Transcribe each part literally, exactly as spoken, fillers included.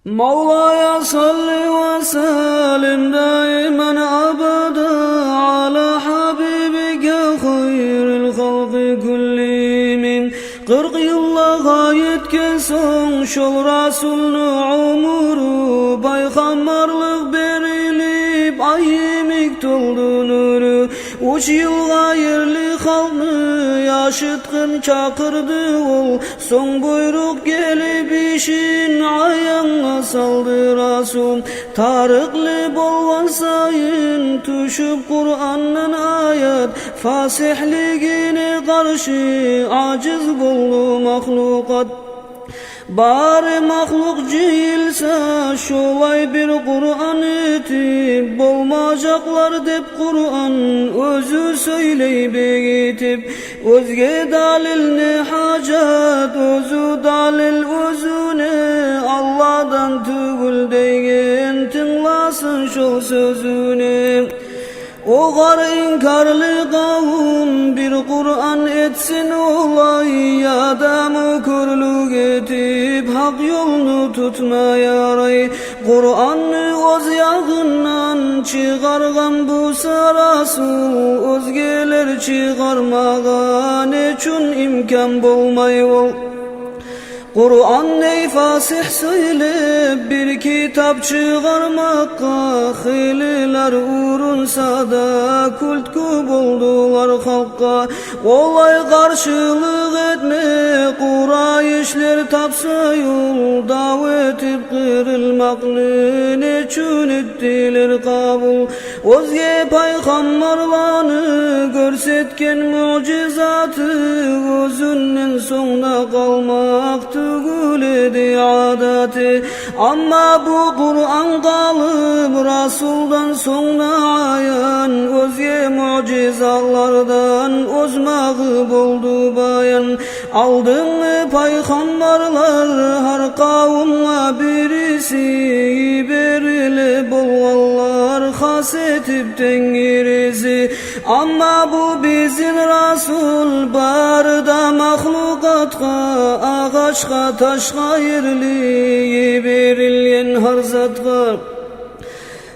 مولاي صل وسلم دائما أبدا على حبيبك خير الخلق كلهم. Къыркъ йыллагъа етген сонг шол Расулну оьмюрю, пайхаммарлыкъ берилип, ай йимик толду нюрю. Уьч йылгъа ерли халкъны яшыртгъын чакъырды ол, сонг буйрукъ гелип, ишин аянгъа салды Расул. Тарыкълы болгъан сайын тюшюп Къурандан аят, фасигьлигине къаршы ажиз болду махлукъат. Бары махлукъ жыйылса, шолай бир Къуран этип, болмажакълар деп Къуран оьзю сёйлей бегитип. Оьзге далил не гьажат, оьзю далил оьзюне, Аллагьдан тюгюл деген, тынгласын шол сёзюне. Огъар инкарлы къавум бир Къуран этсин олай, яда мюкюрлюк этип, гьакъ ёлну тутма ярай. Къуранны оьз ягъындан чыгъаргъан буса Расул, оьзгелер чыгъармагъа нечюн имкан болмай ол? Къурандай фасигь сёйлеп бир китап чыгъармакъгъа, хыйлылар урунса да, кюлкю болдулар халкъгъа. Олай къаршылыкъ этме къурайшлер тапса ёл, дав этип къырылмакъны нечюн этдилер къабул? Оьзге пайхаммарланы гёрсетген муъжизаты, оьзюнден сонг да къалмакъ тюгюл эди адаты. Амма бу Къуран къалып Расулдан сонг да аян, оьзге муъжизатлардан озмагъы болду баян. Алдынгъы пайхаммарлар гьар къавумгъа бириси йибериле болгъанлар, хас этип Тенгириси. Амма бу бизин Расул бары да махлукъатгъа, агъачгъа, ташгъа ерли йиберилген гьар затгъа.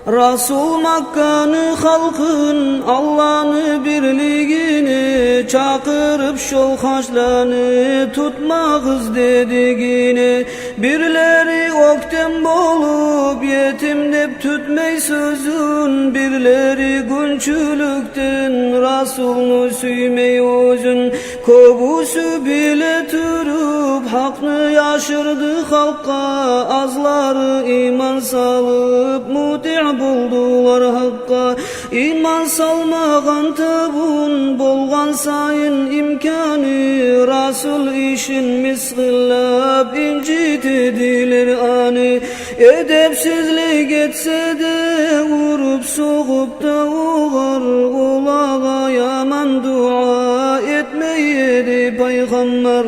Расул Макканы халкъын Аллагьны бирлигине чакъырып, шол гьажланы тутмагъыз дедигине. Бирлери оьктем болуп, етим деп тютмей сёзюн, бирлери гюнчюлюкден Расулну сюймей оьзюн. Кёбюсю биле туруп, гьакъны яшырды халкъгъа, азлары иман салып, мутигь болдулар гьакъгъа. Иман салмагъан табун болгъан сайын имканы, Расул ишин мысгъыллап, инжитедилер аны. Эдепсизлик этсе де, уруп-согъуп да огъар, олагъа яман дуа этмей эди пайхаммар.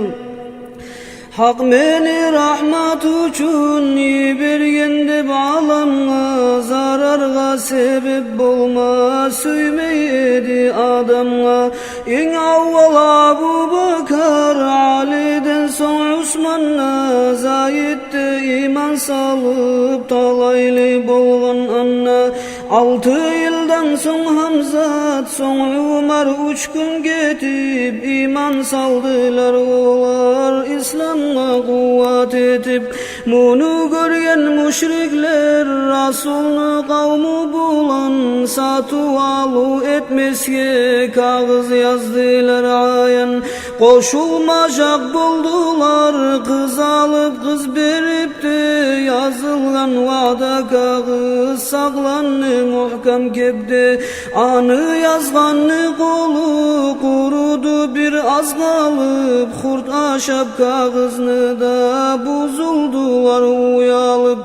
Гьакъ мени рагьмат учун йиберген деп аламгъа, зараргъа себеп болма сюймей эди адамгъа. Инг аввал Абубакар, Алиден сонг Усман да, Зайд де иман салып, талайлы болгъан анда. Алты йылдан сонг Гьамзат, сонг Умар уьч гюн гетип, иман салдылар олар исламгъа къуват этип. Муну гёрген мушриклер Расулну къавму булан сатыв-алыв этмесге кагъыз яздылар аян. Къошулмажакъ болдулар, къыз алып, къыз берип де, язылгъан ваъда кагъыз сакъланды мугькам кепде. Аны язгъанны къолу къуруду бир аз къалып, хурт ашап кагъызны да, бузулдулар уялып.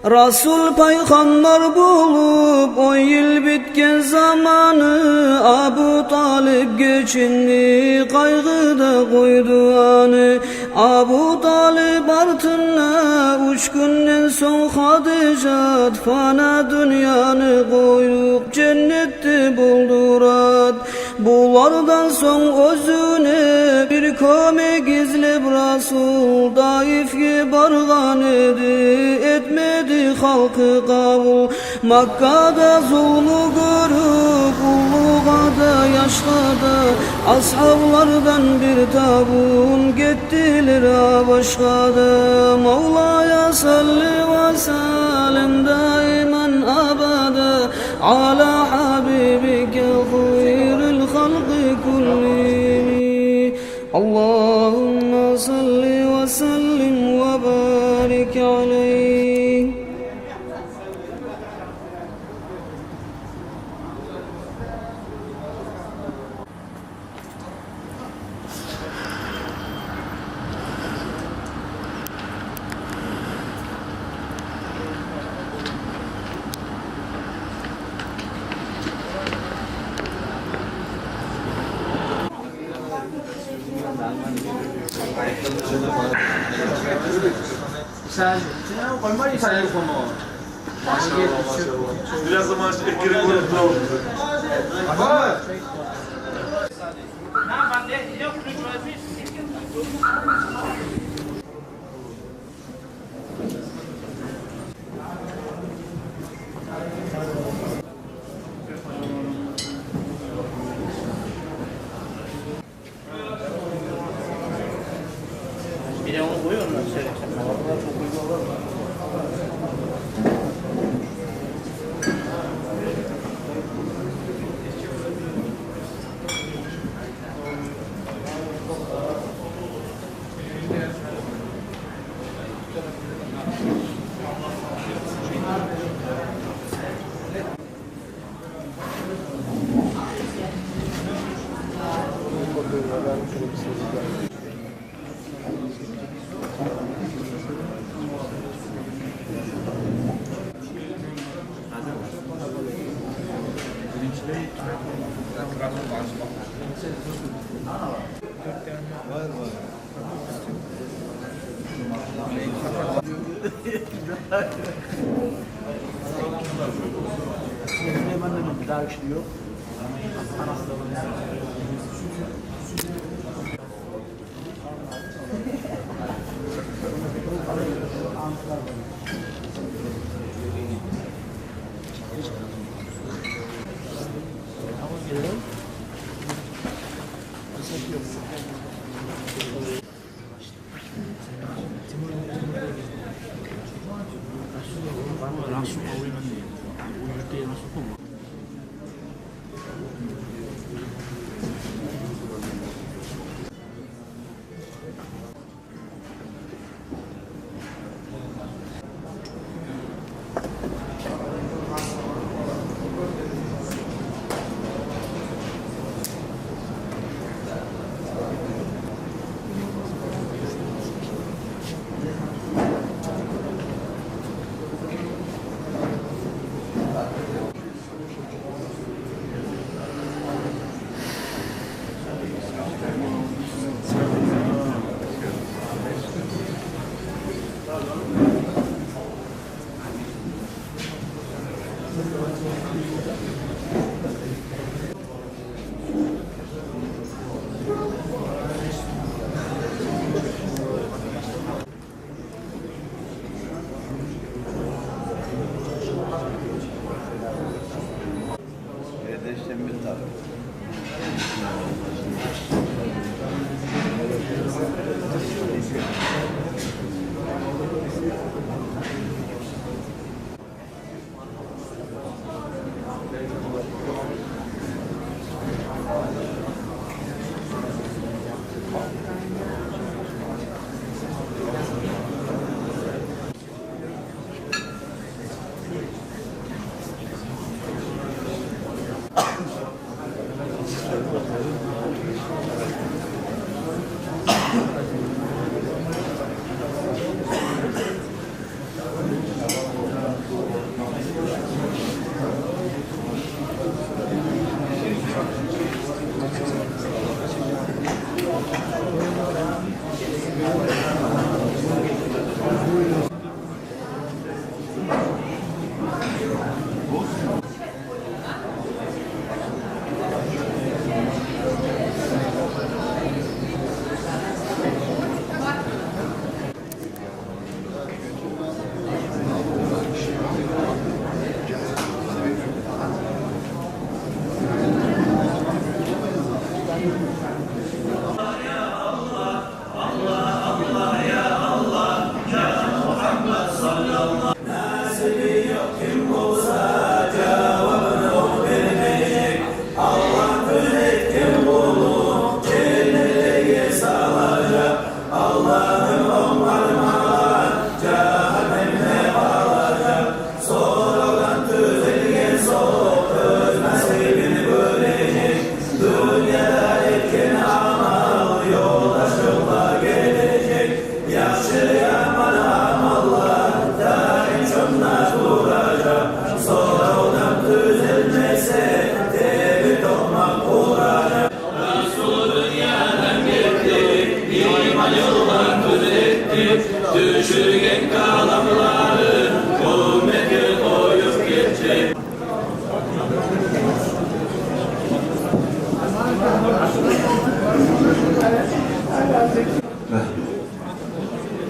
Расул пайхаммар болуп он йыл битген заманы, Абу Талип гечинди къайгъыда, къойду аны. Абу Талип артында уьч гюнден сонг Хадижат, фана дюньяны къоюп, женнетде болду рагьат. Булардан сонг оьзюне бир кёмек излеп Расул Таифге баргъан эди, этмеди халкъы къабул. Маккада зулму гёрюп, уллугъа да, яшгъа да, асгьаблардан бир табун гетдилер Гьабашгъа да. مولاي صل وسلم دائما أبدا على حبيبك خير الخلق كلهم. اللهم صل وسلم وبارك عليه. Biraz zaman ekrem olup ne oldu? Bir de onu koy, ondan sonra.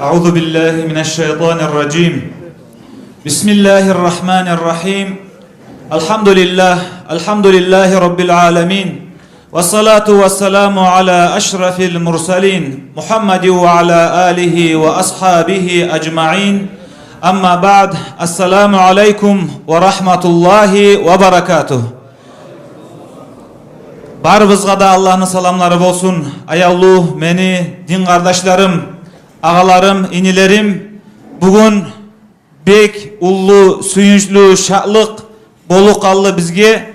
أعوذ بالله من الشيطان الرجيم. بسم الله الرحمن الرحيم. الحمد لله، الحمد لله رب العالمين. والصلاة والسلام على أشرف المرسلين محمد وعلى آله وأصحابه أجمعين. أما بعد، السلام عليكم ورحمة الله وبركاته. Барыбызгъа да Аллагьны саламлары болсун. Аявлу мени дин къардашларым, агъаларым, инилерим, бугюн бек уллу, сююнчлю шатлыкъ болуп къалды бизге.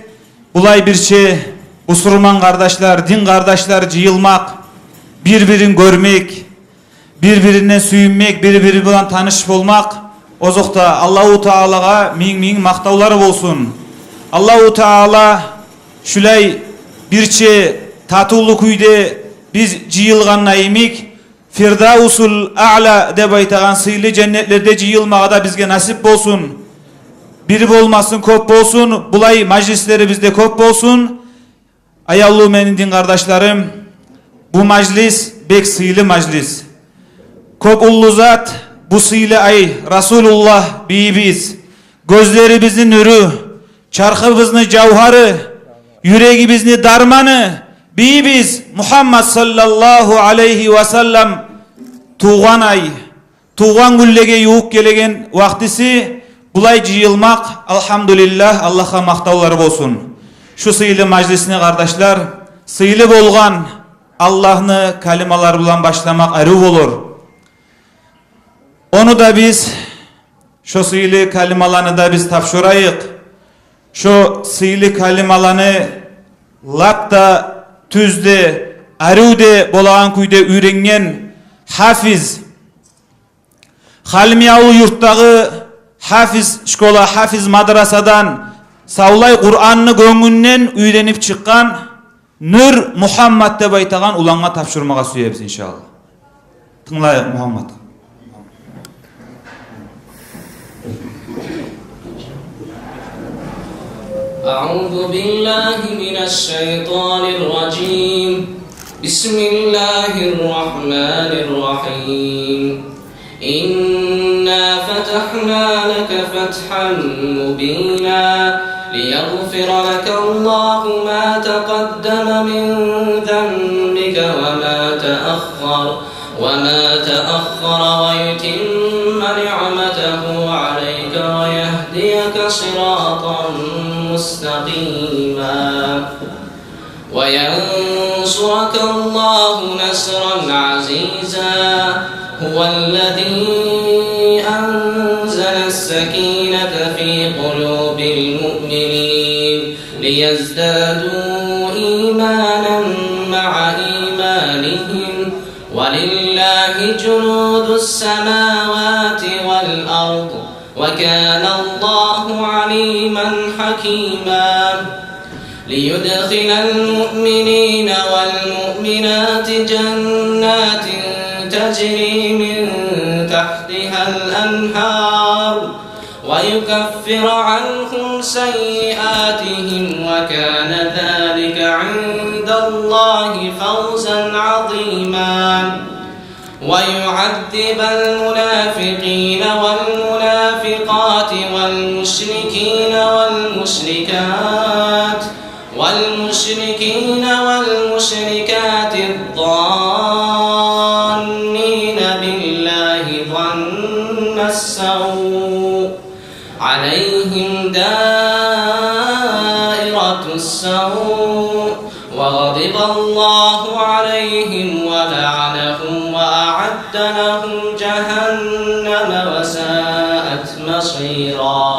Булай бирче бусурман къардашлар, дин къардашлар жыйылмакъ, бир-бирин гёрмек, бир-биринден сююнмек, бир-бири булан таныш болмакъ. Озокъда, Аллагьу Таалагъа минг-минг макътавлар болсун. Аллагьу Таала шулай бирче татывлу кюйде биз жыйылгъанда йимик, Фирдавсул Аъла деп айтагъан сыйлы женнетлерде жыйылмагъа да бизге насип болсун. Бир болмасын, кёп болсун, булай мажлислерибиз де кёп болсун. Аявлу мени дин къардашларым, бу мажлис бек сыйлы мажлис. Кёп уллу зат, бу сыйлы ай, Расулуллагь бийибиз, гёзлерибизни нюрю, чархыбызны жавгьары, юрегибизни дарманы, бийибиз Мугьаммад саллаллагьу алайгьи ва саллам тувгъан ай, тувгъан гюнлеге ювукъ гелеген вакътиси, булай жыйылмакъ, алгьамдулиллагь, Аллагьгъа макътавлар болсун. Шу сыйлы мажлисни, къардашлар, сыйлы болгъан Аллагьны калималары булан башламакъ арив болур. Ону да биз, шо сыйлы калималаны да биз тапшурайыкъ. Шо сыйлы калималаны лап да тюз де, арив де болагъан кюйде уьйренген гьафиз, Халимбекавул юртдагъы гьафиз школа, гьафиз мадрасадан савлай Къуранны гёнгюнден уьйренип чыкъгъан Нюр Мугьаммат деп айтагъан улангъа тапшурмагъа сюебиз, иншааллагь. Тынглайыкъ Мугьамматгъа. أعوذ بالله من الشيطان الرجيم. بسم الله الرحمن الرحيم. إنا فتحنا لك فتحا مبينا ليغفر لك الله ما تقدم من ذنبك وما تأخر، وما تأخر ويتم نعمته عليك ويهديك صراطا مستقيما. وينصرك الله نصرا عزيزا. هو الذي أنزل السكينة في قلوب المؤمنين ليزدادوا إيمانا مع إيمانهم ولله جنود السماوات والأرض وكان الله عليما حكيما. ليدخل المؤمنين والمؤمنات جنات تجري من تحتها الأنهار ويكفر عنهم سيئاتهم وكان ذلك عند الله فوزا عظيما. ويعذب المنافقين والمنافقات والمشركين والمشركات والمشركين والمشركات الظانين بالله ظن السوء عليهم دائرة السوء وغضب الله عليهم ولعنهم وأعد لهم جهنم وساءت مصيرا.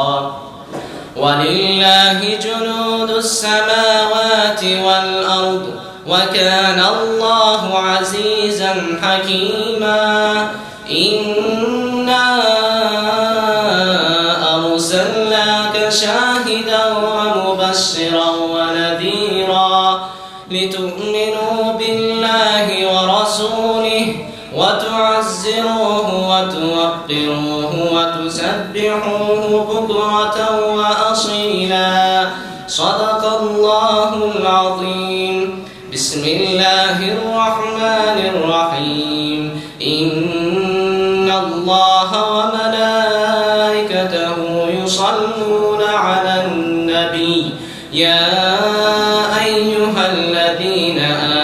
ولله جنود السماوات والأرض وكان الله عزيزا حكيما. إنا أرسلناك شاهدا ومبشرا ونذيرا لتؤمنوا بالله ورسوله وتعزروه وتوقروه وتسبحوه بكرة وأصيلا. صدق الله العظيم. بسم الله الرحمن الرحيم. إن الله وملائكته يصلون على النبي. يا أيها الذين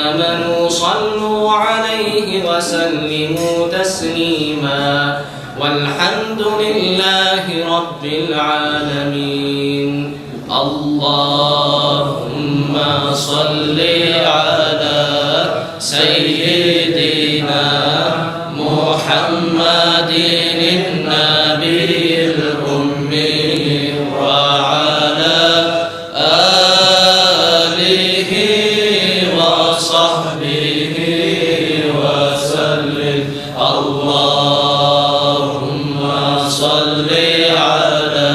آمنوا صلوا عليه وسلموا تسليما. والحمد لله رب العالمين. اللهم صل على سيدنا محمد النبي الأمي وعلى آله وصحبه وسلم. اللهم صل على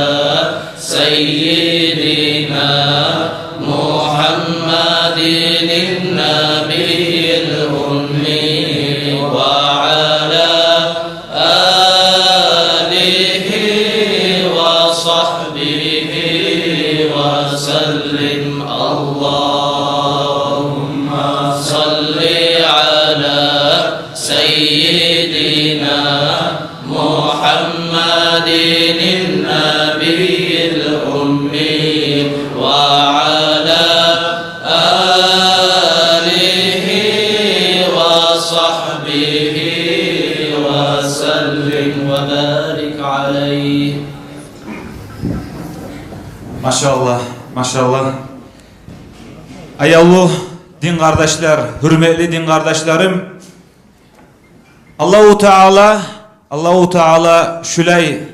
سيدنا محمد النبي الأمي وعلى آله وصحبه وسلم. اللهم صل على سيدنا محمد النبي الأمي وعلى آله وصحبه وسلم وبارك عليه. Машаллагь, машаллагь. Аявлу дин къардашлар, гьюрметли дин къардашларым, Аллагьу Таала, Аллагьу Таала шулай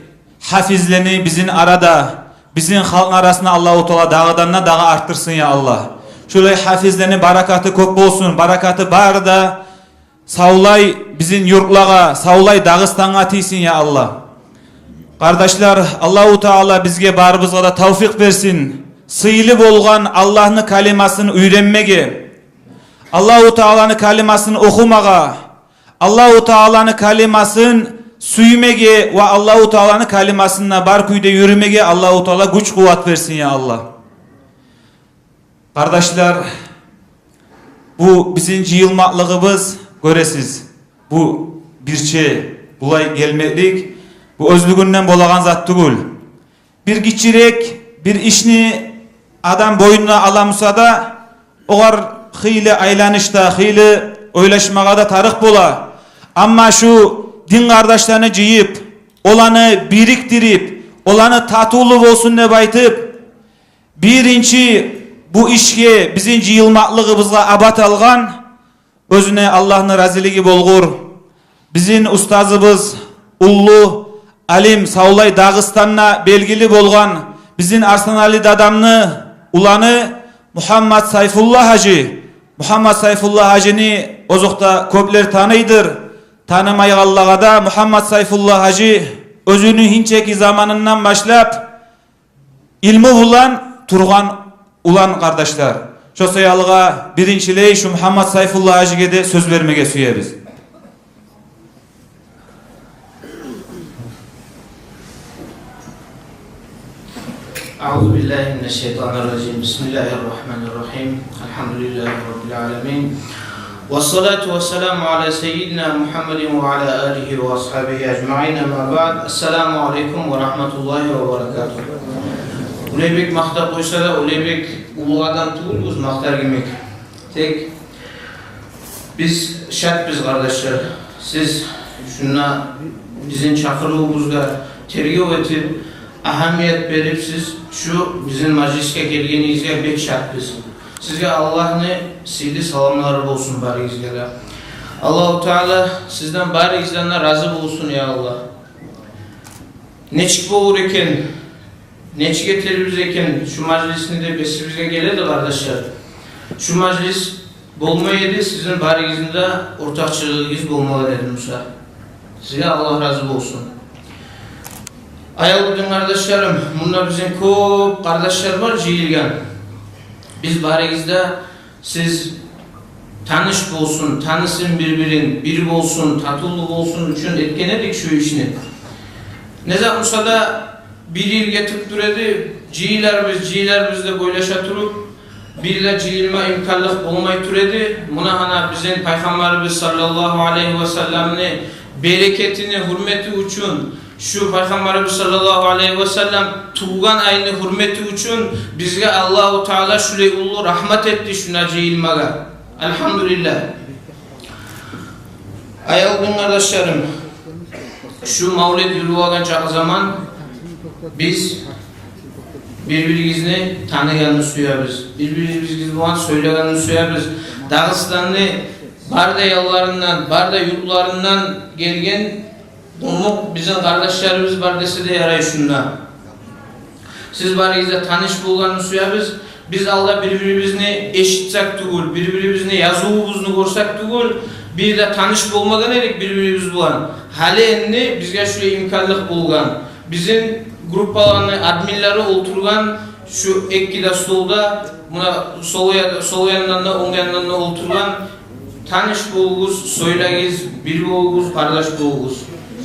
гьафизлени бизин арада, бизин халкъны арасында Аллагьу Таала дагъыдан да дагъы артдырсын, я Аллагь. Шулай гьафизлени баракаты кёп болсун, баракаты бары да савлай бизин юртлагъа, савлай Дагъыстангъа тийсин, я Аллагь. Къардашлар, Аллагьу Таала бизге барыбызгъа да тавфикъ берсин сыйлы болгъан Аллагьны калимасын уьйренмеге, Аллагьу Тааланы калимасын охумагъа, Аллагьу Тааланы калимасын сюймеге ва Аллагьу Тааланы калимасында бар кюйде юрюмеге Аллагьу Таала гюч-къуват берсин, я Аллагь. Къардашлар, бу бизин жыйылмакълыгъыбыз, гёресиз, бу бирче булай гелмеклик, бу оьзлюгюнден болагъан зат тюгюл. Бир гиччирек бир ишни адам бойнуна ала буса да, огъар хыйлы айланышда, хыйлы ойлашмагъа да тарыкъ бола. Амма шу дин къардашланы жыйып, оланы бирикдирип, оланы татывлу болсун деп айтып, биринчи бу ишге, бизин жыйылмакълыгъыбызгъа абат алгъан, оьзюне Аллагьны разилиги болгъур, бизин устазыбыз, уллу алим, савлай Дагъыстанда белгили болгъан бизин Арсланали дадамны уланы Мугьаммат Сайфулла гьажи. Мугьаммат Сайфулла гьажини озокъда кёплер таныйдыр, танымайгъанлагъа да. Мугьаммат Сайфулла гьажи оьзюню гьинчеки заманындан башлап илму булан тургъан улан, къардашлар. Шо саялыгъа биринчилей шу Мугьаммат Сайфулла гьажиге де сёз бермеге сюебиз. أعوذ بالله من الشيطان الرجيم. بسم الله الرحمن الرحيم. الحمد لله رب العالمين. والصلاة والسلام على سيدنا محمد وعلى آله وأصحابه أجمعين. أما بعد. السلام عليكم ورحمة الله وبركاته. Улайбек макътап къойса да, Улайбек уллу адам тюгюл, биз макътар кимик. Тек биз шатбыз, къардашлар. Сиз шунда бизин чакъырывубузгъа тергев этип, агьамият берип, сиз шу бизин мажлисге гелгенигизге бек шатбыз. Сизге Аллагьны сыйлы саламлары болсун барыгъызгъа да. Аллагьу Таала сизден барыгъыздан да рази болсун, я Аллагь. Нечик болур экен, нечик этербиз экен шу мажлисни деп эсибизге геледи, къардашлар. Шу мажлис болмай эди сизин барыгъызны да ортакъчылыгъыгъыз болмагъан эди буса. Сизге Аллагь рази болсун. Аявлу дин къардашларым, мунда бизин кёп къардашлар бар жыйылгъан. Биз барыгъыз да сиз таныш болсун, танысын бир-бирин, бир болсун, татывлу болсун учун этген эдик шу ишни. Не зат буса да бир йыл гетип тура эди, жыйыларбыз, жыйыларбыз деп ойлаша туруп, бир де жыйылма имканлыкъ болмай тура эди. Муна гьана бизин Пайхаммарыбыз саллаллагьу алайгьи васалламны берекетини гьюрмети учун, шу Пайхаммарыбыз саллаллагьу алайгьи васаллам тувгъан айны гьюрмети учун бизге Аллагьу Таала шулай уллу рагьмат этди шунда жыйылмагъа. Альгьамдулиллагь. Аявлу дин къардашларым, шу мавлет юрюп алгъан чакъы заман биз бир-бирибизни таныгъанны сюебиз, бир-бирибиз булан сёйлегенни сюебиз. Дагъыстанны бар да ялларындан, бар да юртларындан гелген къумукъ бизин къардашларыбыз бар десе де ярай шунда. Сиз барыгъыз да таныш болгъанны сюебиз. Биз алда бир-бирибизни эшитсек тюгюл, бир-бирибизни язывубузну гёрсек тюгюл, бир де таныш болмагъан эдик бир-бирибиз булан. Гьали энни бизге шулай имканлыкъ болгъан. Бизин группаланы админлери олтургъан шу эки де столда, муна сол я-, сол яндан да, онг яндан да олтургъан. Таныш болугъуз, сёйлегиз, бир болугъуз, къардаш болугъуз.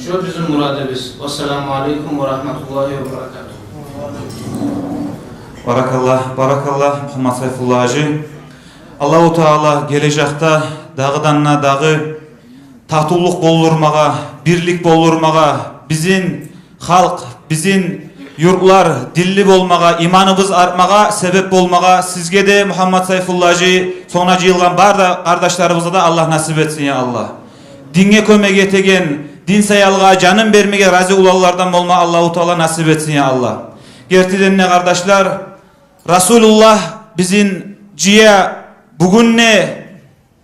Шо бизин мурадыбыз. Вассаламу алайкум ва рагьматуллагьи ва баракатугь. Баракаллагь, баракаллагь, Мугьаммат Сайфулла гьажи. Аллагьу Таала гележекде дагъыдан да дагъы татывлукъ болдурмагъа, бирлик болдурмагъа, бизин халкъ, бизин юртлар динли болмагъа, иманыбыз артмагъа себеп болмагъа сизге де, Мугьаммат Сайфулла гьажи, сонг да жыйылгъан бар да къардашларыбызгъа да Аллагь насип этсин, я Аллагь. Динге кёмек этеген, дин саялгъа жанын бермеге рази уланлардан болма Аллагьу Таала насип этсин, я Аллагь. Гертиден де, къардашлар, Расулуллагь бизин жыя бугюн де,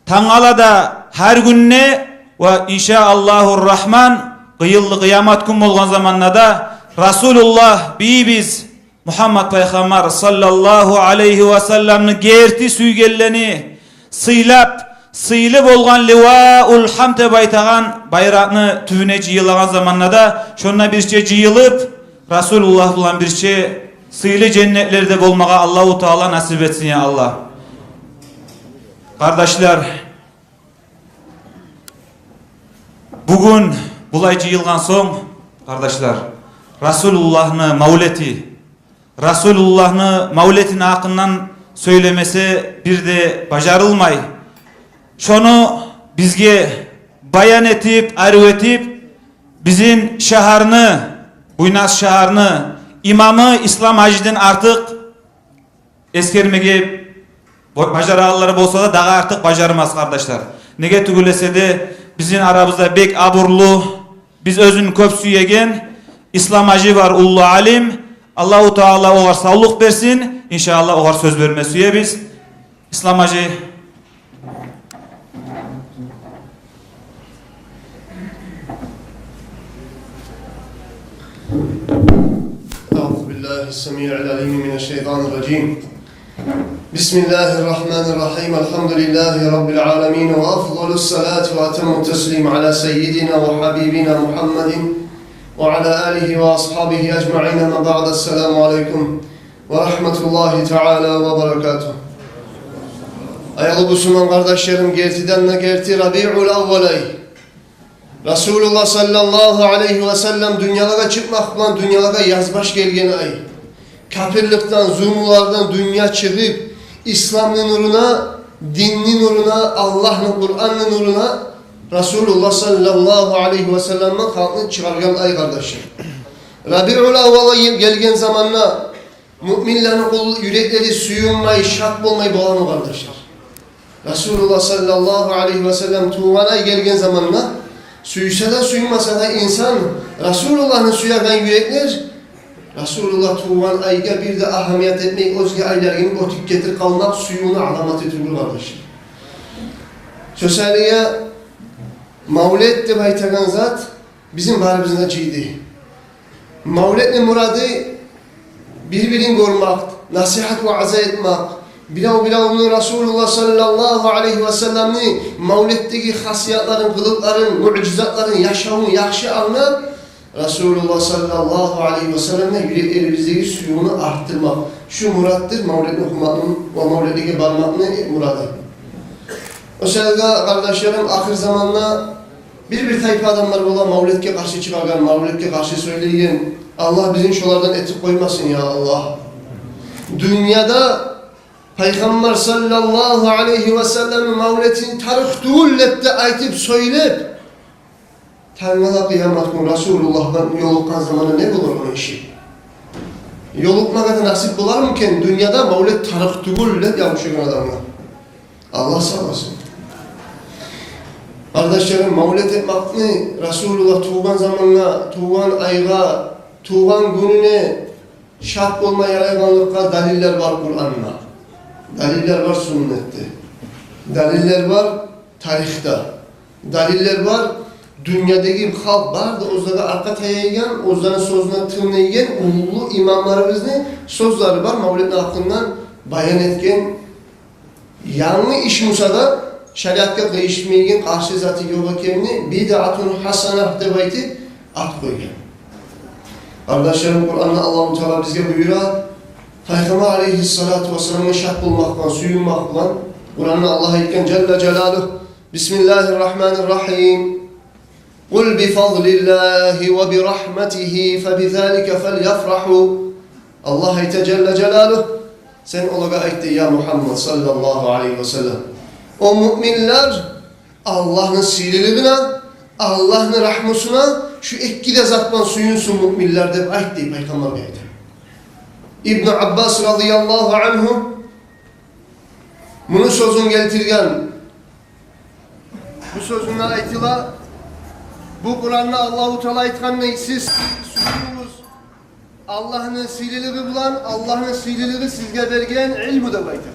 тангала да, гьар гюн де ва, иншааллагьу рагьман, къыйынлы къыямат гюн болгъан заманда да Расулуллагь бийибиз Мугьаммат Пайхаммар саллаллагьу алайгьи васалламны герти сюйгенлени сыйлап, сыйлы болгъан Ливаул Гьамд деп айтагъан байракъны тюбюне жыйылагъан заманда да, шонда бирче жыйылып, Расулуллагь булан бирче сыйлы женнетлерде болмагъа Аллагьу Таала насип этсин, я Аллагь. Къардашлар, бугюн булай жыйылгъан сонг, къардашлар, Расулуллагьны мавлети, Расулуллагьны мавлетини гьакъындан сёйлемесе бир де бажарылмай. Шону бизге баян этип, арив этип, бизин шагьарны, Буйнакск шагьарны имамы Ислам гьажиден артыкъ эсгермеге бо-, бажарагъанлары болса да, дагъы артыкъ бажармас, къардашлар. Неге тюгюл эсе де, бизин арабызда бек абурлу, биз оьзюн кёп сюеген Ислам гьажи бар, уллу алим. Аллагьу Таала огъар савлукъ берсин. Иншааллагь, огъар сёз берме сюебиз. Ислам гьажи. أعوذ بالله السميع العليم من الشيطان الرجيم. بسم الله الرحمن الرحيم. الحمد لله رب العالمين، وأفضل الصلاة وأتم التسليم على سيدنا وحبيبنا محمد وعلى آله وأصحابه أجمعين. أما بعد، السلام عليكم ورحمة الله تعالى وبركاته. Аявлу бусурман къардашларым, гертиден де герти Рабиул аввал ай. Расулуллагь саллаллагьу алайгьи васаллам дюньялагъа чыкъмакъ булан дюньялагъа язбаш гелген ай. Капирликден, зулмулардан дюнья чыгъып, исламны нуруна, динни нуруна, Аллагьны Къуранны нуруна Расулуллагь саллаллагьу алайгьи васаллам халкъны чыгъаргъан ай, къардашлар. Рабиул аввал ай гелген заманда муъминлени къул-, юреклери сююнмей, шат болмай боламы, къардашлар? Расулуллагь саллаллагьу алайгьи васаллам тувгъан ай гелген заманда, сюйсе де, сюймесе де инсан, Расулуллагьны сюеген юреклер Расулуллагь тувгъан айгъа бир де агьамият этмей, оьзге айлар йимик оьтюп гетип къалмакъ сюювню аламаты тюгюл, къардашлар. Сёз гьалиге, мавлет деп айтагъан зат бизин барыбызны да жыйды. Мавлетни мурады бир-бирин гёрмек, насигьат, ваъза этмек, бирев-биревню Расулуллагь саллаллагьу алайгьи васалламны мавлетдеги хасиятларын, къылыкъларын, муъжизатларын, яшавун яхшы англап, Расулуллагь саллаллагьу алайгьи васалламгъа юреклерибиздеги сюювню артдырмакъ. Шу муратдыр мавлетни охумакъны ва мавлетлеге бармакъны мурады. О саялы, къардашларым, ахыр заманда Бир-бир тайпа адамлар бола мавлетге къаршы чыгъагъан, мавлетге къаршы сёйлейген. Аллагь бизин шолардан этип къоймасын, я Аллагь. Дюньяда Пайхаммар саллаллагьу алайгьи ва салламны мавлетин тарыкъ тюгюл деп де айтып сёйлеп, тангала къыямат гюн Расулуллагь булан ёлукъгъан заманда не болур ону иши? Ёлукъмагъа да насип болармы экен дюньяда мавлет тарыкъ тюгюл деп ябушагъан адамгъа? Аллагь сакъласын. Къардашларым, мавлет этмекни Расулуллагь тувгъан замангъа, тувгъан айгъа, тувгъан гюнюне шат болма ярайгъанлыкъгъа далиллер бар Къуранда. Далиллер бар суннатда. Далиллер бар тарихда. Далиллер бар дюньядагъы халкъ бары да оьзлеге аркъа таяйгъан, оьзлени сёзюне тынглайгъан уллу имамларыбызны сёзлери бар мавлетни гьакъындан баян этген. Янгы иш буса да, шариатгъа къыйышмайгъан, къаршы заты ёкъ экенни, бидъатун хасана деп айтып ат къойгъан. Къардашларым, Къуранда Аллагьу Таала бизге буюра, Пайхаммар алайгьиссалату вассаламгъа шат болмакъ булан, сююнмек булан. Къуранда Аллагь айтгъан жалла жалалугь: Бисмиллагьир рагьманир рагьим. Къул бифадлиллагьи ва бирагьматигьи фабизалика фальяфрагьу. Аллагь айта жалла жалалугь: сен олагъа айт дей, я Мугьаммад саллаллагьу алайгьи ва саллам: о муъминлер, Аллагьны сыйлылыгъына, Аллагьны рагьмусуна, шу эки де зат булан сююнсюн муъминлер деп айт дей, Пайхаммаргъа айта. Ибну Аббас радияллагьу ангьу муну сёзюн гелтирген. Бу сёзюнде айтыла, бу Къуранда Аллагьу Таала айтгъандай, сиз сююнюгюз Аллагьны сыйлылыгъы булан, Аллагьны сыйлылыгъы сизге берген илму деп айта.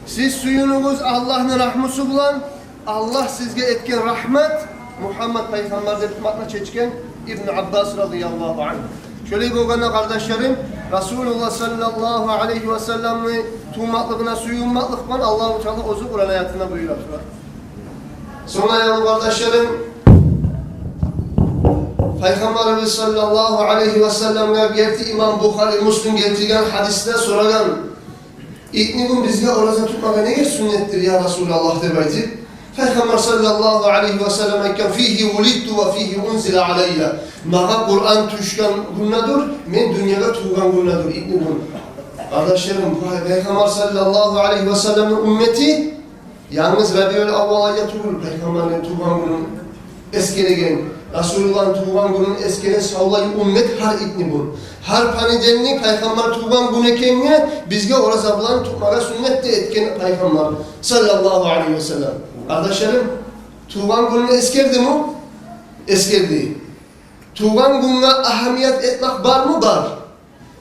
Сиз сююнюгюз Аллагьны рагьмусу булан, Аллагь сизге этген рагьмат, Мугьаммад пайхаммар деп маъна чечген Ибну Аббас радияллагьу ангьу. Шолай болгъанда, къардашларым, Расулуллагь саллаллагьу алайгьи ва салламны тувмакълыгъына сююнмакълыкъ булан Аллагьу Таала оьзю Къуран аятында буюра тура. Сонг, аявлу къардашларым, Пайхаммарыбыз саллаллагьу алайгьи ва салламгъа герти имам Бухари, Муслим гелтирген гьадисде сорагъан: «Итнигюн бизге ораза тутмагъа неге сюннетдир, я Расулаллагь?» – деп айтып. Пайхаммар саллаллагьу алайгьи ва саллам айтгъан: «Фигьи вулидту ва фигьи унзила алайя». Магъа Къуран тюшген гюндедир, мен дюньягъа тувгъан гюндедир итнигюн. Къардашларым, Пайхаммар саллаллагьу алайгьи ва салламны уммети янгыз Рабиул аввал айда тюгюл Пайхаммарны тувгъан гюнюн эсгереген, Расулуллагьны тувгъан гюнюн эсгереген савлай уммет гьар итнигюн. Гьар понедельник Пайхаммар тувгъан гюн экенге, бизге ораза булан тутмагъа сюннет де этген Пайхаммар саллаллагьу алайгьи ва саллам. Къардашларым, тувгъан гюнюн эсгердими? Эсгерди. Тувгъан гюнге агьамият этмек бармы? Бар.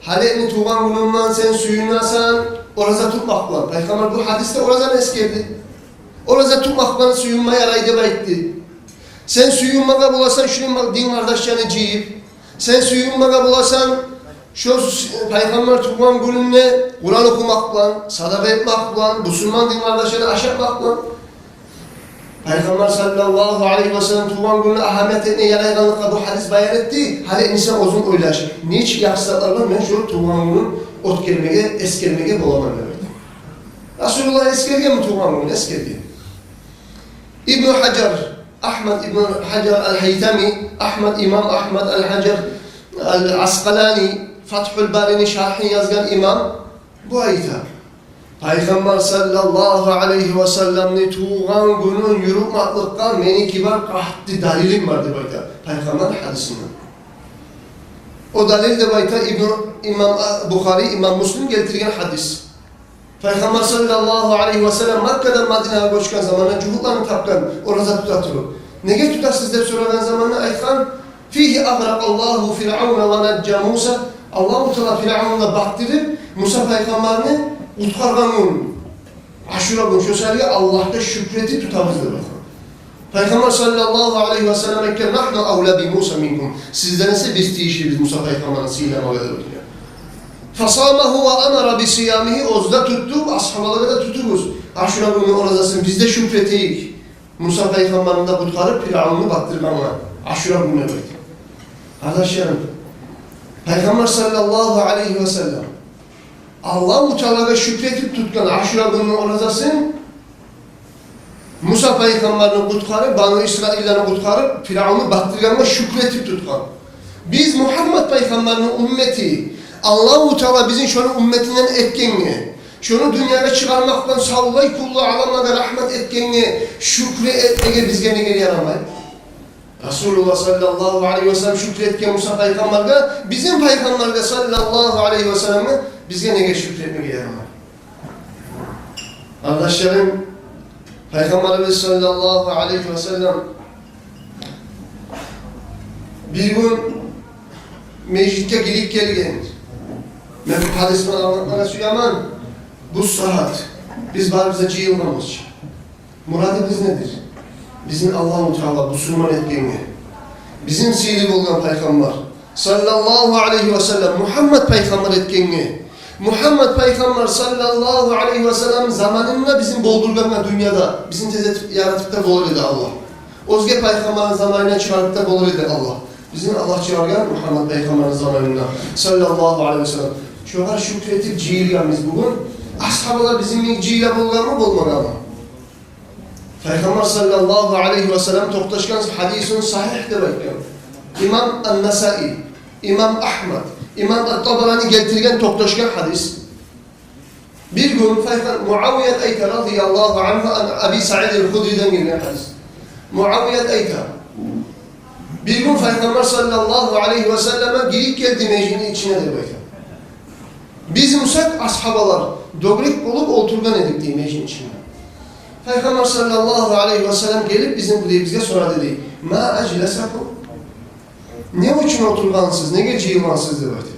Гьали энни тувгъан гюнюнгден сен сююнесен ораза тутмакъ булан. Пайхаммар бу гьадисде оразаны эсгерди. Ораза тутмакъ булан сююнме ярай деп айтды. Сен сююнмеге боласан шуну дин къардашланы жыйып. Сен сююнмеге боласан шо с-, Пайхаммар тувгъан гюнюнде Къуран охумакъ булан, садагъа этмек булан, бусурман дин къардашланы ашатмакъ булан. Пайхаммар саллаллагьу алайгьи ва саллам тувгъан гюнюн агьамият этме ярайгъанлыкъгъа бу гьадис баян этди. Гьали энни сен оьзюнг ойлаш, нечик яхшы затлар булан мен шо тувгъан гюнюн оьтгермеге, эсгермеге боламан деп айтды. Расулуллагь эсгергенми тувгъан гюнюн? Эсгерген. Ибну Гьажар, Агьмад ибну Гьажар ал-Гьайтами, Агьмад, имам Агьмад ал-Гьажар ал-Аскъалани, Фатгьул Барини шаргьын язгъан имам, бу айта: Пайхаммар саллаллагьу алайгьи ва салламны тувгъан гюнюн юрютмакълыкъгъа меники бар къатты далилим бар деп айта Пайхаммар гьадисинде. О далил деп айта Ибну, имам, а, Бухари, имам Муслим гелтирген гьадис. Пайхаммар саллаллагьу алайгьи ва саллам Маккадан Мадинагъа гёчген заманда жугьутланы тапгъан ораза тута туруп. «Неге тутасыз?» – деп сорагъан заманда айтгъан: «Фигьи агъракъаллагьу Фиръавна ва нажжа Муса». Аллагьу Таала Фиръавнну батдырып, Муса пайхаммарны къутгъаргъан гюн, Ашура гюн, шо саялы Аллагьгъа шюкюр этип тутабыз деп айтгъан. Пайхаммар саллаллагьу алайгьи ва саллам айтгъан: «Нагьну авла би Муса минкум». Сизден эсе биз тийишлибиз Муса пайхаммарны сыйламагъа деп айтгъан. Фасамагьу ва амара би сиямигьи, оьзю де тутду, асгьабалагъа да: «Тутугъуз Ашура гюнню оразасын, биз де шюкюр этейик Муса пайхаммарны да къутгъарып, Фиръавнну батдыргъангъа Ашура гюнню», – деп айтды. Къардашларым, Пайхаммар саллаллагьу алайгьи ва саллам Аллагьу Таалагъа шюкюр этип тутгъан Ашура гюнню оразасын Муса пайхаммарны къутгъарып, Бану Исраилланы къутгъарып, Фиръавнну батдыргъангъа шюкюр этип тутгъан. Биз Мугьаммат пайхаммарны уммети, Аллагьу Таала бизин шону умметинден этгенге, шону дюньягъа чыгъармакъ булан савлай кюллю аламлагъа рагьмат этгенге шюкюр этмеге бизге неге ярамай? Расулуллагь саллаллагьу алайгьи ва саллам шюкюр этген Муса пайхаммаргъа, бизин пайхаммаргъа саллаллагьу алайгьи ва салламгъа бизге неге шюкюр этмеге ярамай? Къардашларым, Пайхаммарыбыз саллаллагьу алайгьи ва саллам бир гюн межитге гирип гелген. Мен бу гьадисни англатмагъа сюемен. Бу сагьат биз барыбыз да жыйылгъанбыз чы. Мурадыбыз недир? Бизин Аллагьу Таала бусурман этгенге, бизин сыйлы болгъан пайхаммар саллаллагьу алайгьи ва саллам, Мугьаммат пайхаммар этгенге, Мугьаммат пайхаммар саллаллагьу алайгьи ва саллам заманында бизин болдургъангъа дюньяда, бизин тез этип яратып да болур эди Аллагь. Оьзге пайхаммарны заманына чыгъарып да болур эди Аллагь. Бизин Аллагь чыгъаргъан Мугьаммат пайхаммарны заманына саллаллагьу алайгьи ва саллам. Шогъар шюкюр этип жыйылгъанбыз бугюн. Асгьабалар бизин йимик жыйыла болгъанмы, болмагъанмы? Пайхаммар саллаллагьу алайгьи ва саллам токъташгъан гьадисун сагьигь деп айтгъан имам ан-Насаи, имам Агьмад, имам ат-Табарани гелтирген токъташгъан гьадис. Бир гюн пайхам-, Муавият айта, радияллагьу ангьу, ан Аби Саид аль-Худриден гелген гьадис. Муавият айта: бир гюн Пайхаммар саллаллагьу алайгьи ва саллам гирип гелди межитни ичине деп айта. Биз бусакъ, асгьабалар, дёгерек болуп олтургъан эдик дей межитни ичинде. Пайхаммар саллаллагьу алайгьи ва саллам гелип бизин бу дей бизге сорады дей: «Ма ажласакум?» Не учун олтургъансыз, неге жыйылгъансыз деп айта.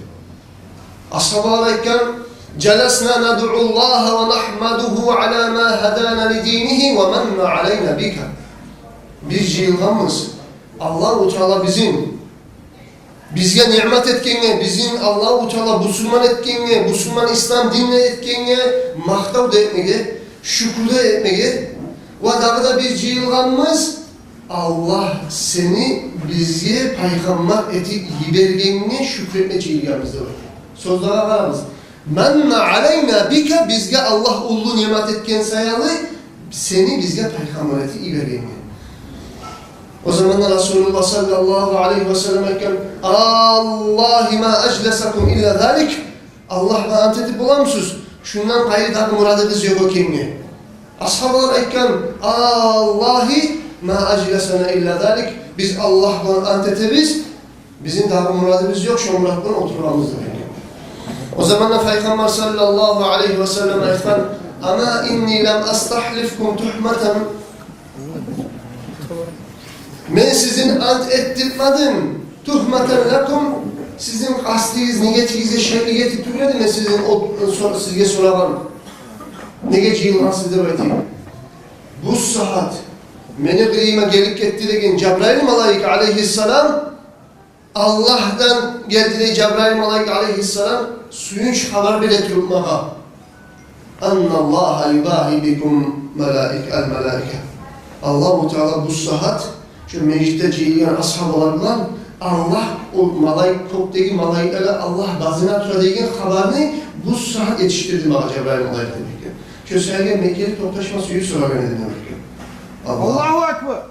Асгьабалар айтгъан: «Жаласна надъуллагьа ва нагьмадугьу ала ма гьадана ли динигьи ва манна алайна бика». Биз жыйылгъанбыз Аллагьу Таала бизин, бизге ниъмат этгенге, бизин Аллагьу Таала бусурман этгенге, бусурман ислам динни этгенге макътав да этмеге, шюкюр де этмеге. Ва дагъы да биз жыйылгъанбыз Аллагь сени бизге пайхаммар этип йибергенине шюкюр этме жыйылгъанбыз деп айта. Сёзлеге къарагъыз. «Манна алайна бика», бизге Аллагь уллу ниъмат этген саялы, сени бизге пайхаммар этип йибергенине. О заманда Расулуллагь саллаллагьу алайгьи ва саллам айтгъан: «Аллагьи ма ажласакум илла залик». Аллагь булан ант этип боламысыз, шундан къайры дагъы мурадыбыз ёкъ экенге? Асгьабалар айтгъан: «Аллагьи ма ажласана илла залик». Биз Аллагь булан ант этебиз, бизин дагъы мурадыбыз ёкъ, шо мурат булан олтургъанбыз деп айтгъан. О заманда Пайхаммар саллаллагьу алайгьи ва саллам айтгъан: «Ама инни лам астагьлифкум тугьматан». Мен сизин ант этдиртмедим. «Тугьматан лакум», сизин къастыгъыз, ниетигизге шеклик этип тюгюл эди мен сизин о, сор-, сизге сорагъан, неге жыйылгъансыз деп айтып. Бу сагьат мени къырыйыма гелип гетди деген Жабрайыл малайик алайгьиссалам, Аллагьдан гелди дей Жабрайыл малайик алайгьиссалам, сююнч хабар бере туруп магъа. «Анналлагьа юбагьи бикум малаик-, ал-малаика». Аллагьу Таала бу сагьат шо межитде жыйылгъан асгьабалар булан Аллагь, о малайик, кёкдеги малайиклеге Аллагь базына тура деген хабарны бу сагьат етишдирди магъа Жабрайыл малайик деп экен. Шо саялы мен гелип токъташма сююп сорагъан эдим деп экен. Аллагь. Аллагьу акбар.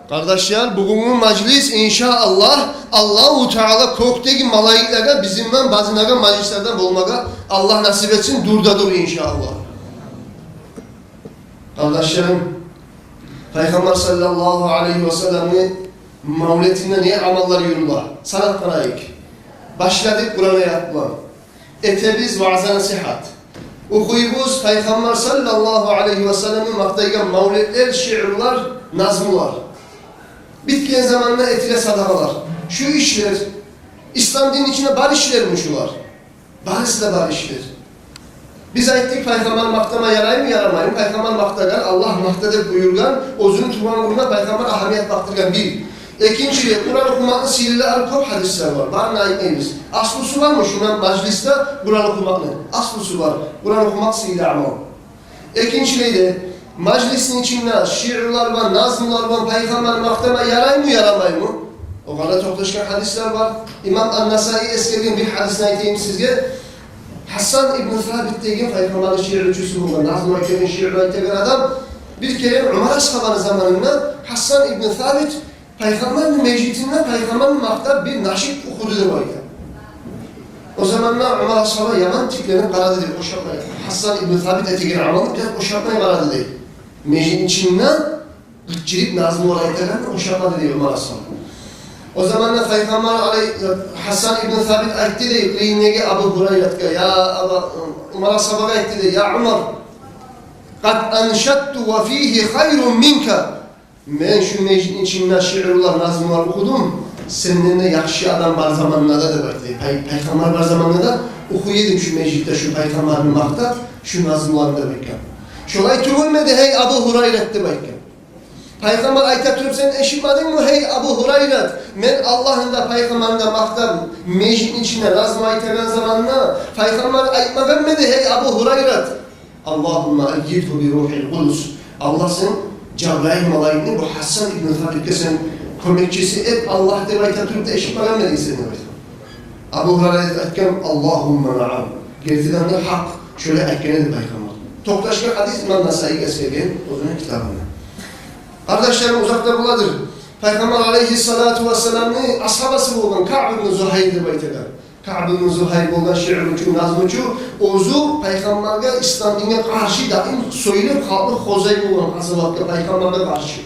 Къардашлар, бугюнгю мажлис, иншааллагь, Аллагьу Таала кёкдеги малайиклеге бизин булан базынагъан мажлислерден болмагъа Аллагь насип этсин, дюр де дюр, иншааллагь. Къардашларым, Пайхаммар саллаллагьу алайгьи ва салламны мавлетинде не амаллар юрюле? Санап къарайыкъ. Башладыкъ Къуран аят булан. Этебиз ваъза-насигьат. Охуйбуз Пайхаммар саллаллагьу алайгьи ва салламны макътайгъан мавлетлер, шиърулар, назмулар. Битген заманда этиле садагъалар. Шу ишлер, ислам динни ичинде бар ишлерми шулар? Барысы да бар ишлер. Биз айтдыкъ, Пайхаммар макътама яраймы, ярамаймы? Пайхаммар макътагъан, Аллагь макъта деп буюргъан, оьзюню тувгъан гюнюне Пайхаммар агьамият бакъдыргъан бир. Экинчилей, Къуран охумакъны сыйлылары кёп, гьадислер бар. Барын айтмайбыз. Аслусу бармы шундан мажлисде Къуран охумакъны? Аслусу бар. Къуран охумакъ сыйлы амал. Экинчилей де, мажлисни ичинде шиърулар бар, назмулар бар, Пайхаммар макътама яраймы, ярамаймы? Огъар да токъташгъан гьадислер бар. Имам ан-Насаи эсгерген бир гьадисни айтайым сизге. Гьасан ибн Сабит деген Пайхаммарны шиъручусу болгъан, назму айтагъан, шиъру айтагъан адам. Бир керен Умар асгьабаны заманында Гьассан ибну Сабит пайхаммарны межитинде пайхаммарны макътап бир нашид охуду деп айта. О заманда Умар асгьаба яман тикленип къарады дей, ошатмай. Гьассан ибну Сабит этеген амалны бираз ошатмай къарады дей. Межитни ичинде къычырып назмулар айтагъанны ошатмады дей Умар асгьаба. О заманда пайхаммар алай-, Гьассан ибну Сабит айтды дей къырыйындагъы Абу Гьурайратгъа, я Аба, Умар асгьабагъа айтды дей: «Я Умар, къад аншадту ва фигьи хайрун минка». Мен шу межитни ичинде шиърулар, назмулар охудум, сенден де яхшы адам бар заманда да деп айтды. Пай-, пайхаммар бар заманда да охуй эдим шу межитде шу пайхаммарны макътап шу назмуланы деп айтгъан. Шолай тюгюлмю эди, гьей Абу Гьурайрат, деп айтгъан. Пайхаммар айта туруп, сен эшитмедингми, гьей Абу Гьурайрат, мен Аллагьны да, пайхаммарны да макътап межитни ичинде назму айтагъан заманда, пайхаммар айтмагъанмы эди, гьей Абу Гьурайрат: «Аллагьумма аййидгьу би рухил къудус». Аллагь, сен Жабрайыл малайикни бу Гьассан ибну Сабитге сен кёмекчиси эт, Аллагь, деп айта туруп да эшитмегенмен сен деп айтгъан. Абу Гьурайра айтгъан: «Аллагьумма наам». Гертиден де гьакъ, шолай айтгъан эди пайхаммар. Токъташгъан гьадис имам Насаи эсгерген оьзюню китабында. Къардашларым, узакъ да боладыр. Пайхаммар алайгьиссалату вассаламны асгьабасы болгъан Каъб ибну Зугьайр деп айтагъан. Каъб ибну Зугьайр болгъан шиъручу, назмучу, оьзю пайхаммаргъа, ислам динге къаршы даим сёйлеп, халкъны хозай болгъан къазаватгъа пайхаммаргъа къаршы.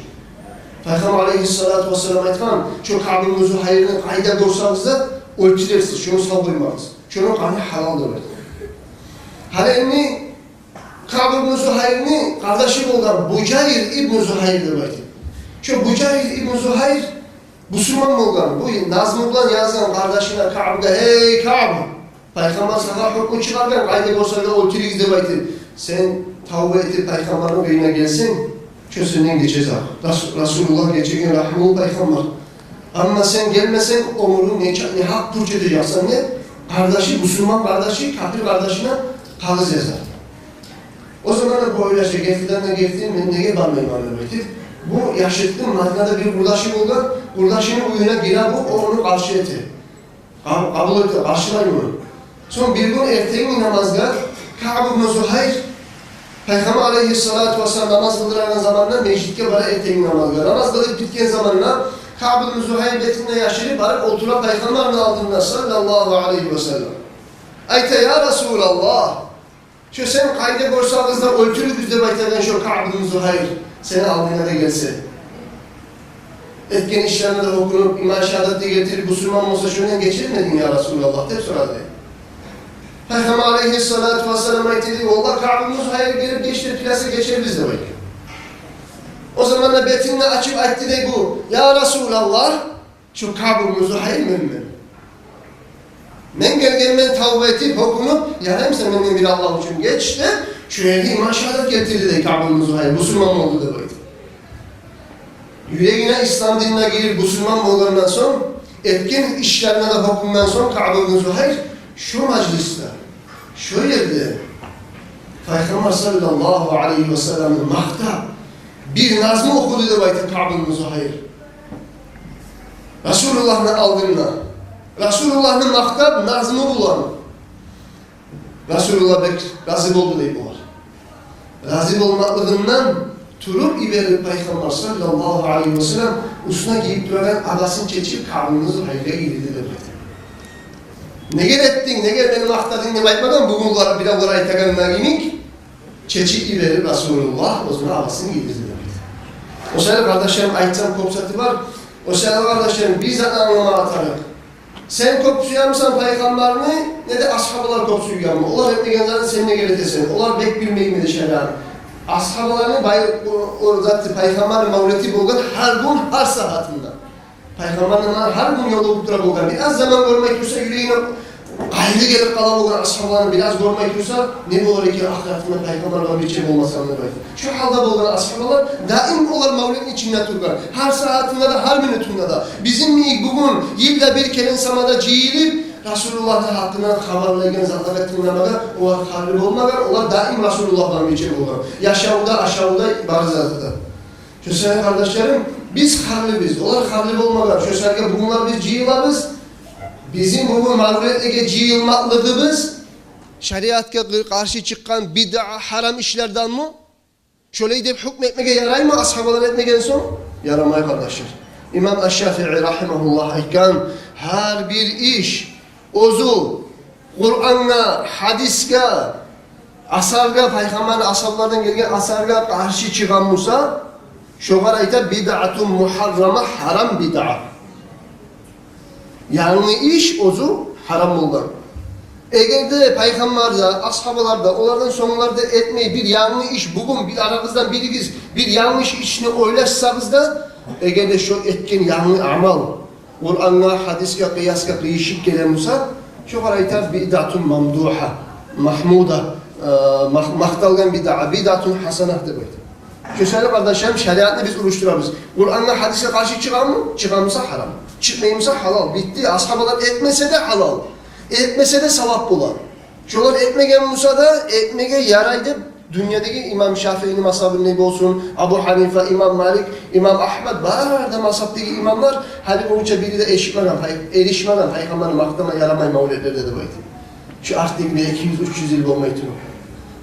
Пайхаммар алайгьиссалату вассалам айтгъан: «Шо Каъб ибну Зугьайрны къайда гёрсегиз де оьлтюрерсиз, шону сав къоймагъыз. Шону къаны гьалал», – деп айтгъан. Гьали энни Каъб ибну Зугьайрны къардашы болгъан Бужайр ибну Зугьайр деп айтып. Шо Бужайр ибну Зугьайр бусурман болгъан. Бу назму булан язгъан къардашына Каъбгъа: «Гьей Каъб, пайхаммар сагъа гьукму чыгъаргъан, къайда гёрсегиз де оьлтюрюгюз деп айтып. Сен тавба этип пайхаммарны уьюне гелсенг, шо сенден гечежек. Рас-, Расулуллагь гечеген, рагьмулу пайхаммар. Амма сен гелмесенг, оьмюрюнг нечакъы, негьакъ пуч этежексен», – деп, къардашы, бусурман къардашы капир къардашына къагъыз яза. О заманда бу ойлаша: «Гертиден де герти, мен неге бармайман?» – деп айтып. Бу яшыртгъын Мадинада бир къурдашы болгъан, къурдашыны уьюне гире бу, о ону къаршы эте. Къаб-, къабул эте, къаршылай муну. Сонг бир гюн эртенги намазгъа Каъб ибну Зугьайр, пайхаммар алайгьиссалату вассалам намаз къылдырагъан заманда межитге бара эртенги намазгъа. Намаз къылып битген заманда Каъб ибну Зугьайр бетин де яшырып барып олтура пайхаммарны алдында, саллаллагьу алайгьи вассаллам. Айта: «Я Расулаллагь, шо сен къайда гёрсегиз де оьлтюрюгюз деп айтагъан шо Каъб ибну Зугьайр сени алдынга да гелсе, этген ишлерине де гьёкюнюп, иман шагьадат да гелтирип, бусурман болса, шондан гечермединг, я Расулаллагь?» – деп сорады. Пайхаммар алайгьиссалату вассалам айтды: «Валлагь, Каъб ибну Зугьайр гелип гечип тилесе, гечербиз», – деп айтгъан. О заманда бетин де ачып айтды дей бу: «Я Расулаллагь, шо Каъб ибну Зугьайр менмен. Мен гелгенмен тавба этип, гьёкюнюп, яраймы сен менден бир Аллагь учун геч», – деп, шо ерде иман шагьадат гелтирди дей Каъб ибну Зугьайр, бусурман болду деп айтып. Юрегине ислам динине гирип, бусурман болгъандан сонг, этген ишлерине де гьёкюнген сонг Каъб ибну Зугьайр, шо мажлисде, шо ерде пайхаммар саллаллагьу алайгьи вассалламны макътап, бир назму охуду деп айтып Каъб ибну Зугьайр. Расулуллагьны алдында. Расулуллагьны макътап назму булан. Расулуллагь бек рази болду дей булар. Рази болмакълыгъындан туруп йиберип, пайхаммар саллаллагьу алайгьи вассаллам уьстюне гийип турагъан абасын чечип, Каъб ибну Зугьайргъа гийирди деп айта. «Неге этдинг, неге мени макътадынг?» – деп айтмагъан, бугюн булар биревлер айтагъанына йимик. Чечип йиберип, Расулуллагь оьзюню абасын гийирди деп айта. О саялы, къардашларым, айтсам, кёп заты бар. О саялы, къардашларым, биз де англама тарыкъ. Сен кёп сюемисен пайхаммарны, неде асгьабалар кёп сюйгенми? Олар этмеген затны сен неге этесен? Олар бек билмейми де шариатны? Асгьабаланы бай-, о, о затны, пайхаммарны мавлети болгъан гьар гюн, гьар сагьатында. Пайхаммарны гьар гюн ёлугъуп тура болгъан. Бираз заман гёрмей турса, юрегине къайгъы гелип къала болгъан асгьабаланы бираз гёрмей турса, не болар экен ахыратымда пайхаммар булан бирче болмасам деп айтып. Шо гьалда болгъан асгьабалар, даим олар мавлетни ичинде тургъан. Гьар сагьатында да, гьар минутунда да. Бизин йимик бугюн йылда бир керен сама да жыйылып, Расулуллагьны гьакъындан хабарлайгъан затлагъа тынгламагъа олар харлы болмагъан, олар даим Расулуллагь булан бирче болгъан. Яшаву да, ашаву да, бары заты да. Шо саялы, къардашларым, биз харлыбыз, олар харлы болмагъан. Шо саялы бугюнлер биз жыйылабыз. Бизин бугюн мавлетлеге жыйылмакълыгъыбыз шариатгъа къы-, къаршы чыкъгъан бидъа, гьарам ишлерденми? Шолай деп гьукму этмеге яраймы асгьабалар этмеген сонг? Ярамай, къардашлар. Имам аш-Шафии рагьимагьуллагь айтгъан: гьар бир иш оьзю Къурангъа, гьадисге, асаргъа, пайхаммарны асгьабалардан гелген асаргъа къаршы чыгъагъан буса, шогъар айта бидъатун мугьаррама, гьарам бидъа. Янгы иш оьзю гьарам болгъан. Эгер де пайхаммар да, асгьабалар да, олардан сонглар да этмей бир янгы иш, бугюн бир арагъыздан биригиз бир янгы иш ичине ойлашсагъыз да, эгер де шо этген янгы амал Къурангъа, гьадисге, къыясгъа къыйышып геле буса, шогъар айта бидъатун мамдугьа, магьмуда, э, мах-, макъталгъан бидъа, бидъатун гьасана деп айта. Шо саялы, къардашларым, шариатны биз урушдурабыз. Къурангъа, гьадисге къаршы чыгъамы? Чыгъа буса, гьарам. Чыкъмай буса, гьалал. Битди. Асгьабалар этмесе де, гьалал. Этмесе де, савап бола. Шолар этмеген буса да, этмеге ярай деп дюньядагъы имам Шафиини мазгьабындай болсун, Абу Гьанифа, имам Малик, имам Агьмад, бары да мазгьабдагъы имамлар гьали болгъунча бири де эшитмеген, пай-, эришмеген пайхаммарны макътама ярамай мавлетлерде деп айтып. Шо артдагъы бир эки юз, уьч юз йыл болмай туруп.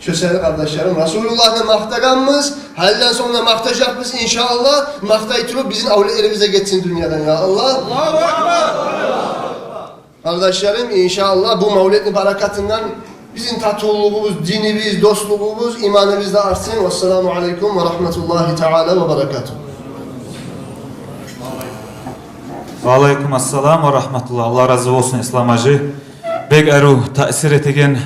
Шо саялы, къардашларым, Расулуллагьны макътагъанбыз, гьалиден сонг да макътажакъбыз, иншааллагь. Макътай туруп, бизин авлетлерибиз де гетсин дюньядан, я Аллагь. Аллагьу акбар! Къардашларым, иншааллагь, бу мавлетни баракатындан бизин татывлугъубуз, динибиз, дослугъубуз, иманыбыз да артсын. Вассаламу алейкум ва рагьматуллагьи таала ва баракатугь. Ва алейкум ассалам ва рагьматуллагь. Аллагь рази болсун, Ислам-гьажи. Бек арив таъсир этеген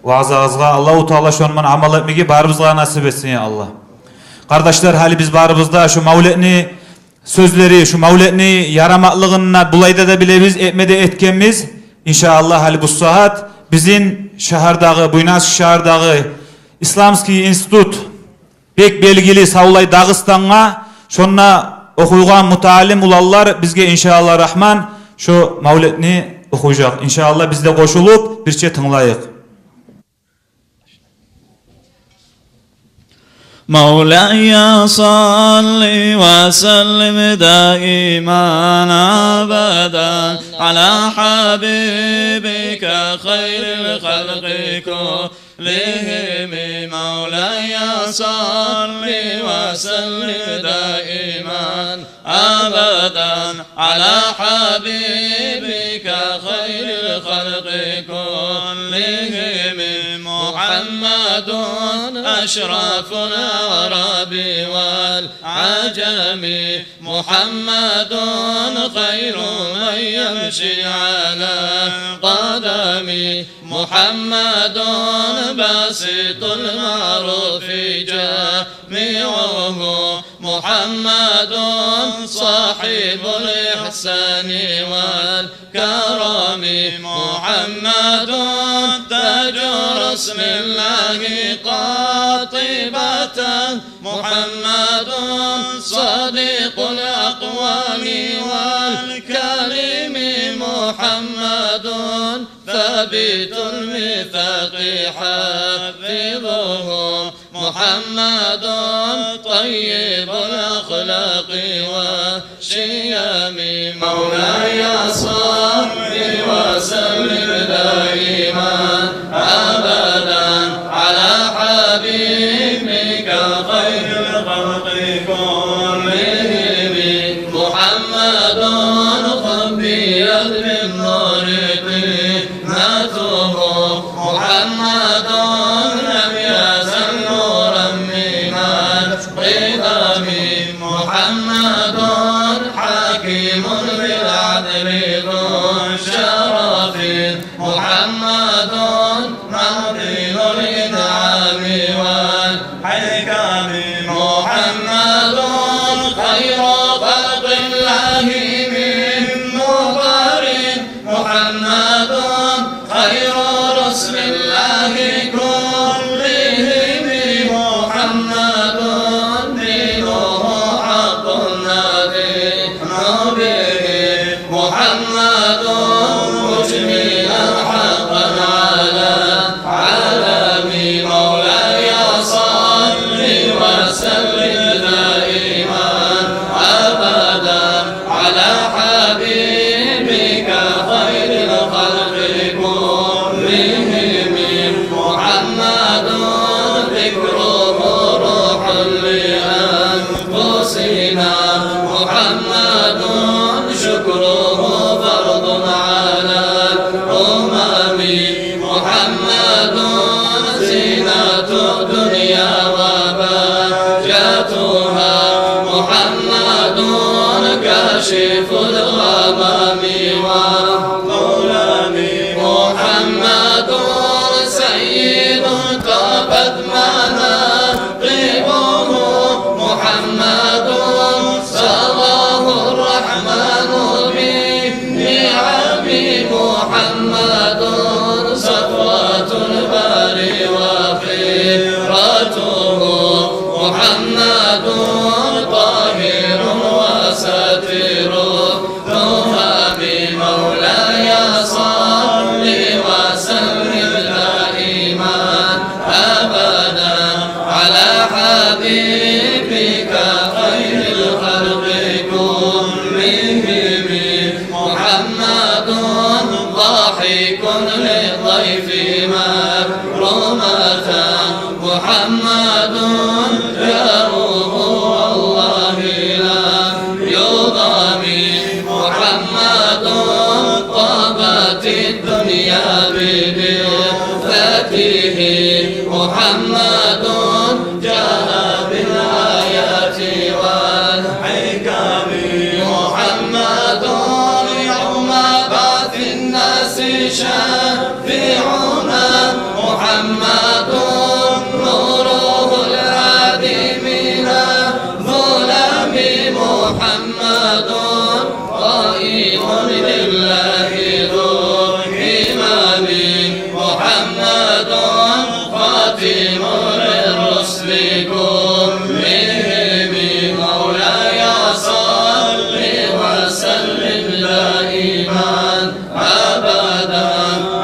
ваъзагъызгъа Аллагьу Таала шону булан амал этмеге барыбызгъа насип этсин, я Аллагь. Къардашлар, гьали биз барыбыз да шо мавлетни сёзлери, шо мавлетни ярамакълыгъын да булайда да билебиз, этме де этгенбиз. Иншааллагь, гьали бу сагьат бизин шагьардагъы, Буйнакск шагьардагъы Исламский институт бек белгили савлай Дагъыстангъа, шонда охуйгъан муталим уланлар бизге, иншааллагь рагьман, шо мавлетни охужакъ. Иншааллагь, биз де къошулуп бирче тынглайыкъ. مولاي صل وسلم دائما أبدا على حبيبك خير الخلق كلهم. مولاي صل وسلم دائما أبدا على حبيبك خير الخلق كلهم. محمد أشرف العرب والعجم، محمد خير من يمشي على قدم، محمد باسط المعروف جامعه، محمد صاحب الإحسان والكرم، محمد تاج رسل الله قاطبة، محمد صادق الأقوال والكلم، محمد ثابت الميثاق حافظه، محمد طيب الأخلاق والشيم. مولاي صل وسلم دائما أبدا على حبيبك خير الخلق كلهم. محمد خبيت بالنور طينته، محمد لم يزل نورا من القدم، محمد حكيم بالعدل ذو شرف، محمد معدن الإنعام والحكم، محمد خير خلق الله من مطر، محمد خير رسل الله كلهم، محمد دينه حق نادين به، محمد مجملا حقا على العالم. مولاي صل وسلم دائما أبدا على حبيبك خير الخلق كلهم، محمد ذكره روح محمد صفوة الباري وخيرته، محمد طاهر وستير تهامي. مولاي صل وسلم دائما أبدا على حبيبك خير الخلق كلهم. محمد ضاحك للضيف مكرمة، محمد جاره والله لم يضم، محمد طابت الدنيا ببعثته، محمد جاء بالآيات والحكم، محمد يوم بعث الناس شفيعنا، محمد نوره الهادي من الظلم، محمد قائم لله ذو الهمم، محمد خاتم للرسل كلهم. مولاي صل وسلم دائما أبدا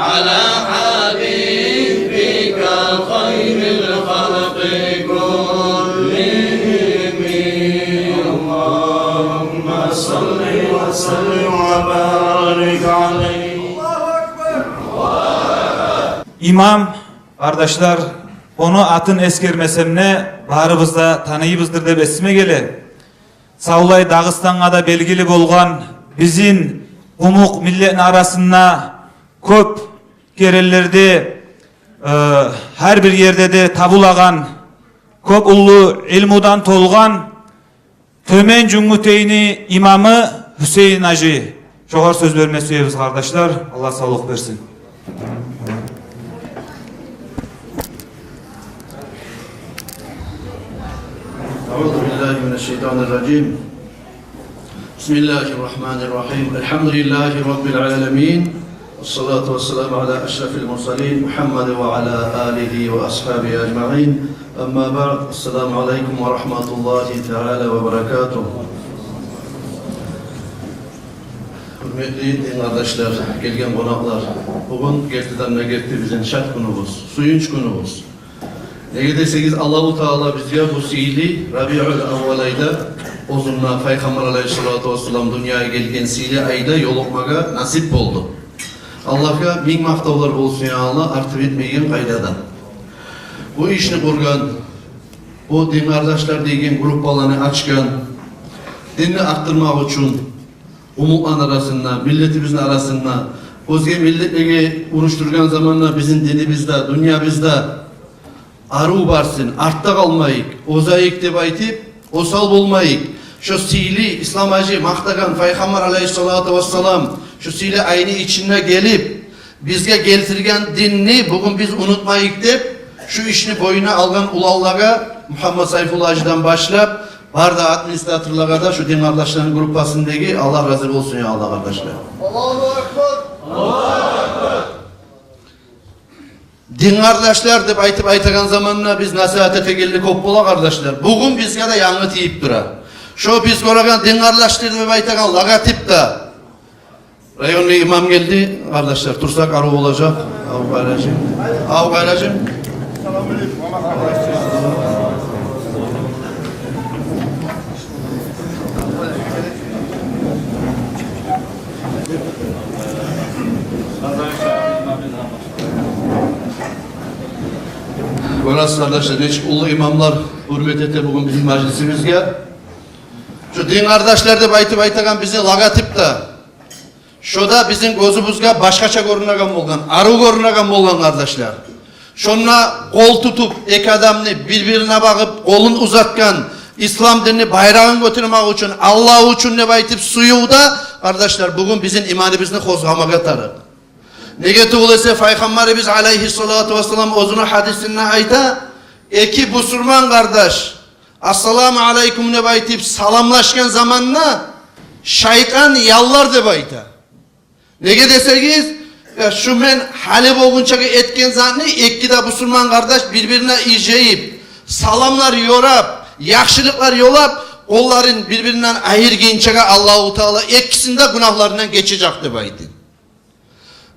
على حبيبك خير الخلق كلهم. اللهم صل وسلم وبارك عليه. Имам, къардашлар, ону атын эсгермесем де, барыбыз да таныйбыздыр деп эсиме геле. Савлай Дагъыстангъа да белгили болгъан, бизин къумукъ миллетни арасында кёп керенлерде, э, гьар бир ерде де табулагъан, кёп уллу илмудан толгъан Тёмен Жюнгютейни имамы Гьюсейин гьажи. Шогъар сёз берме сюебиз, къардашлар. Аллагь савлукъ берсин. أعوذ بالله من الشيطان الرجيم. بسم الله الرحمن الرحيم. الحمد لله رب العالمين. والصلاة والسلام على أشرف المرسلين محمد وعلى آله وأصحابه أجمعين. أما بعد. السلام عليكم ورحمة الله تعالى وبركاته. Гьюрметли дин къардашлар, гелген къонакълар, бугюн гертиден де герти бизин шат гюнюбюз, сююнч гюнюбюз. Неге десегиз, Аллагьу Таала бизге бу сыйлы Рабиуль-авваль айда, оьзюнде Пайхаммар алайгьиссалату вассалам дюньягъа гелген сыйлы айда ёлукъмагъа насип болду. Аллагьгъа минг макътавлар болсун, я Аллагь, арты битмейген къайдада. Бу ишни къургъан, бу дин къардашлар деген группаланы ачгъан, динни арттырмакъ учун къумукъланы арасында, миллетибизни арасында, оьзге миллетлеге урушдургъан заманда бизин динибизде, дюньябызда арив барсын, артда къалмайыкъ, озайыкъ деп айтып, осал болмайыкъ. Шо сыйлы Ислам гьажи макътагъан Пайхаммар алайгьиссалату вассалам шо сыйлы айны ичинде гелип, бизге гелтирген динни бугюн биз унутмайыкъ деп, шу ишни бойнуна алгъан уланлагъа, Мугьаммат Сайфулла гьажидан башлап, бары да администраторлагъа да, шу дин къардашларыны группасындагъы, Аллагь рази болсун, я Аллагь, къардашлар. Аллагьу акбар! Дин къардашлар деп айтып айтагъан заманда биз насигьат этегенли кёп бола, къардашлар. Бугюн бизге де янгы тийип тура. Шо биз гёреген дин къардашлар деп айтагъан логотип де. Районный имам гелди, къардашлар, турсакъ арив болажакъ. Ав къайражым. Ав къайражым. Гёресиз, къардашлар, нечик уллу имамлар гьюрмет эте бугюн бизин мажлисибизге. Шо дин къардашлар деп айтып айтагъан бизин логотип де, шо да бизин гёзюбюзге башгъача гёрюнеген болгъан, арив гёрюнеген болгъан, къардашлар. Шонда къол тутуп, эки адамны бир-бирине багъып, къолун узатгъан, ислам динни байрагъын гётермек учун, Аллагь учун деп айтып сююв де, къардашлар, бугюн бизин иманыбызны къозгъамагъа тарыкъ. Неге тюгюл эсе, Пайхаммарыбыз алайгьиссалату вассалам оьзюню гьадисинде айта, эки бусурман къардаш «Ассаламу алайкум» деп айтып саламлашгъан заманда шайтан яллар деп айта. Неге десегиз, Шу мен гьали болгъунчагъа этген затны эки де бусурман къардаш бир-бирине иржайып, саламлар ёрап, яхшылыкълар ёлап, къолларын бир-биринден айыргъынчагъа Аллагьу Таала экисин де гюнагьларындан гечежек деп айта.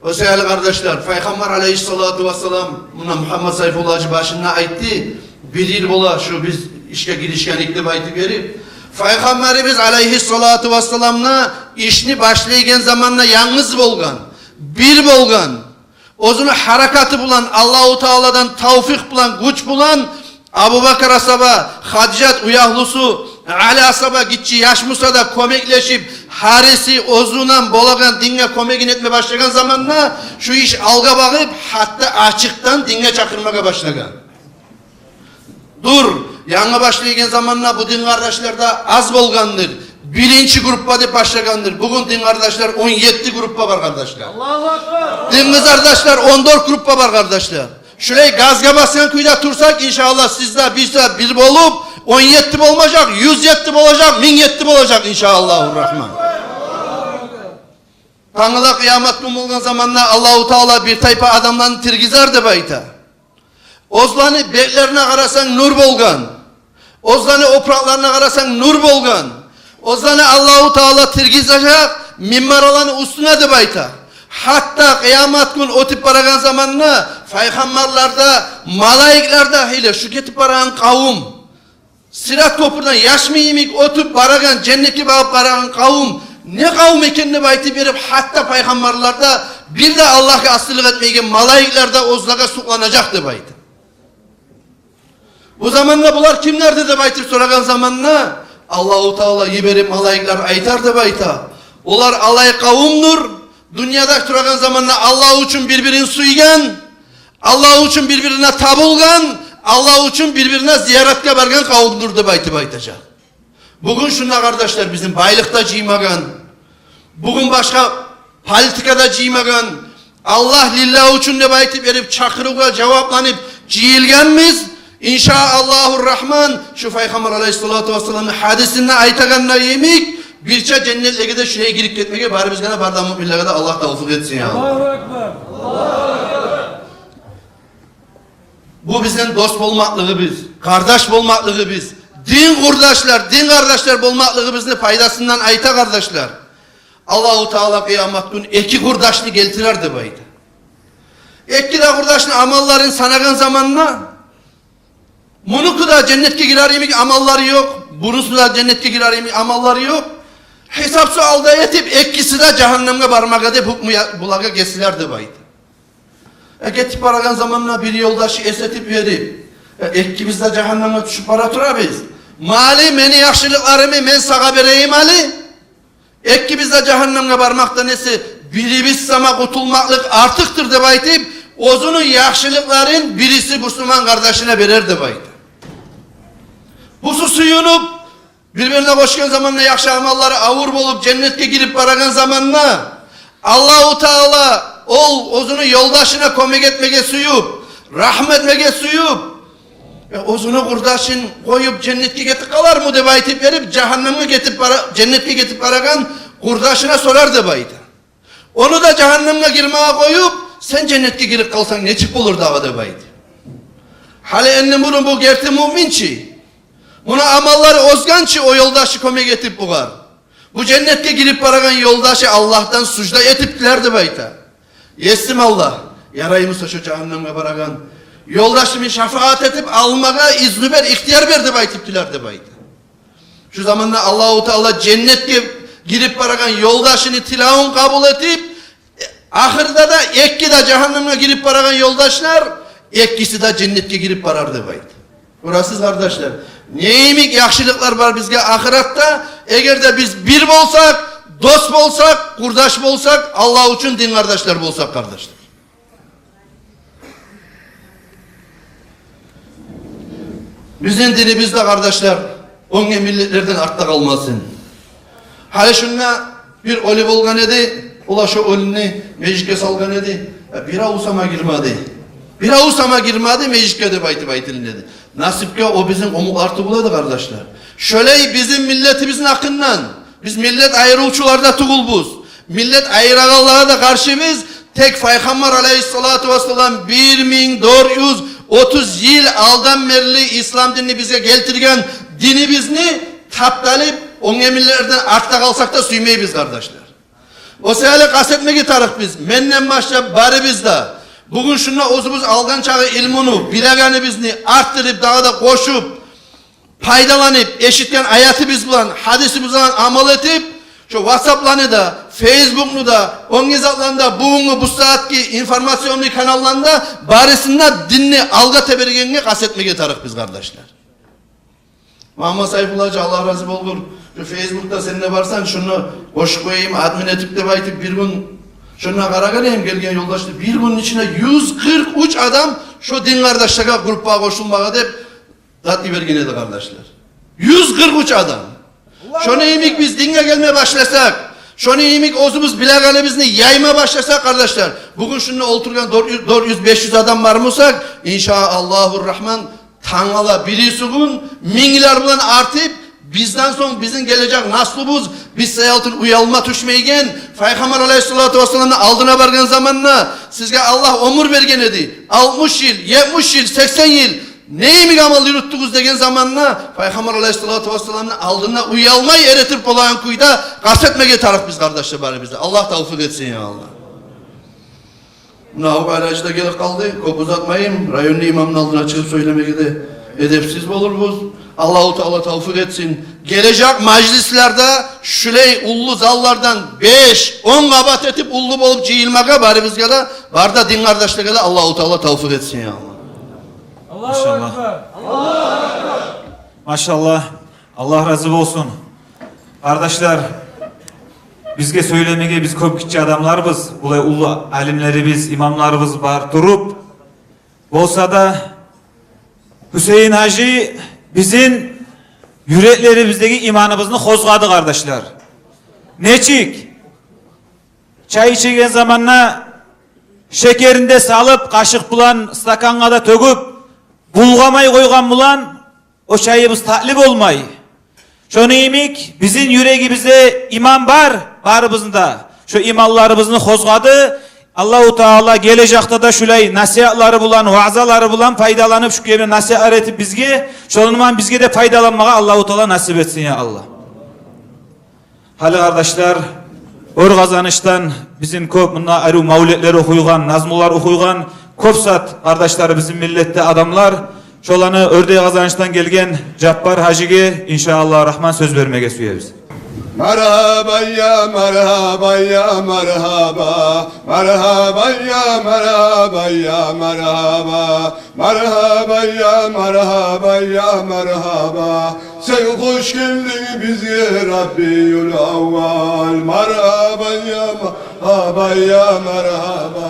О саялы, къардашлар, Пайхаммар алайгьиссалату вассалам, муна Мугьаммад Сайфуллагь башында айтды, бир йыл бола шу биз ишге гиришгенлик деп айтып берип, Пайхаммарыбыз алайгьиссалату вассалам да ишни башлайгъан заманда янгыз болгъан, бир болгъан, оьзюню гьаракаты булан, Аллагьу Тааладан тавфикъ булан, гюч булан, Абубакар асгьаба, Хадижат уьягьлюсю, Али асгьаба гиччи яш буса да кёмеклешип, гьариси оьзюнден болагъан динге кёмегин этме башлагъан заманда шу иш алгъа багъып, гьатта ачыкъдан динге чакъырмагъа башлагъан. Дюр, янгы башлайгъан заманда бу дин къардашлар да аз болгъандыр. Биринчи группа деп башлагъандыр. Бугюн дин къардашлар он етти группа бар, къардашлар. Аллагьу акбар. Дин къызардашлар он дёрт группа бар, къардашлар. Шулай газгъа басгъан кюйде турсакъ, иншааллагь, сиз де, биз де бир болуп, он етти болмажакъ, юз етти болажакъ, минг етти болажакъ, иншааллагьу рагьман. Тангала къыямат гюн болгъан заманда Аллагьу Таала бир тайпа адамланы тиргизер деп айта. Оьзлени бетлерине къарасанг, нюр болгъан. Оьзлени опуракъларына къарасанг, нюр болгъан. Оьзлени Аллагьу Таала тиргизежек минбарланы уьстюне деп айта. Гьатта къыямат гюн оьтюп барагъан заманда пайхаммарлар да, малайиклер де гьали шу гетип барагъан къавум, Сират кёпюрден яшмы йимик оьтюп барагъан, женнетге багъып барагъан къавум не къавум экен деп айтып берип, гьатта пайхаммарлар да, бир де Аллагьгъа асилик этмейген малайиклер де оьзлеге сукъланажакъ деп айта. Бу заманда булар кимлерди деп айтып сорагъан заманда, Аллагьу Таала йиберип малайиклер айтар деп айта. Олар алай къавумдур, дюньяда турагъан заманда Аллагь учун бир-бирин сюйген, Аллагь учун бир-бирине табулгъан, Аллагь учун бир-бирине зияратгъа баргъан къавумдур деп айтып айтажакъ. Бугюн шунда, къардашлар, бизин байлыкъ да жыймагъан, бугюн башгъа политика да жыймагъан, Аллагь лиллагь учун деп айтып берип, чакъырывгъа жавапланып жыйылгъанбыз. Иншааллагьу рагьман, шу Пайхаммар алайгьиссалату вассаламны гьадисинде айтагъаны йимик, бирче женнетлеге де шулай гирип гетмеге барыбызгъа да, бары да муъминлеге де Аллагь тавфикъ этсин, я Аллагь. Аллагьу акбар. Бу бизин дос болмакълыгъыбыз, къардаш болмакълыгъыбыз, дин къурдашлар, дин къардашлар болмакълыгъыбызны пайдасындан айта, къардашлар. Аллагьу Таала къыямат гюн эки къурдашны гелтирер деп айта. Эки де къурдашны амалларын санагъан заманда, мунуку да женнетге гирер йимик амаллары ёкъ, бунусу да женнетге гирер йимик амаллары ёкъ. Гьисап-суал да этип, экиси де жагьаннемге бармагъа деп гьукму я-, булагъа гесилер деп айта. Э, гетип барагъан заманда бир ёлдашы эс этип берип: «Э, экибиз де жагьаннемге тюшюп бара турабыз. Ма гьали мени яхшылыкъларымны мен сагъа берейим гьали. Экибиз де жагьаннемге бармакъдан эсе бирибиз сама къутулмакълыкъ артыкъдыр», — деп айтып, оьзюню яхшылыкъларын бириси бусурман къардашына берер деп айта. Бусу сююнюп, бир-бирине къошгъан заманда, яхшы амаллары авур болуп, женнетге гирип барагъан заманда, Аллагьу Таала ол оьзюню ёлдашына кёмек этмеге сююп, рагьму этмеге сююп, э, оьзюню къурдашын къоюп женнетге гетип къалармы деп айтып берип, жагьаннемге гетип бара-, женнетге гетип барагъан къурдашына сорар деп айта. Ону да жагьаннемге гирмеге къоюп, сен женнетге гирип къалсанг, нечик болур дагъы деп айта. Гьали энни муну бу герти муъмин чи. Муну амаллары озгъан чы, о ёлдашы кёмек этип бугъар. Бу женнетге гирип барагъан ёлдашы Аллагьдан сужда этип тилер деп айта. Есим Аллагь, яраймыса шо жагьаннемге барагъан ёлдашымны шафагьат этип алмагъа изну бер, ихтияр бер деп айтып тилер деп айта. Шу заманда Аллагьу Таала женнетге гирип барагъан ёлдашыны тилевюн къабул этип, ахырда да эки де жагьаннемге гирип барагъан ёлдашлар, экиси де женнетге гирип барар деп айта. Гёресиз, къардашлар, не йимик яхшылыкълар бар бизге ахыратда, эгер де биз бир болсакъ, дос болсакъ, къурдаш болсакъ, Аллагь учун дин къардашлар болсакъ, къардашлар. Бизин динибиз де, къардашлар, оьнге миллетлерден артда къалмасын. Гьали шунда бир оьлю болгъан эди, олар шо оьлюню межитге салгъан эди. Э, бир авуз сама гирмеди. Бир авуз сама гирмеди межитге деп айтып айтылына эди. Насипге о бизин къумукълар тюгюл эди, къардашлар. Шолай бизин миллетибизни гьакъындан, биз миллет айырывчулар да тюгюлбюз. Миллет айырагъанлагъа да къаршыбыз. Тек Пайхаммар алайгьиссалату вассалам бир минг дёрт юз отуз йыл алдан берли ислам динни бизге гелтирген динибизни тапталып, оьнге минглерден артда къалсакъ да сюймейбиз, къардашлар. О саялы къаст этмеге тарыкъбыз, менден башлап барыбыз да. Бугюн шунда оьзюбюз алгъан чакъы илмуну, билегенибизни артдырып, дагъы да къошуп, пайдаланып, эшитген аятыбыз булан, гьадисибиз булан амал этип, шо ватсапланы да, фейсбукну да, оьнге затланы да, бугюнгю бу сагьатгъы информационный каналланы да, барысын да динни алгъа тебергенге къаст этмеге тарыкъбыз, къардашлар. Магьаммат Сайфуллагь гьажи, Аллагь рази болгъур, шо фейсбукда сен де барсан, шунда къошуп къояйым, админ этип деп айтып, бир гюн шунда къарагъан эдим, гелген ёлдашны, бир гюнню ичинде юз къыркъ уьч адам шо дин къардашлагъа, группагъа къошулмагъа деп зат йиберген эди, къардашлар. Юз къыркъ уьч адам. Шону йимик биз динге гелме башласакъ, шону йимик оьзюбюз билегенибизни яйма башласакъ, къардашлар, бугюн шунда олтургъан дёрт юз, дёрт юз, беш юз адам бар бусакъ, иншааллагьу рагьман, тангала бирисигюн минглер булан артып, бизден сонг бизин гележек наслубуз, биз саялы уялма тюшмейген, Пайхаммар алайгьиссалату вассаламны алдына баргъан заманда, сизге Аллагь оьмюр берген эди, алтмыш йыл, етмиш йыл, сексен йыл, не йимик амал юрютдюгюз деген заманда, Пайхаммар алайгьиссалату вассаламны алдында уялмай, эретип болагъан кюйде къаст этмеге тарыкъбыз, къардашлар, барыбыз да. Аллагь тавфикъ этсин, я Аллагь. Муна Абу Гьажи да гелип къалды. Кёп узатмайым, районну имамны алдына чыгъып сёйлемеге де эдепсиз болурбуз. Аллагьу Таала тавфикъ этсин. Гележек мажлислерде шулай уллу заллардан беш, он къабат этип уллу болуп жыйылмагъа барыбызгъа да, бары да дин къардашлагъа да Аллагьу Таала тавфикъ этсин, я Аллагь. Аллагьу акбар. Машаллагь. Аллагь рази болсун. Къардашлар, бизге сёйлемеге биз кёп гиччи адамларбыз, булай уллу алимлерибиз, имамларыбыз бар туруп. Болса да, Гьюсейин гьажи бизин юреклерибиздеги иманыбызны къозгъады, къардашлар. Нечик? Чай ичеген заманда шекерин де салып, къашыкъ булан стакангъа да тёгюп, булгъамай къойгъан булан о чайыбыз татли болмай. Шону йимик бизин юрегибизде иман бар, барыбызны да. Шо иманларыбызны къозгъады. Аллагьу Таала гележекде де шулай насигьатлары булан, ваъзалары булан пайдаланып, шу кеби насигьатлар этип бизге, шону булан бизге де пайдаланмагъа Аллагьу Таала насип этсин, я Аллагь. Гьали, къардашлар, Оьр Къазанышдан бизин кёп мунда арив мавлетлер охуйгъан, назмулар охуйгъан кёп зат къардашлар, бизин миллетде адамлар. Шоланы Оьрдей Къазанышдан гелген Жаппар гьажиге, иншааллагь рагьман, сёз бермеге сюебиз. Маргьаба, я маргьаба, я маргьаба. Маргьаба, я маргьаба, я маргьаба. Маргьаба, я маргьаба, я маргьаба. Сен хош гелдинг бизге, Рабиюл аввал. Маргьаба, я маргьаба, я маргьаба.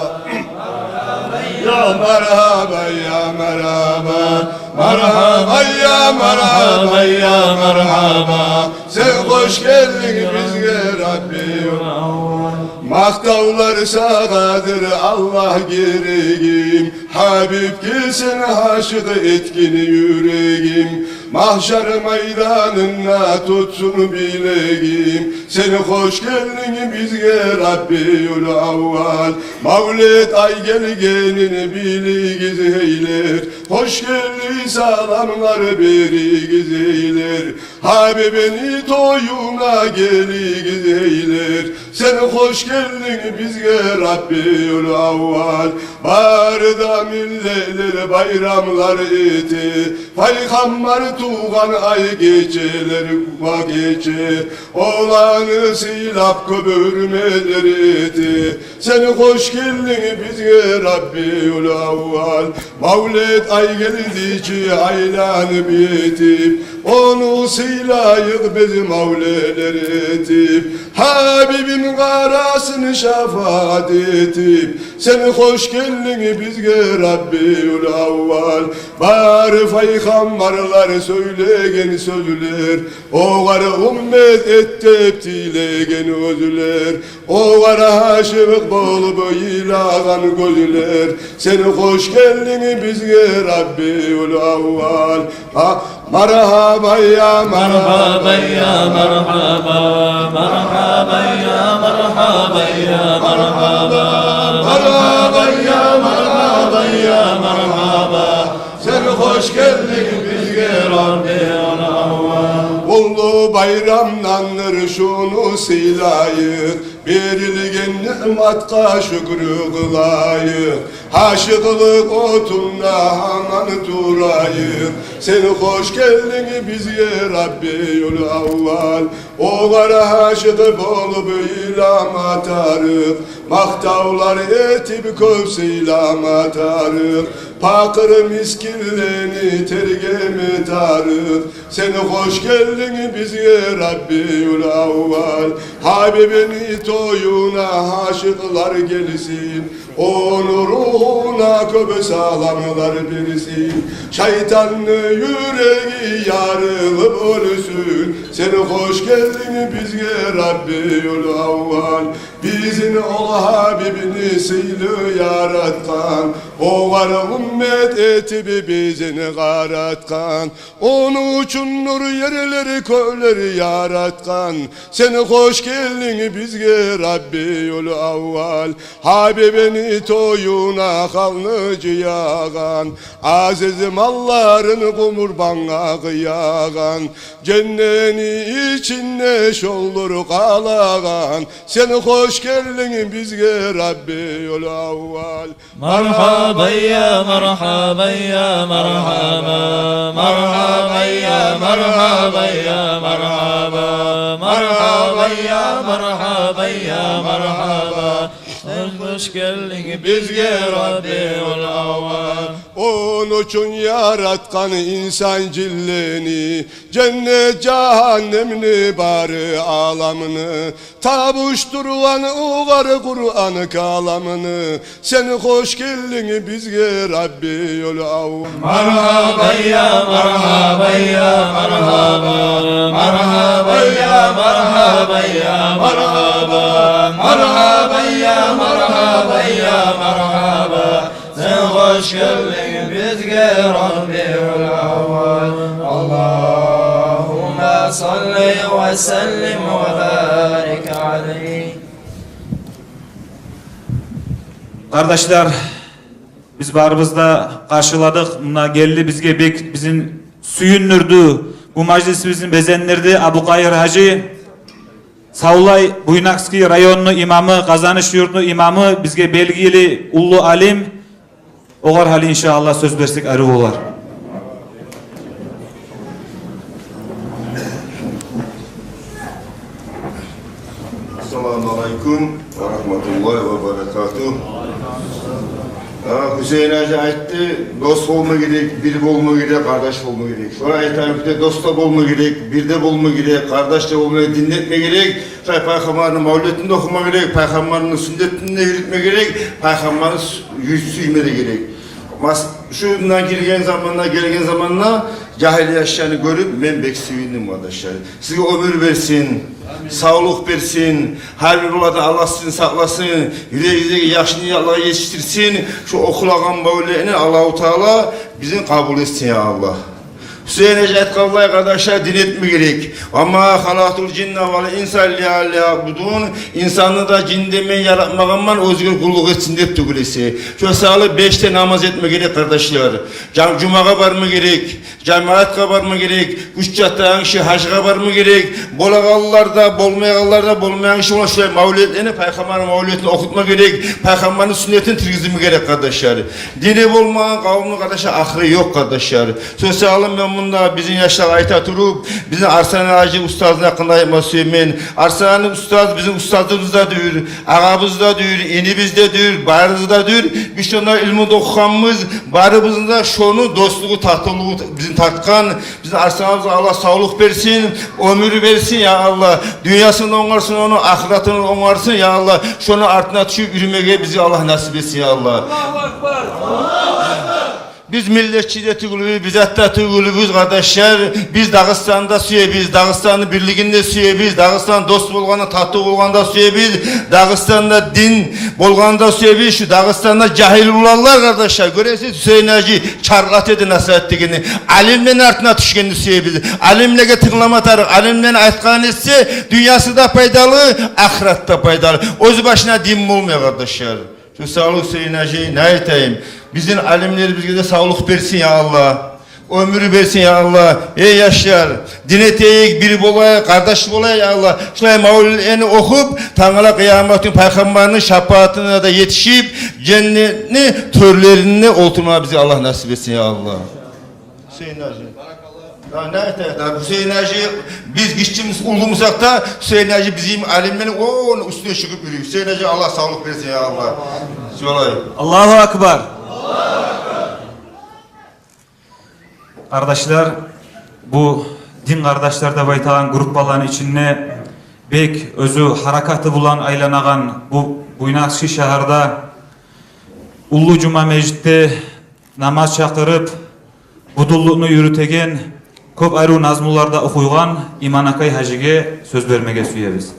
Я маргьаба, я маргьаба. Маргьаба, я маргьаба, я маргьаба. Сен хош гелдинг бизге, Рабиюл аввал. Макътавлар сагъадыр, Аллагь герегим. Гьабибге сен гьашыкъ этген юрегим. Магьшар майданында тутсун билегим. Сен хош гелдинг бизге, Рабиюл аввал. Мавлет ай гелгенин билигиз, гьейлер. Хош гелди саламлар беригиз, гьейлер. Гьабибини тоюна гелигиз, гьейлер. Сен хош гелдинг бизге, Рабиюл аввал. Бары да миллетлер байрамлар эте. Пайхаммар тувгъан ай гечелер ва гече. Оланы сыйлап кёп гьюрметлер эте. Сен хош гелдинг бизге, Рабиюл аввал. Мавлет ай гелди чи айланып етип, ону сыйлайыкъ биз мавлетлер этип. Гьабибим къарасын шафагьат этип. Сен хош гелдинг бизге, Рабиюл аввал. Бары пайхаммарлар сёйлеген сёзлер, огъар уммат эт деп тилеген оьзлер. Огъар гьашыкъ болуп йылагъан гёзлер. Сен хош гелдинг бизге, Рабиюл аввал. Ма-, маргьаба, я маргьаба, я маргьаба. Маргьаба, я маргьаба, я маргьаба. Я маргьаба, сен хош гелдинг бизге, Раббиюл аввал. Уллу байрамдандыр, шуну сыйлайыкъ, берилген ниъматгъа шюкюр къылайыкъ. Гьашыкълыкъ отунда гьаман турайыкъ. Сен хош гелдинг бизге, Раббиюл аввал. Огъар гьашыкъ болуп йыламатарыкъ, макътавлар этип кёп сыйламатарыкъ, пакъыр мискинлени тергеметарыкъ. Сен хош гелдинг бизге, Раббиюл аввал. Гьабибини тоюна гьашыкълар гелсин, ону ругьуна кёп саламлар берсин. Шайтанны юреги ярылып оьлсюн. Сен хош гелдинг бизге, Раббиюл аввал. Бизин ол Гьабибни сыйлы яратгъан, огъар уммат этип бизин къаратгъан, ону учундур ерлер, кёклер яратгъан. Сен хош гелдинг бизге, Раббиюл аввал. Гьабибини тоюна халкъны жыягъан, азиз малларын къурбангъа къыягъан, женнетни ичинде шолдур къалагъан. Сен хош гелдинг бизге, Раббиюл аввал. Маргьаба, я маргьаба, я маргьаба. Маргьаба, я маргьаба, я маргьаба. Маргьаба, я маргьаба, я маргьаба. Сен хош гелдинг бизге, Раббиюл аввал. Ону учун яратгъан инсан жинлени, женнет, жагьаннемни, бары аламны, тапшургъан огъар Къуран каламны. Сен хош гелдинг бизге, Раббиюл аввал. Маргьаба, я маргьаба, я маргьаба. Маргьаба, я маргьаба, я маргьаба. Маргьаба, я маргьаба, я маргьаба. Сен хош гелдинг бизге, Раббиюл аввал. Аллагьумма салли ва саллим ва барик алайгь. Къардашлар, биз барыбыз да къаршыладыкъ. Муна гелди бизге, бек бизин сююндюрдю. Бу мажлисибизни безендирди Абукъайыр гьажи. Савлай Буйнакский районну имамы, Къазаныш юртну имамы, бизге белгили уллу алим. Огъар гьали, иншааллагь, сёз берсек, арив болар. Ассаламу алайкум ва рагьматуллагьи ва баракатугь. А, Гьюсейн гьажи айтды, дос болма герек, бир болма герек, къардаш болма герек. Шолай айтайыкъ, бизде дос да болма герек, бир де болма герек, къардаш да болма герек, дин де этме герек. Шолай Пайхаммарны мавлетин де охума герек, Пайхаммарны сюннетин де юрютме герек, Пайхаммарны сю-, юрю-, сюйме де герек. Мас-, шундан гирген заманда, гелген заманда жагьил яшланы гёрюп, мен бек сююндюм, къардашлар. Сизге оьмюр берсин, савлукъ берсин, гьар бир баладан Аллагь сизин сакъласын, юрегигиздеги яхшы ниятлагъа етишдирсин. Шу охулагъан мавлетни Аллагьу Таала бизин къабул этсин, я Аллагь. Гьюсейн гьажи айтгъанлай, къардашлар, дин этме герек. Ва ма халакътул жинна вал инса илля лиябудун. Инсанны да, жинни де мен яратмагъанман оьзюне къуллукъ этсин деп тюгюл эсе. Шо саялы беш де намаз этме герек, къардашлар. Жам-, жумагъа барма герек, жамиатгъа барма герек, гюч чатагъан гиши гьажгъа барма герек. Болагъанлар да, болмайгъанлар да, болмайгъан гиши бола, шулай мавлетлени, Пайхаммарны мавлетин охутма герек, Пайхаммарны сюннетин тиргизме герек, къардашлар. Дини болмагъан къавумну, къардашлар, ахыры ёкъ, къардашлар. Сёз салым, мен мунда бизин яшлагъа айта туруп, бизин Арслан гьажи устазны гьакъында айтма сюемен. Арслан устаз бизин устазыбыз да дюр, агъабыз да дюр, инибиз де дюр, барыбыз да дюр. Биз шонда илму да охугъанбыз, барыбызны да шону дослугъу, татывлугъу бизин тартгъан. Бизин Арсланыбызгъа Аллагь савлукъ берсин, оьмюр берсин, я Аллагь. Дюньясын да онгарсын ону, ахыратын да онгарсын, я Аллагь. Шону артына тюшюп юрюмеге бизге Аллагь насип этсин, я Аллагь. Биз миллетчи де тюгюлбюз, биз зат да тюгюлбюз, къардашлар. Биз Дагъыстанны да сюебиз, Дагъыстанны бирлигин де сюебиз, Дагъыстан дос болгъанны, татыв болгъанны да сюебиз, Дагъыстанда дин болгъанны да сюебиз. Шу Дагъыстанда жагьил уланлар, къардашлар, гёресиз, Гьюсейн гьажи чархлат эди насигьат дегенни. Алимлени артына тюшгенни сюебиз. Алимлеге тынглама тарыкъ. Алимлени айтгъанын этсе, дюньясы да пайдалы, ахыраты да пайдалы. Оьз башына дин болмай, къардашлар. Тюз савлукъ, Гьюсейин гьажи, не айтайым? Бизин алимлерибизге де савлукъ берсин, я Аллагь. Оьмюр берсин, я Аллагь. Эй яшлар, дин этейик, бир болайыкъ, къардаш болайыкъ, я Аллагь. Шулай мавлетлени охуп, тангала къыямат гюн пайхаммарны шапаатына да етишип, женнетни тёрлеринде олтурма бизге Аллагь насип этсин, я Аллагь. Гьюсейин гьажи. Я, не айтайыкъ да, Гьюсейин гьажи, биз гиччимиз, уллумусакъ да, Гьюсейин гьажи бизин алимлени, о, ону уьстюне чыгъып юрюй. Гьюсейин гьажи, Аллагь савлукъ берсин, я Аллагь. Шолай. Аллагьу акбар. Къардашлар, бу дин къардашлар деп айтагъан группаланы ичинде бек оьзю гьаракаты булан айланагъан, бу Буйнакский шагьарда уллу жума межитде намаз чакъырып, будунлукъну юрютеген, кёп арив назмулар да охуйгъан Иманакай гьажиге сёз бермеге сюебиз.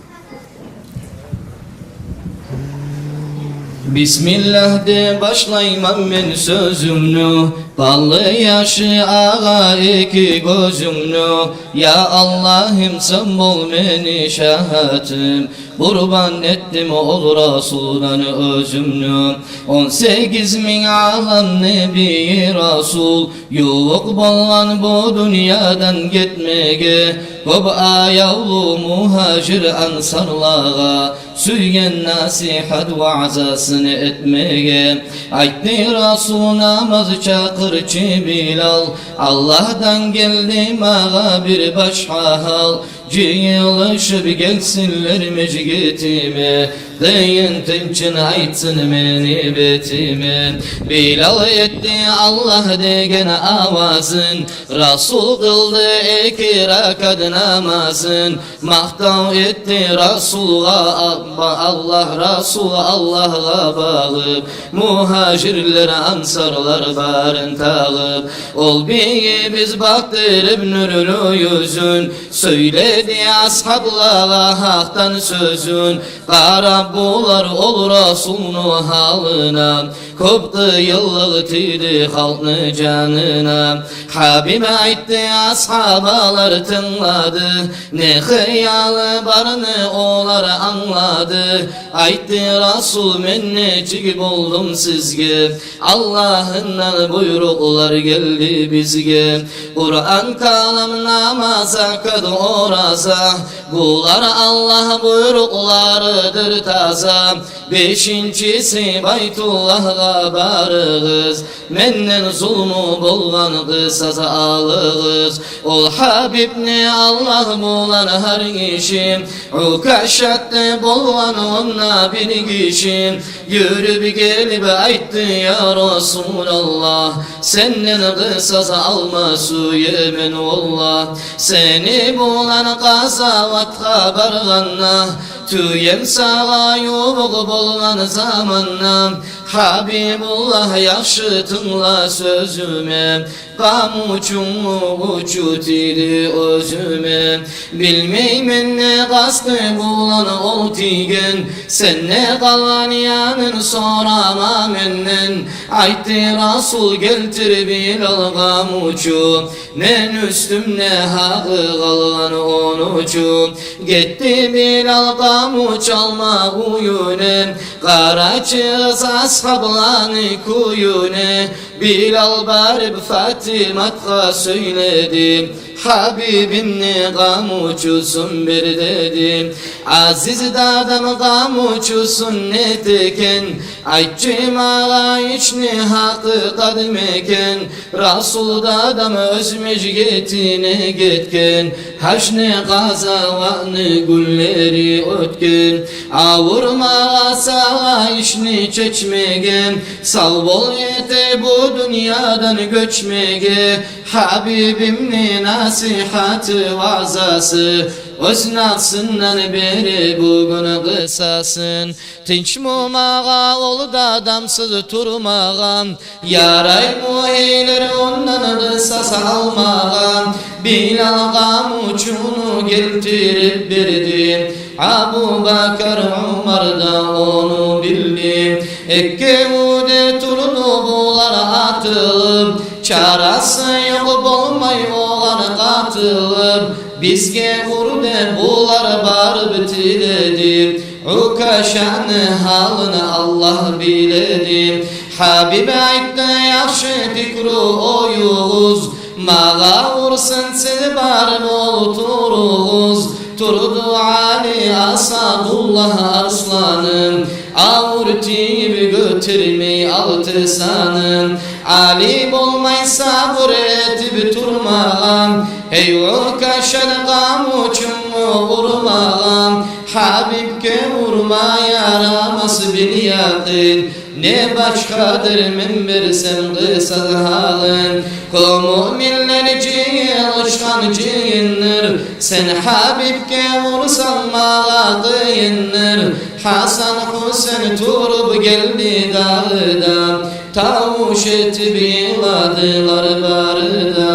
Бисмиллагь деп башлайман мен сёзюмню, баллы яшы агъа эки гёзюмню. Я Аллагьым, сен бол мени шагьатым, къурбан этдим ол Расулдан оьзюмню. Он сегиз минг аламны бийи Расул, ювукъ болгъан бу дюньядан гетмеге, кёп аявлу мугьажир ансарлагъа сюйген насигьат ваъзасын этмеге. Айтды Расул: «Намаз чакъырчы, Билал, Аллагьдан гелди магъа бир башгъа гьал. Жыйылышып гелсинлер межгитиме, къыйын тынчын айтсын мени бетиме». Билал этди Аллагь деген авазын, Расул къылды эки ракат намазын. Макътав этди Расулгъа Аллагь, Расул Аллагьгъа багъып, мугьажирлер, ансарлар барын тагъып. Ол бийибиз бакъдырып нюрлю юзюн, сёйледи асгьаблагъа гьакъдан сёзюн. Къарап булар ол Расулну гьалына, кёп къыйынлыкъ тийди халкъны жанына. Гьабиб айтды, асгьабалар тынглады, не хыялы барын олар англады. Айтды Расул: «Мен нечик болдум сизге? Аллагьындан буйрукълар гелди бизге. Къуран, калам, намаз, закат, ораза, булар Аллагь буйрукъларыдыр таза. Бешинчиси, Байтуллагьгъа барыгъыз, менден зулму болгъан къысас алыгъыз». Ол Гьабибни Аллагь булан гьар иши, Укашатда болгъан онда бир гиши. Юрюп гелип айтды: «Я Расулаллагь, сенден къысас алма сюемен, валлагь. Сени булан къазаватгъа баргъанда, тюем сагъа ювукъ болгъан заманда». Гьабибуллагь, яхшы тынгла сёзюме, къамучунгну учу тийди оьзюме. Билмеймен не къасты булан ол тийген, сенде къалгъан янын сорама менден. Айтды Расул: «Гелтир, Билал, къамучу, мен уьстюмде гьакъы къалгъан онучу». Гетди Билал къамуч алма уьюне, къарачыгъыз асгьабланы кююне. Билал барып Фатиматгъа сёйледи: «Гьабибимни къамучусун бер», – деди. «Азиз дадам къамучусун нетекен? Айтчы магъа, ични гьакъы къадмекен?» Расул дадам оьз межгетине гетген, гьаж не къазаватны гюнлери оьтген. Авур магъа сагъа ични чечмеге, сав бол эте бу дюньядан гёчмеге. Гьабибимни насигьаты, ваъзасы, оьз нафсындан бере бугюн къысасын. Тынчмы магъа ол дадамсыз турмагъа? Яраймы эйлер ондан къысас алмагъа? Билал къамучуну гелтирип берди. Абубакар, Умар да ону билди. Эккеви де турду булар атылып, чарасы ёкъ болмай огъар къатылып. Бизге ур деп булар барып тиледи. Укашаны гьалын Аллагь биледи. Гьабиб айтды: яхшы пикру оюгъуз, магъа урсун сиз барып олтуругъуз. Турду Али Асадуллагь арсланы, авур тийип гётермей алты саны. Али болмай сабур этип турмагъа, гьей, Укаша, къамучунгну урмагъа. Гьабибге урма ярамас, бил якъин, не башгъадыр мен берсем къысас гьалын. Къул, муъминлер, жыйылышгъан жыйындыр, сен Гьабибге урсанг, магъа къыйындыр. Гьасан, Гьусен туруп гелди дагъы да, тавуш этип йыладылар бары да.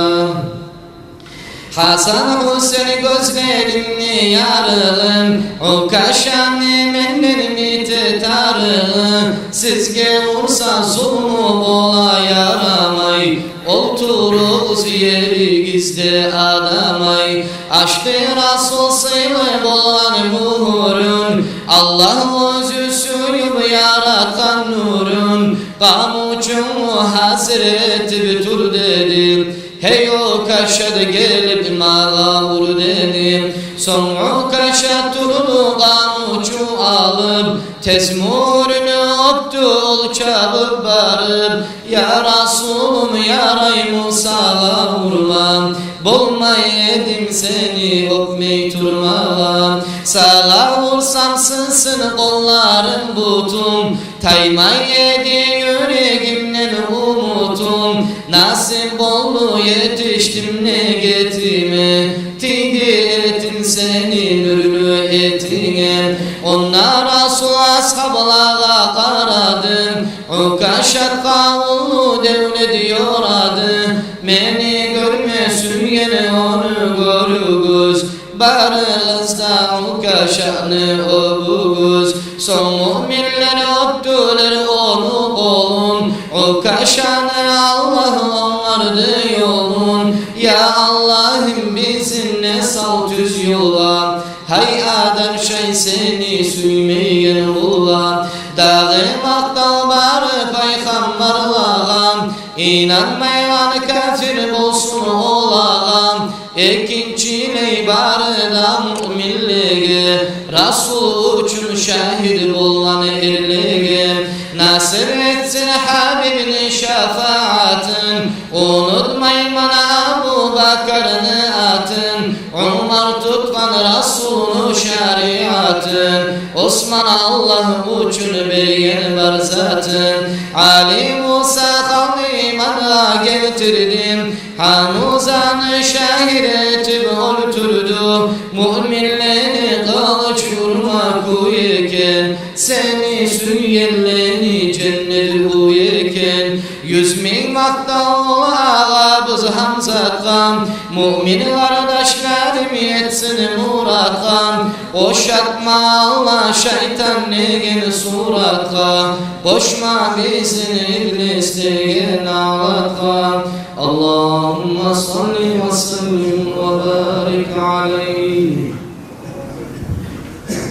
Гьасан, Гьусен, гёзлеримни ярыгъын, Укашаны менден битди тарыгъы. Сизге урса зулму бола ярамай, олтуругъуз еригизде, адамай. Ачды Расул сыйлы болгъан мугьюрюн, Аллагь оьзю сююп яратгъан нюрюн. Къамучунгну гьазир этип тур деди, гьей, Укаша, гелип магъа ур деди. Сонг Укаша турду, къамучу алып, тез мугьюрню оьпдю ол чабып барып. Я Расулум, ярайму сагъа урма, болмай эдим сени оьпмей турмагъа. Сагъа урсам, сынсын къолларым, бутум, таймай эди юрегимден умутум. Насип болду, етишдим негетиме, тийди этим сени нюрлю этинге. Онда Расул асгьаблагъа къарады, Укашатгъа уллу девлет ёрады. Мени гёрме сюйген ону гёрюгюз, барыгъыз да Укашаны оьбюгюз. Сонг муъминлер оьпдюлер ону къолун, Укашаны Аллагь онгарды ёлун. Я Аллагьым, бизин де сал тюз ёлгъа, гьай адам, шай сени сюймейген къулгъа. Дагъы макътав бары пайхаммарлагъа, инанмайгъан капир болсун олагъа. Экинчилей бары да муъминлеге, Расул учун шагьит болгъан эрлеге. Насип этсин Гьабибни шафаатын, унутмайман Абубакарны атын. Умар тутгъан Расулну шариатын, Осман Аллагь учун берген бар затын. Али буса халкъ имангъа гелтирди, Гьамзаны шагьит этип оьлтюрдю. Муъминлени къылыч урма кюй экен, сени сюйгенлени женнет уьй экен. Юз минг макътав ол агъабыз Гьамзатгъа, муъмин къардашларым етсин муратгъа. Къошатма Аллагь шайтан деген суратгъа, къошма бизин иблис деген алатгъа. Аллагьумма салли ва саллим ва барик алайгь.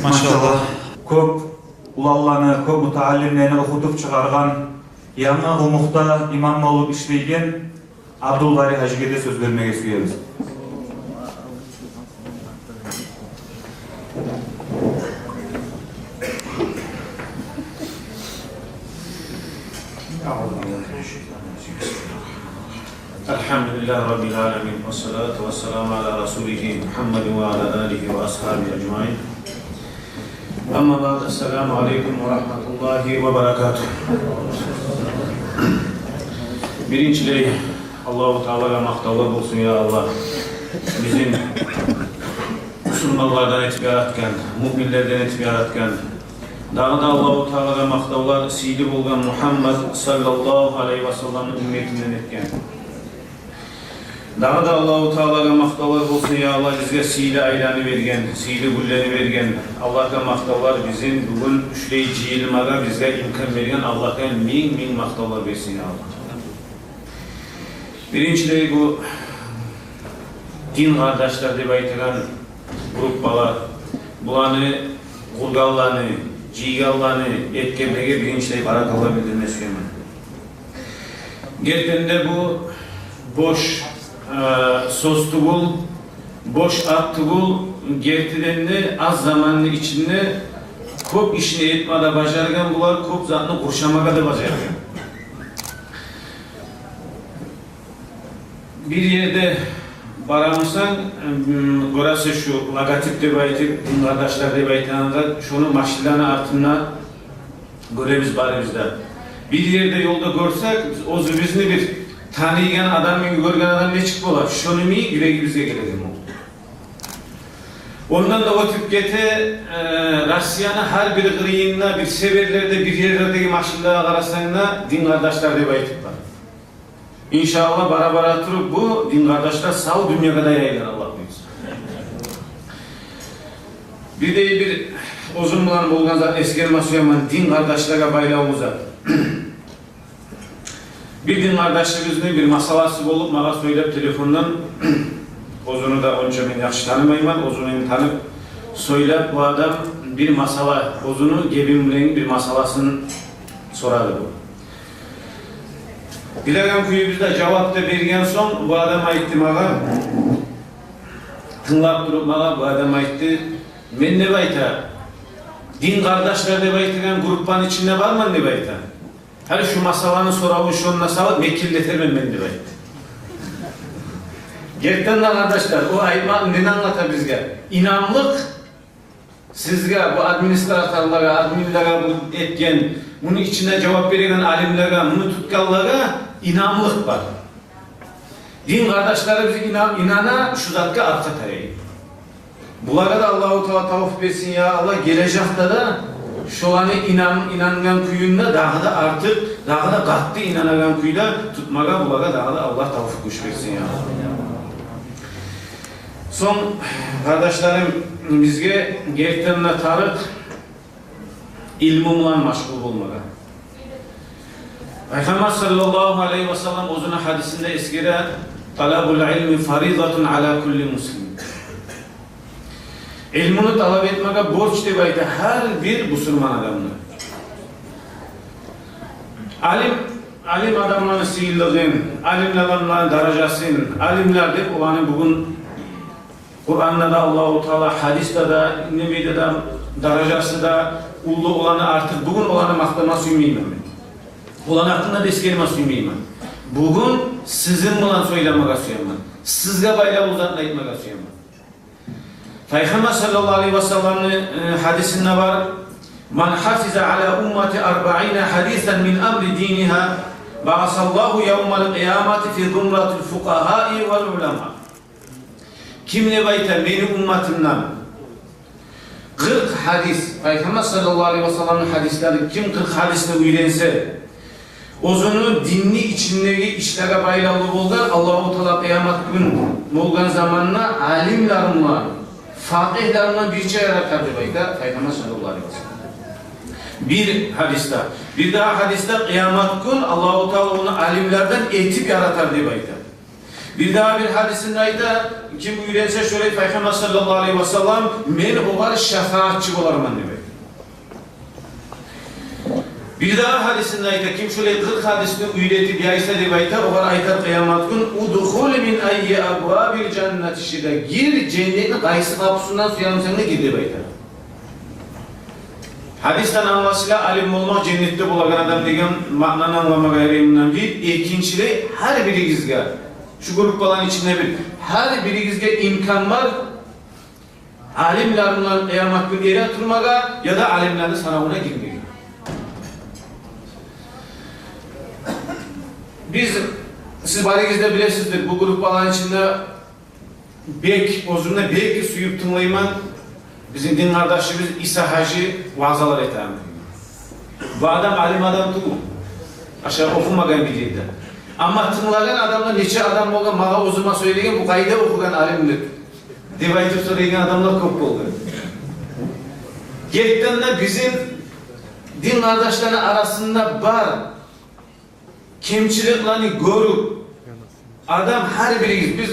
Машаллагь. Кёп уланланы, кёп мутааллимлени охутуп чыгъаргъан, янгы къумукъда имам болуп ишлейген Абдулбари гьажиге де сёз бермеге сюебиз. الحمد لله رب العالمين، والصلاة والسلام على رسوله محمد وعلى آله وأصحابه أجمعين. أما بعد، السلام عليكم ورحمة الله وبركاته. Биринчилей, Аллагьу Таалагъа макътавлар болсун, я Аллагь, бизин мусулманлардан этип яратгъан, муъминлерден этип яратгъан. Дагъы да Аллагьу Таалагъа макътавлар, сыйлы болгъан Мухаммад саллаллагьу алайгьи ва салламны умметинден этген. Дагъы да Аллагьу Таалагъа макътавлар болсун, я Аллагь, бизге сыйлы айланы берген, сыйлы гюнлени берген. Аллагьгъа макътавлар, бизин бугюн шулай жыйылмагъа бизге имкан берген. Аллагьгъа минг-минг макътавлар берсин, я Аллагь. Биринчилей, бу дин къардашлар деп айтагъан группалар, буланы Къургъанланы, жыйгъанланы, этгенлеге биринчилей баракалла билдирме сюемен. Гертиден де бу бош, э, сёз тюгюл, бош ат тюгюл, гертиден де аз заманны ичинде кёп ишни этме де бажаргъан булар, кёп затны къуршамагъа да бажаргъан. Бир ерде барамысан, м, гёресе шу логотип деп айтып, дин къардашлар деп айтагъангъа, шону машинланы артында гёребиз барыбыз да. Бир ерде ёлда гёрсек, биз оьзюбюзню бир таныйгъан адамны гёрген адам нечик бола, шону ми юрегибизге гелеген болду. Ондан да оьтюп гете, э, Россияны гьар бир къырыйында, бир северлерде, бир ерлердеги машинлеге къарасанг да, дин къардашлар деп айтып бар. Иншааллагь, бара-бара туруп бу дин къардашлар сав дюньягъа да яйылар, Аллагь буюрса. Бир де бир оьзюм булан болгъан зат эсгерме сюемен, дин къардашлагъа байлавлу зат. Бир дин къардашыбызны бир масъаласы болуп, магъа сёйлеп телефондан, оьзюню де онча мен яхшы танымайман, оьзюн мен танып, сёйлеп, бу адам бир масъала, оьзюню гебин булан бир масъаласын сорады бу. Билеген кюйюбюзде жавап да берген сонг, бу адам айтды магъа, тынглап туруп магъа, бу адам айтды, мен, деп айта, дин къардашлар деп айтагъан группаны ичинде барман, деп айта. Гьали шу масъаланы соравун шонда салып, мекенлетермен мен, деп айтды. Гертиден де, къардашлар, о айтмакъ нени англата бизге? Инамлыкъ сизге, бу администраторлагъа, админлеге, бу этген, муну ичинде жавап береген алимлеге, муну тутгъанлагъа инамлыкъ бар. Дин къардашларыбыз ина-, инана шу затгъа, аркъа таяй. Булагъа да Аллагьу Таала тавфикъ берсин, я Аллагь, гележекде де шоланы инан-, инангъан кюйде дагъы да артыкъ, дагъы да къатты инанагъан кюйде тутмагъа булагъа дагъы да Аллагь тавфикъ, гюч берсин, я Аллагь. Сонг, къардашларым, бизге гертиден де тарыкъ илму булан машгъул болмагъа. Пайхаммар саллаллагьу алайгьи ва саллам оьзюню гьадисинде эсгере: «Талабул илми фаридатун ала кулли муслим». Илмуну талап этмеге борч деп айта гьар бир бусурман адамны. Алим, алим адамланы сыйлылыгъын, алим адамланы даражасын, алимлер деп оланы бугюн Къуранда да Аллагьу Таала, гьадисде де, немеде де, даражасы да уллу оланы, артыкъ бугюн оланы макътама сюймеймен мен. Оланы гьакъында да эсгерме сюймеймен. Бугюн сизин булан сёйлемеге сюемен. Сизге байлавлу затны айтмагъа сюемен. Пайхаммар саллаллагьу алайгьи ва салламны, э, гьадисинде бар: «Ман хафиза ала уммати арбаина хадисан мин амри динигьа, баасаллагьу явмал къиямати фи зумратил фукъагьаи вал улама». Ким, деп айта, мени умматымдан къыркъ гьадис, Пайхаммар саллаллагьу алайгьи ва салламны гьадислери, ким къыркъ гьадисни уьйренсе, оьзюню динни ичиндеги ишлеге байлавлу болгъан, Аллагьу Таала къыямат гюн болгъан заманда алимлер булан, факъигьлер булан бирче яратар, деп айта Пайхаммар саллаллагьу алайгьи ва саллам. Бир гьадисде. Бирдагъы гьадисде къыямат гюн Аллагьу Таала ону алимлерден этип яратар, деп айта. Бирдагъы бир гьадисинде айта, ким уьйренсе шолай Пайхаммар саллаллагьу алайгьи ва саллам, мен огъар шафаатчы боларман, деп айта. Бирдагъы гьадисинде айта, ким шолай къыркъ гьадисни уьйретип яйса, деп айта, огъар айтар къыямат гюн: «Удхул мин айи абвабил жаннати шита», гир, женнетни къайсы къапусундан сюе бусанг да гир, деп айта. Гьадисден англашыла, алим болмакъ женнетде болагъан адам деген маънаны англамагъа ярай мундан бир. Экинчилей, гьар биригизге, шу группаланы ичинде бир, гьар биригизге имкан бар алимлер булан къыямат гюн эретурмагъа яда алимлени санавуна гирмеге. Биз, сиз барыгъыз да билесиздир, бу группаланы ичинде бек, оьзюм де бек сююп тынглайман бизин дин къардашыбыз Иса гьажи ваъзалар этеген. Бу адам алим адам тюгюл. Аша охумагъан бир ерде. Амма тынглагъан адамлар нече адам болгъан, магъа оьзюме сёйлеген, бу къайда охугъан алим деп, деп айтып сорайгъан адамлар кёп болгъан. Гертиден де бизин дин къардашланы арасында бар кемчиликлени гёрюп, адам, гьар биригиз, биз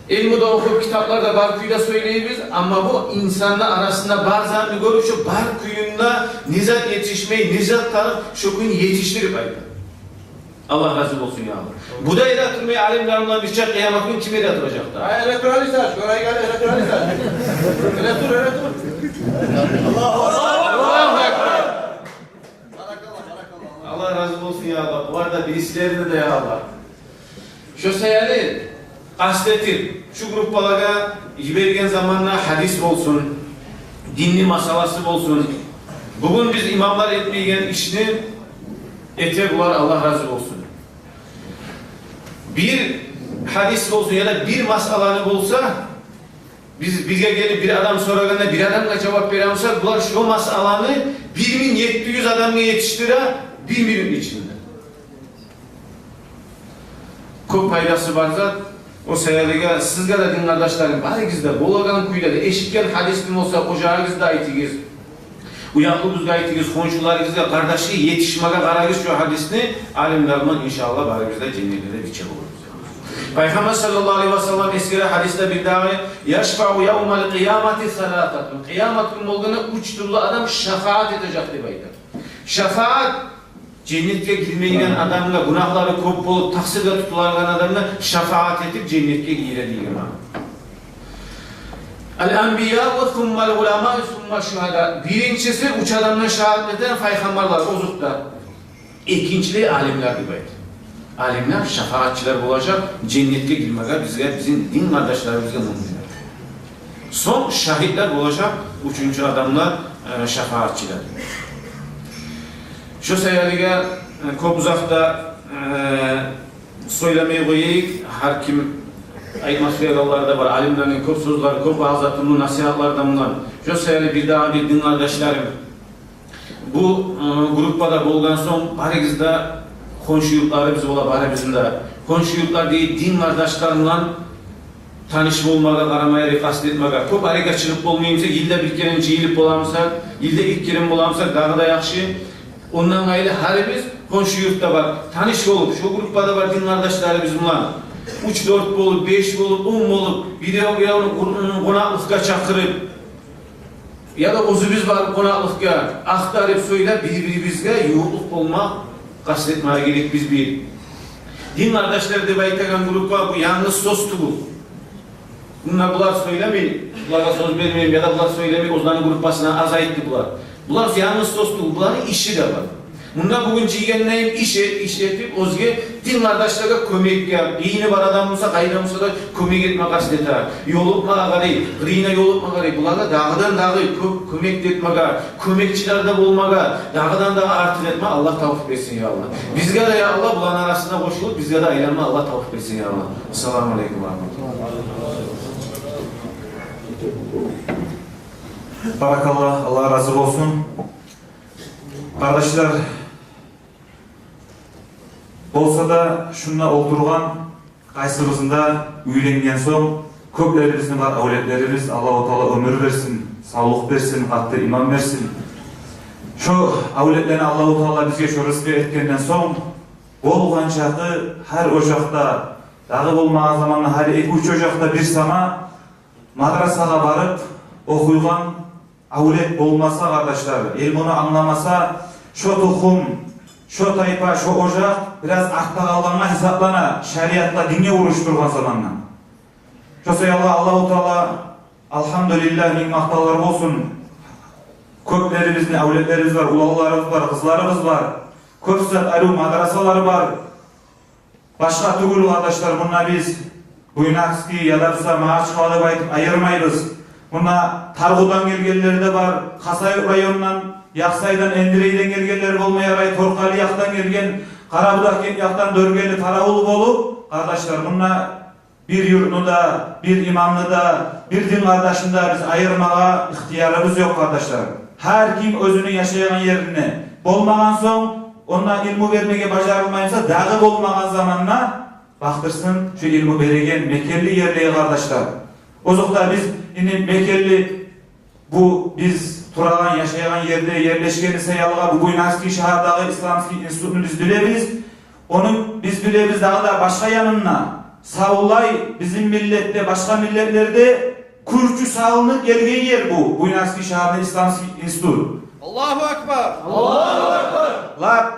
Илму да охуп, китаплар да бар кюйде сёйлейбиз, амма бу инсанны арасында бар затны гёрюп, шо бар кюйюнде не зат етишмей, не зат тарыкъ, шо кюйню етишдирип айта. Аллагь рази болсун, я Аллагь. Бу да эретурмай, алимлер булан бирче къыямат гюн ким эретуражакъ да? Ай, эретур, Али саж, гёрейик, Али, эретур, Али саж. Эретур, эретур. Аллагьу акбар. Аллагь рази болсун, я Аллагь. Булар да, бирисилерден де, я Аллагь. Шо саялы къаст этип, шу группалагъа йиберген заманда гьадис болсун, динни масъаласы болсун. Бугюн биз имамлар этмейген ишни эте булар, Аллагь рази болсун. Бир гьадис болсун яда бир масъаланы болса, биз бизге гелип бир адам сорагъанда, бир адамгъа жавап бере бусакъ, булар шо масъаланы бир минг етти юз адамгъа етишдире бир минутну ичинде. Кёп пайдасы бар зат. О саялы сизге де, дин къардашларым, барыгъыз да болагъан кюйде де, эшитген гьадисни болса, ожагъыгъызда айтыгъыз, уьягьлюгюзге айтыгъыз, хоншуларыгъызгъа, къардашлар, етишмеге къарагъыз шо гьадисни. Алимлер булан, иншааллагь, барыбыз да женнетде бирче болурбуз. Пайхаммар саллаллагьу алайгьи ва саллам эсгере гьадисде бир дагъы: «Яшфаъу явмал къиямати саласатун». Къыямат гюн болгъанда уьч тюрлю адам шафаат этежек деп айта. Шафаат женнетге гирмейген адамгъа, гюнагьлары кёп болуп, такъсирге тутулгъан адамгъа шафаат этип женнетге гире деген магъна. «Ал-анбияу, суммал уламау, сумма шугьада». Биринчиси уьч адамдан шафаат этеген пайхаммарлар, озокъда. Экинчилей алимлер деп айта. Алимлер шафаатчылар болажакъ женнетге гирмеге бизге, бизин дин къардашларыбызгъа, муъминлеге. Сонг шагьитлер болажакъ, уьчюнчю адамлар, э, шафаатчылар. Шо саялы, э, кёп узакъда, э, сёйлемей къояйыкъ, гьар ким айтмас сёйлевлер де бар, алимлени кёп сёзлери, кёп ваъзлар, тюрлю насигьатлар да булан. Шо саялы бир дагъы бир, дин къардашларым, бу, э, группада болгъан сонг, барыгъыз да, хоншу юртларыбыз бола барыбызны да. Хоншу юртлар дей, дин къардашлар булан таныш болмагъа къарамай, къаст этмеге. Кёп арекге чыгъып болмай бусакъ, йылда бир керен жыйылып бола бусакъ, йылда эки керен бола бусакъ, дагъы да яхшы. Ондан къайры, гьарибиз хоншу юртда бар, таныш болуп, шо группада бар дин къардашларыбыз булан уьч-дёрт болуп, беш болуп, он болуп, бирев-биревню къон-, къонакълыкъгъа чакъырып, яда оьзюбюз барып къонакълыкъгъа, ахтарып, сёйлеп, бир-бирибизге ювукълукъ болмагъа къаст этмеге герекбиз бир. Дин къардашлар деп айтагъан группа бу янгыз сёз тюгюл. Мунда булар сёйлемей, булагъа сёз бермеймен, яда булар сёйлемей, оьзлени группасына аз айтды булар. Булар янгыз сёз тюгюл, буланы иши де бар. Мунда бугюн жыйгъан йимик иш, иш этип, оьзге дин къардашлагъа кёмекге, къыйыны бар адам буса, къайда буса да кёмек этме къаст эте. Ёлукъмагъа къарай, къырыйына ёлукъма къарай. Булагъа дагъыдан-дагъы кё-, кёмек де этмеге, кёмекчилер де болмагъа, дагъыдан-дагъы артыкъ этме Аллагь тавфикъ берсин, я Аллагь. Бизге де, я Аллагь, буланы арасына къошулуп, бизге де айланма Аллагь тавфикъ берсин, я Аллагь. Ассаламу алейкум ва рагьматуллагь. Баракаллагь, Аллагь рази болсун. Къардашлар, болса да, шунда олтургъан къайсыбызны да уьйленген сонг, кёплерибизни бар авлетлерибиз, Аллагьу Таала оьмюр берсин, савлукъ берсин, къатты иман берсин. Шо авлетлени Аллагьу Таала бизге шо рызкъы этгенден сонг, болгъан чакъы гьар ожакъда, дагъы болмагъан заманда гьар эки-уьч ожакъда бир сама мадрасагъа барып охуйгъан авлет болмаса, къардашлар, илмуну англамаса, шо тухум, шо тайпа, шо ожакъ бираз артда къалгъангъа гьисаплана, шариатгъа, динге урушдургъан заманда. Шо саялы Аллагьу Таала, алгьамдулиллагь, минг макътавлар болсун, кёплерибизни авлетлерибиз бар, уланларыбыз бар, къызларыбыз бар, кёп зат арив мадрасалар бар. Башгъа тюгюл, къардашлар, мунда биз Буйнакский яда буса Магьачкъала деп айтып айырмайбыз. Мунда Таргъудан гелгенлер де бар, Хасавюрт районундан, Яхсайдан, Эндирейден гелгенлер болма ярай, Торкъали якъдан гелген, Къарабудагъгент якъдан, Дёргели, Таравул болуп, къардашлар, мунда бир юртну да, бир имамны да, бир дин къардашны да биз айырмагъа ихтиярыбыз ёкъ, къардашлар. Гьар ким оьзюню яшайгъан ерине болмагъан сонг, онда илму бермеге бажарылмай буса, дагъы болмагъан заманда бакъдырсын шо илму береген мекенли ерлеге, къардашлар. Озокъда, биз энни мекенли, бу биз турагъан, яшайгъан ерде ерлешгени саялы, бу Буйнакский шагьардагъы исламский институтну биз билебиз. Ону биз билебиз дагъы да башгъа янын да. Савлай бизин миллетде, башгъа миллетлерде кюрчю салынып гелген ер бу Буйнакский шагьарны исламский институт. Аллагьу акбар! Аллагьу акбар! Лап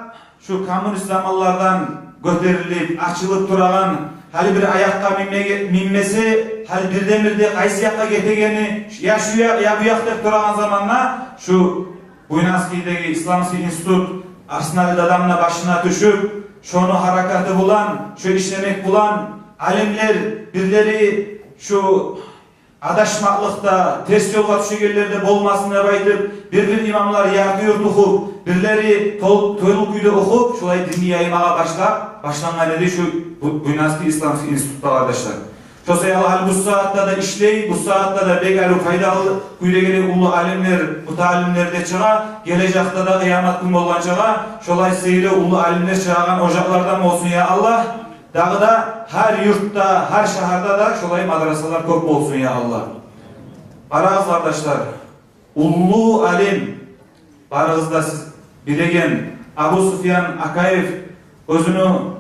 шу коммунист заманлардан гётерилип, ачылып турагъан, гьали бир аякъгъа минмеге, минмесе, гьали бирден-бирде къайсы якъгъа гетегени, я шу якъ, я бу якъ деп турагъан заманда, шу Буйнакскийдеги исламский институт Арсналиди адамны башына тюшюп, шону гьаракаты булан, шо ишлемек булан, алимлер бирлери шу адашмакълыкъда, терс ёлгъа тюшегенлер де болмасын деп айтып, бир-бир имамлар ярты юрт охуп, бирлери тол-, толу кюйде охуп, шолай динни яймагъа башлап, башлангъан эди шу Бу-, Буйнакский исламский институтда, къардашлар. Шо саялы гьали бу сагьатда да ишлей, бу сагьатда да бек арив пайдалы кюйде геле уллу алимлер, мутаалимлер де чыгъа, гележекде де къыямат гюн болгъанчагъа шолай сыйлы уллу алимлер чыгъагъан ожакълардан болсун, я Аллагь. Дагъы да гьар юртда, гьар шагьарда да шолай мадрасалар кёп болсун, я Аллагь. Къарагъыз, къардашлар, уллу алим, барыгъыз да сиз билеген Абусуфьян Акаев оьзюню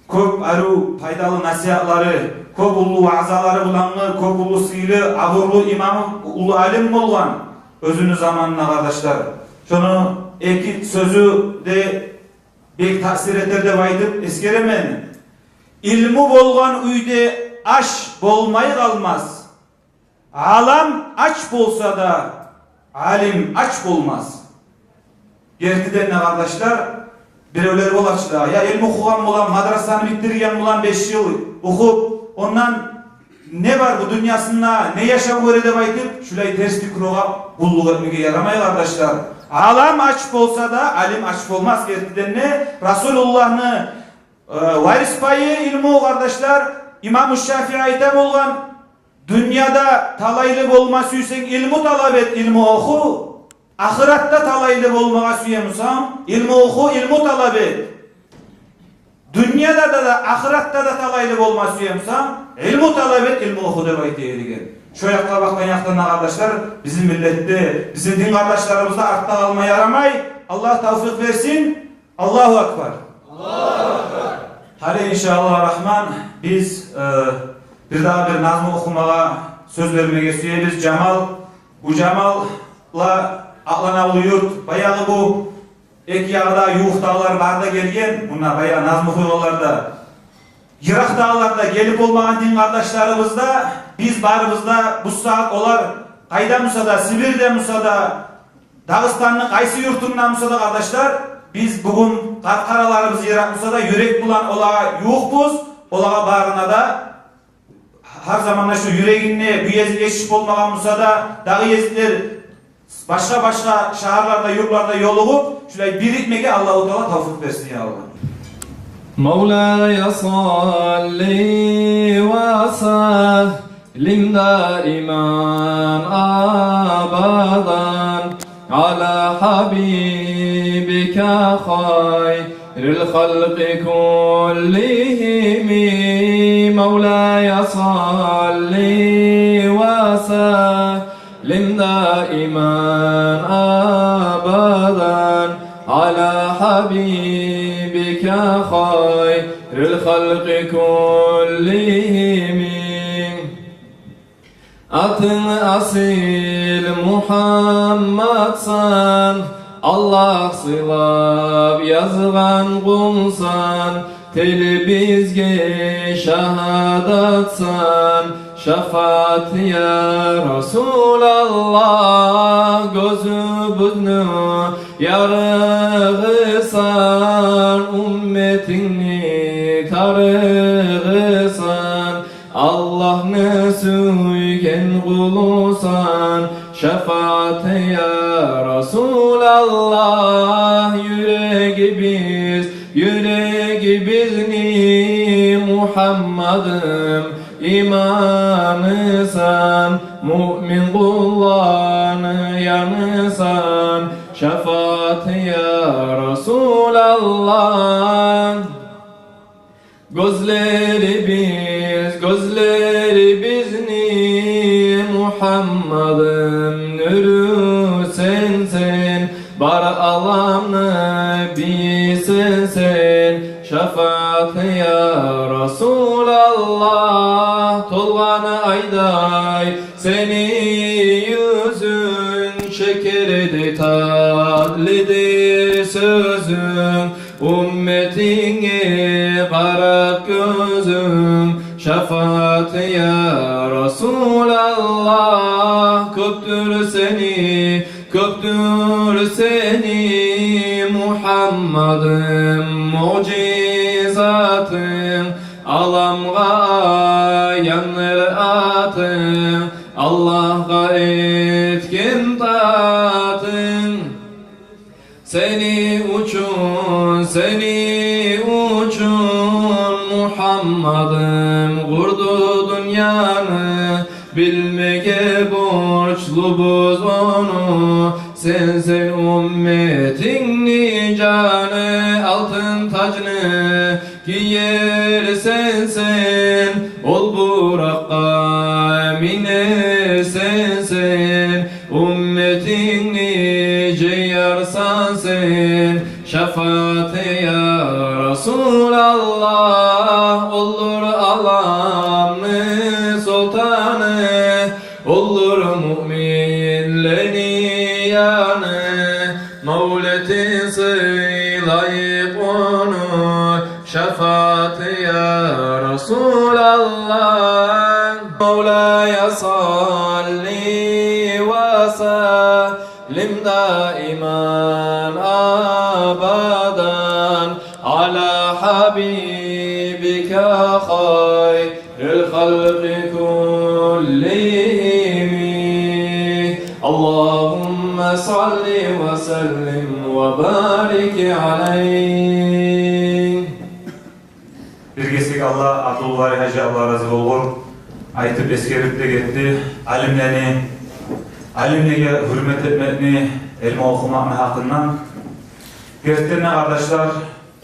кёп арив пайдалы насигьатлары, кёп уллу ваъзалары булангъы, кёп уллу сыйлы, абурлу имамы, уллу алим болгъан оьзюню заманына, къардашлар. Шону эки сёзю де бек таъсир этер деп айтып эсгеремен. Илму болгъан уьйде аш болмай къалмас. Алам ач болса да, алим ач болмас. Гертиден де, къардашлар, биревлер бола чы да, я илму охугъан булан, мадрасаны битдирген булан, беш йыл охуп, ондан не бар бу дюньясында, не яшав гёре деп айтып, шулай терс пикругъа къуллукъ этмеге ярамай, къардашлар. Алам ач болса да, алим ач болмас. Гертиден де, Расулуллагьны, э, варис пайы илму, къардашлар. Имаму Шафии айта болгъан: дюньяда талайлы болма сюйсенг, илму талап эт, илму оху. Ахыратда талайлы болмагъа сюе бусанг, илму оху, илму талап эт. Дюньяда да, да, ахыратда да талайлы болма сюе бусанг, илму талап эт, илму оху деп айта эди деген. Шо якъгъа бакъгъан якъдан да, къардашлар, бизин миллетде, бизин дин къардашларыбызда артда къалма ярамай. Аллагь тавфикъ берсин. Аллагьу акбар. Гьали, иншааллагь рахман, биз, э, бирдагъы бир назму охумагъа сёз бермеге сюебиз. Жамал, бу Жамал ла Акъланавлу юрт, баягъы бу эки ягъы да ювукъдагъылар бары да гелген, мунда баягъы назму охуйгъанлар да, йыракъдагъылар да гелип болмагъан дин къардашларыбыз да, биз барыбыз да, бу сагьат олар къайда буса да, Сибирьде буса да, Дагъыстанны къайсы юртунда буса да, къардашлар, биз бугюн къаркъараларыбыз йыракъ буса да, юрек булан олагъа ювукъбуз, олагъа барына да гьар заманда шу юрегинде бу гезик етишип болмагъан буса да, дагъы гезиклер башгъа-башгъа шагьарларда, юртларда ёлугъуп, шулай бирикмеге Аллагьу Таала тавфикъ берсин, я Аллагь. مولاي صل وسلم دائما أبدا على حبيبك خير الخلق كلهم. مولاي صل وسلم دائما أبدا على حبيبك خير الخلق كلهم. Атынг асил Мухаммадсан, Аллагь сыйлап язгъан къулсан, тили бизге шагьадатсан, шафаат, я Расулаллагь, гёзюбюзню ярыгъысан, умметингни тарыгъысан, Аллагьны сюйген къулусан, шафаат, я Расулаллагь, юрегибиз, юрегибизни Мухаммадым иманысан, муъмин къулланы янысан, шафаат, я Расулаллагь. Гёзлерибиз, гёзлерибизни Мухаммадым нюрю сенсен, бар аламны бийисен сен, Шафаат, я Расулаллагь, толгъан айдай сени юзюнг, шекердей татлыдыр сёзюнг, умметинге къарат гёзюнг. Шафаат, я Расулаллагь, кёпдюр сени, кёпдюр сени, Мухаммадым, муъжизатынг, аламгъа аяндыр атынг, Аллагьгъа этген таатынг. Сени учун, сени учун, Мухаммадым, къурду дюньяны, билмеге борчлубуз ону. Сенсен умметингни жаны, алтын тажны гиерсен сен, ол буракъгъа минерсен сен, умметингни жыярсан сен. Шафаат, я Расулаллагь, олдур аламны султаны, олдур муъминлени яны, мавлетин сыйлайыкъ ону. Шафаат, я Расулаллагь. مولاي صل وسلم دائما أبدا على حبيبك خير الخلق كلهم. اللهم صل وسلم وبارك عليه. Бир гесек Аллагь, Абдулбари гьажи, Аллагь рази болгъур, айтып, эсгерип де гетди алимлени, алимлеге гьюрмет этмекни, илму охумакъны гьакъындан. Гертиден де, къардашлар,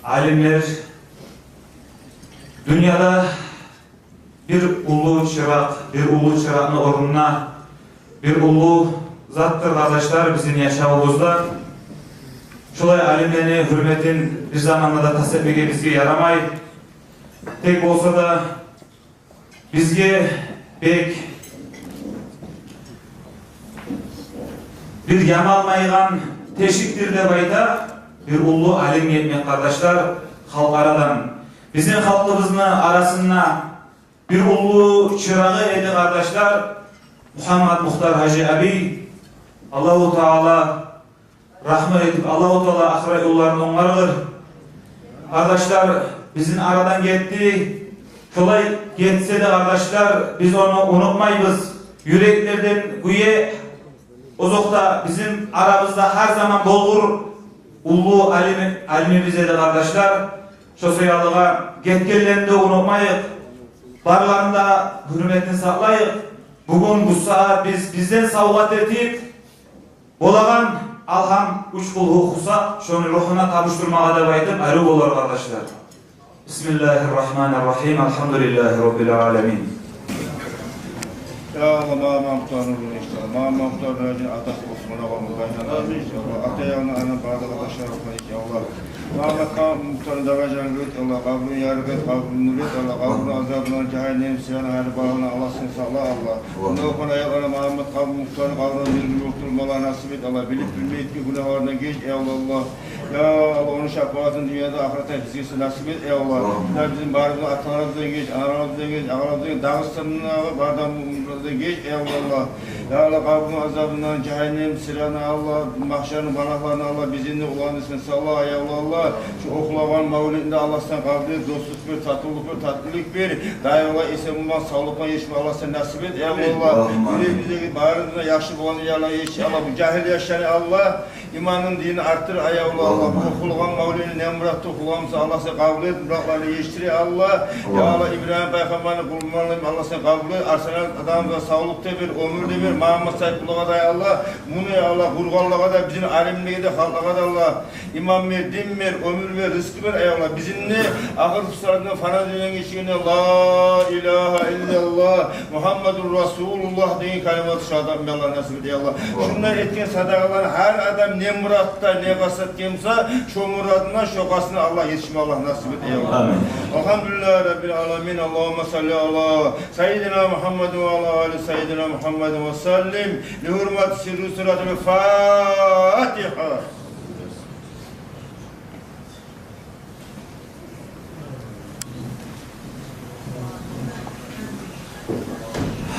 алимлер дюньяда бир уллу чыракъ, бир уллу чыракъны орнуна бир уллу затдыр, къардашлар, бизин яшавубузда. Шолай алимлени гьюрметин бир заманда да тас этмеге бизге ярамай. Тек болса да бизге бек бир ямалмайгъан тешикдир деп айта бир уллу алим гетмек, къардашлар, халкъ арадан. Бизин халкъыбызны арасында бир уллу чырагъы эди, къардашлар, Мухаммад Мухтар гьажи абий. Аллагьу Таала рагьмат этип, Аллагьу Таала ахырат ёлларын онгаргъыр. Къардашлар, бизин арадан гетди. Шолай гетсе де, къардашлар, биз ону унутмайбыз. Юреклерден гюе. Озокъда, бизин арабызда гьар заман болгъур уллу алим, алимибиз эди, къардашлар. Шо саялыгъа гетгенлерин де унутмайыкъ. Барларыны да гьюрметин сакълайыкъ. Бугюн бу сагьат биз, бизден савгъат этип болагъан «Алгьам», «Уьч къулгьу», «Хусакъ», шону ругьуна тапшурмагъа деп айтып, арив болар, къардашлар. بسم الله الرحمن الرحيم. الحمد لله رب العالمين. Я Аллагь, Магьаммат Мухтарны рухуна, Магьаммат Мухтарны рухуна, атасы Осман агъамны рухуна, я Аллагь, ата-аналарына, бары да къардашларына, я Аллагь. Магьаммат Мухтарны даражаларын оьрлет, я Аллагь, къабрун ярыкъ эт, къабрун нюр эт, я Аллагь, къабрун азабындан, жагьаннем сырадан, гьар балагьдан Аллагь сен сакъла, я Аллагь. Мунда охуйгъан аятларына Магьаммат къабрун, Мухтарны къабрун нюрден толтур, Аллагь, насип эт, я Аллагь, билип-билмей этген гюнагьларындан геч, я Аллагь. Я Аллагь, ону шапаатын дюньяда, ахыратда бизге насип эт, я Аллагь. Амин. Я бизин барыбызны аталарыбыздан геч, аналарыбыздан геч, агъаларыбыздан геч, Дагъыстанда бар да муъминлерден геч, я Аллагь. Я Аллагь, къабрун азабындан, жагьаннем сырадан, я Аллагь, магьшарны балагьларындан, Аллагь, бизин де, уланны да сен сакъла, я Аллагь. Шу охулагъан мавлетни де, Аллагь, сен къабул эт, дослукъ бер, татывлукъ бер, татывлыкъ бер. Дайым, Аллагь, эсен болмакъ, савлукъ булан ешме, Аллагь, сен насип эт, я Аллагь. Амин. Юрегибиздеги барыбызны яхшы болгъан, я Аллагь, еш, я Аллагь, бу жагьил яшланы, Аллагь, иманын, динин артдыр, я Аллагь. Амин. Бу охулагъан мавлетни не муратда охулагъан буса, Аллагь, сен къабул эт, муратларына етишдир, я Аллагь. Амин. Я Аллагь, Ибрагьим пайхаммарны къуллугъундан, Аллагь, сен къабул эт, Арсанал адам Савлукъ да бер, оьмюр де бер Магьаммат Сайпуллагъа да, ай Аллагь. Муну, ай Аллагь, къургъанлагъа да, бизин алимлеге де, халкъгъа да, Аллагь, иман бер, дин бер, оьмюр бер, рызкъы бер, ай Аллагь. Бизин де ахыр пусарында, фана дюньядан гечгенде, ла илагьа иллаллагь, Мугьаммадур расулуллагь деген калимат шагьадат этме Аллагь насип эт, ай Аллагь. Шунда этген садагъаланы гьар адам не муратда, не къаст этген буса, шо муратына, шо къастына Аллагь етишме Аллагь насип эт, ай Аллагь. Амин. Алгьамдулиллагьи раббил аламин. Аллагьумма салли ала сайидина Мугьаммадин ва ала али сайидина Мугьаммадин ва саллим. Ли гьурмати сирри суратил Фатигьа.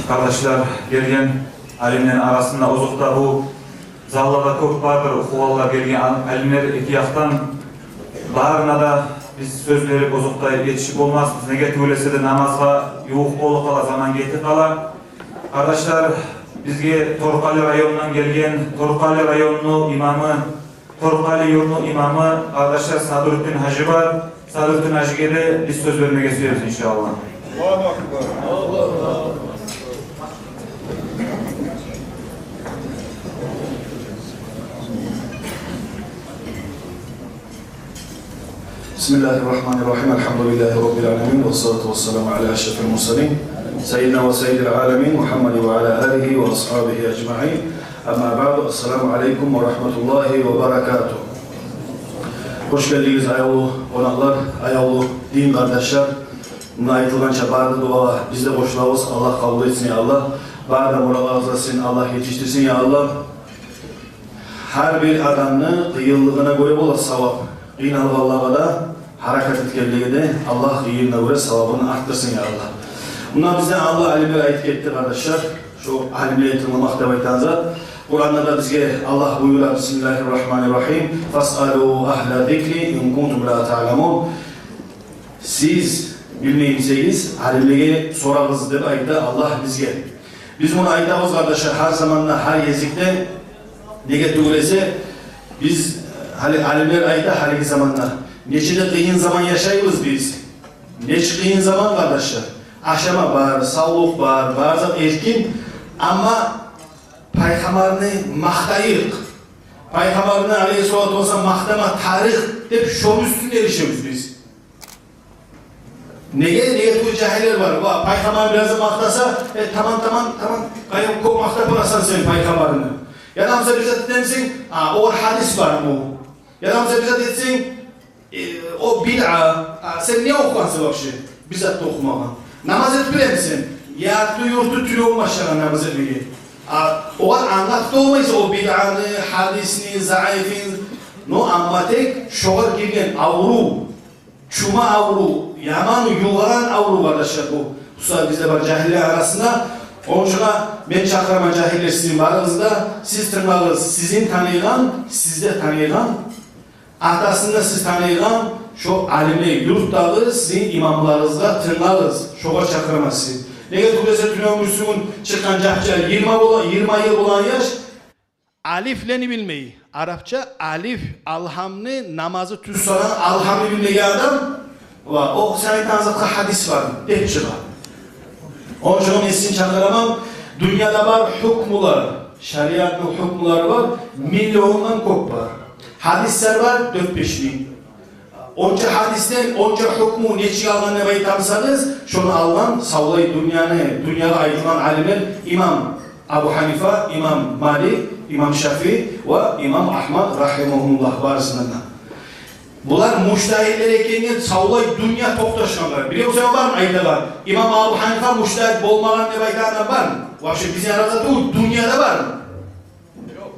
Къардашлар, гелген алимлени арасында, озокъда, бу залда да кёп бардыр охугъанлар, гелген ал-, алимлер эки якъдан. Барына да биз сёз берип, озокъда, етишип болмасбыз. Неге тюгюл эсе де, намазгъа ювукъ болуп къала, заман гетип къала. Къардашлар, бизге Торкъали районундан гелген, Торкъали районну имамы, Торкъали юртну имамы, къардашлар, Садрутдин гьажи бар. Садрутдин гьажиге де биз сёз бермеге сюебиз, иншааллагь. Аллагьу акбар. بسم الله الرحمن الرحيم. الحمد لله رب العالمين، والصلاة والسلام على أشرف المرسلين، سيدنا وسيد العالمين محمد وعلى آله وأصحابه أجمعين. أما بعد، السلام عليكم ورحمة الله وبركاته. Хош гелдигиз, аявлу къонакълар, аявлу дин къардашлар. Мунда айтылгъанча, бары да дуагъа биз де къошулабыз. Аллагь къабул этсин, я Аллагь. Бары да муратларыгъызгъа сизин Аллагь етишдирсин, я Аллагь. Гьар бир адамны къыйынлыгъына гёре бола савап. Къыйналгъанлагъа да, гьаракат этгенлеге де Аллагь къыйынына гёре савабын артдырсын, я Аллагь. Муна бизден алда алимлер айтып гетди, къардашлар. Шо алимлеге тынгламакъ деп айтагъан зат. Къуранда да бизге Аллагь буюра: بسم الله الرحمن الرحيم، فاسألوا أهل الذكر إن كنتم لا تعلمون. Сиз билмей бусагъыз, алимлеге сорагъыз деп айта Аллагь бизге. Биз муну айтабыз, къардашлар, гьар заманда, гьар гезикде. Неге тюгюл эсе, биз, гьали алимлер айта, гьалиги заманда нече де къыйын заман яшайбыз биз. Нече къыйын заман, къардашлар. Ашама бар, савлукъ бар, бар зат эркин. Амма Пайхаммарны макътайыкъ, Пайхаммарны, алейгьиссалату вассалам, макътама тарыкъ деп, шону уьстюнде эришебиз биз. Неге, неге тюгюл жагьиллер бар. Ва, Пайхаммарны бираз да макътаса, э, таман, таман, таман, къайдам, кёп макътап барасан сен Пайхаммарны. Яда буса бир зат этемисен, а, огъар гьадис бармы? Яда буса бир зат этсенг, э, о бидъа, а, сен не охугъансан вообще? Бир зат да охумагъан. Намаз этип билемисен? Ярты юрту тюнегюн башлагъан намаз этмеге. А, огъар англатып да болмайсан о бидъаны, гьадисни, заифин. Но амма тек шогъар гирген аврув, чума аврув, яман юлгъагъан аврув, къардашлар, бу. Буса бизде бар жагьиллер арасында. Ону учун мен чакъыраман, жагьиллер, сизин барыгъызны да, сиз тынглагъыз сизин таныйгъан, сизде таныйгъан, атасын да сиз таныйгъан шо алимлеге, юртдагъы сизин имамларыгъызгъа тынглагъыз. Шогъар чакъыраман сизин. Неге тюгюл эсе, тюнегюнгюсюн чыкъгъан жаш, йигирма бола-, йигирма йыл болгъан яш, алифлени билмей. Арапча алиф, алгьамны, намазы тюз санагъан алгьамны билмеген адам, ва о сен айтагъан затгъа гьадис бар деп чыгъа. Ону учун мен сизин чакъыраман, дюньяда бар гьукмулар, шариатны гьукмулары бар, миллиондан кёп бар. Гьадислер бар дёрт-беш минг. Онча гьадисден онча гьукму нечик алгъан деп айта бусагъыз, шону алгъан савлай дюньяны, дюньягъа айтылгъан алимлер: имам Абу Гьанифа, имам Малик, имам Шафии ва имам Агьмад, рагьимагьумуллагь, барысындан да. Булар мужтагьидлер экенге савлай дюнья токъташгъанлар. Бирев сен бармы айтагъан, имам Абу Гьанифа мужтагьид болмагъан деп айтагъан бармы? Вообще бизин арада тюгюл, дюньяда бармы?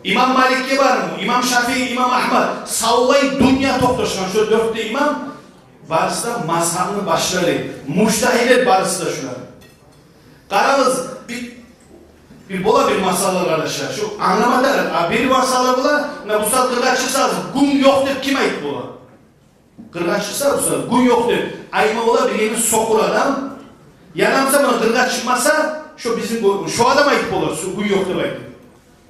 Имам Маликге бармы, имам Шафии, имам Агьмад? Савлай дюнья токъташгъан шо дёрт де имам, барысы да мазгьабны башлары, мужтагьидлер барысы да шулар. Къарагъыз, бир, бир бола бир масъалалар, къардашлар. Шо англама тарыкъ, а бир масъала бола, муна бу сагьат къыргъа чыкъсагъыз, гюн ёкъ деп ким айтып бола? Къыргъа чыкъса, буса гюн ёкъ деп айтма бола бир ерни сокъур адам. Яда буса муна къыргъа чыкъмаса, шо бизин гё-, шо адам айтып болар, шо гюн ёкъ деп айтып.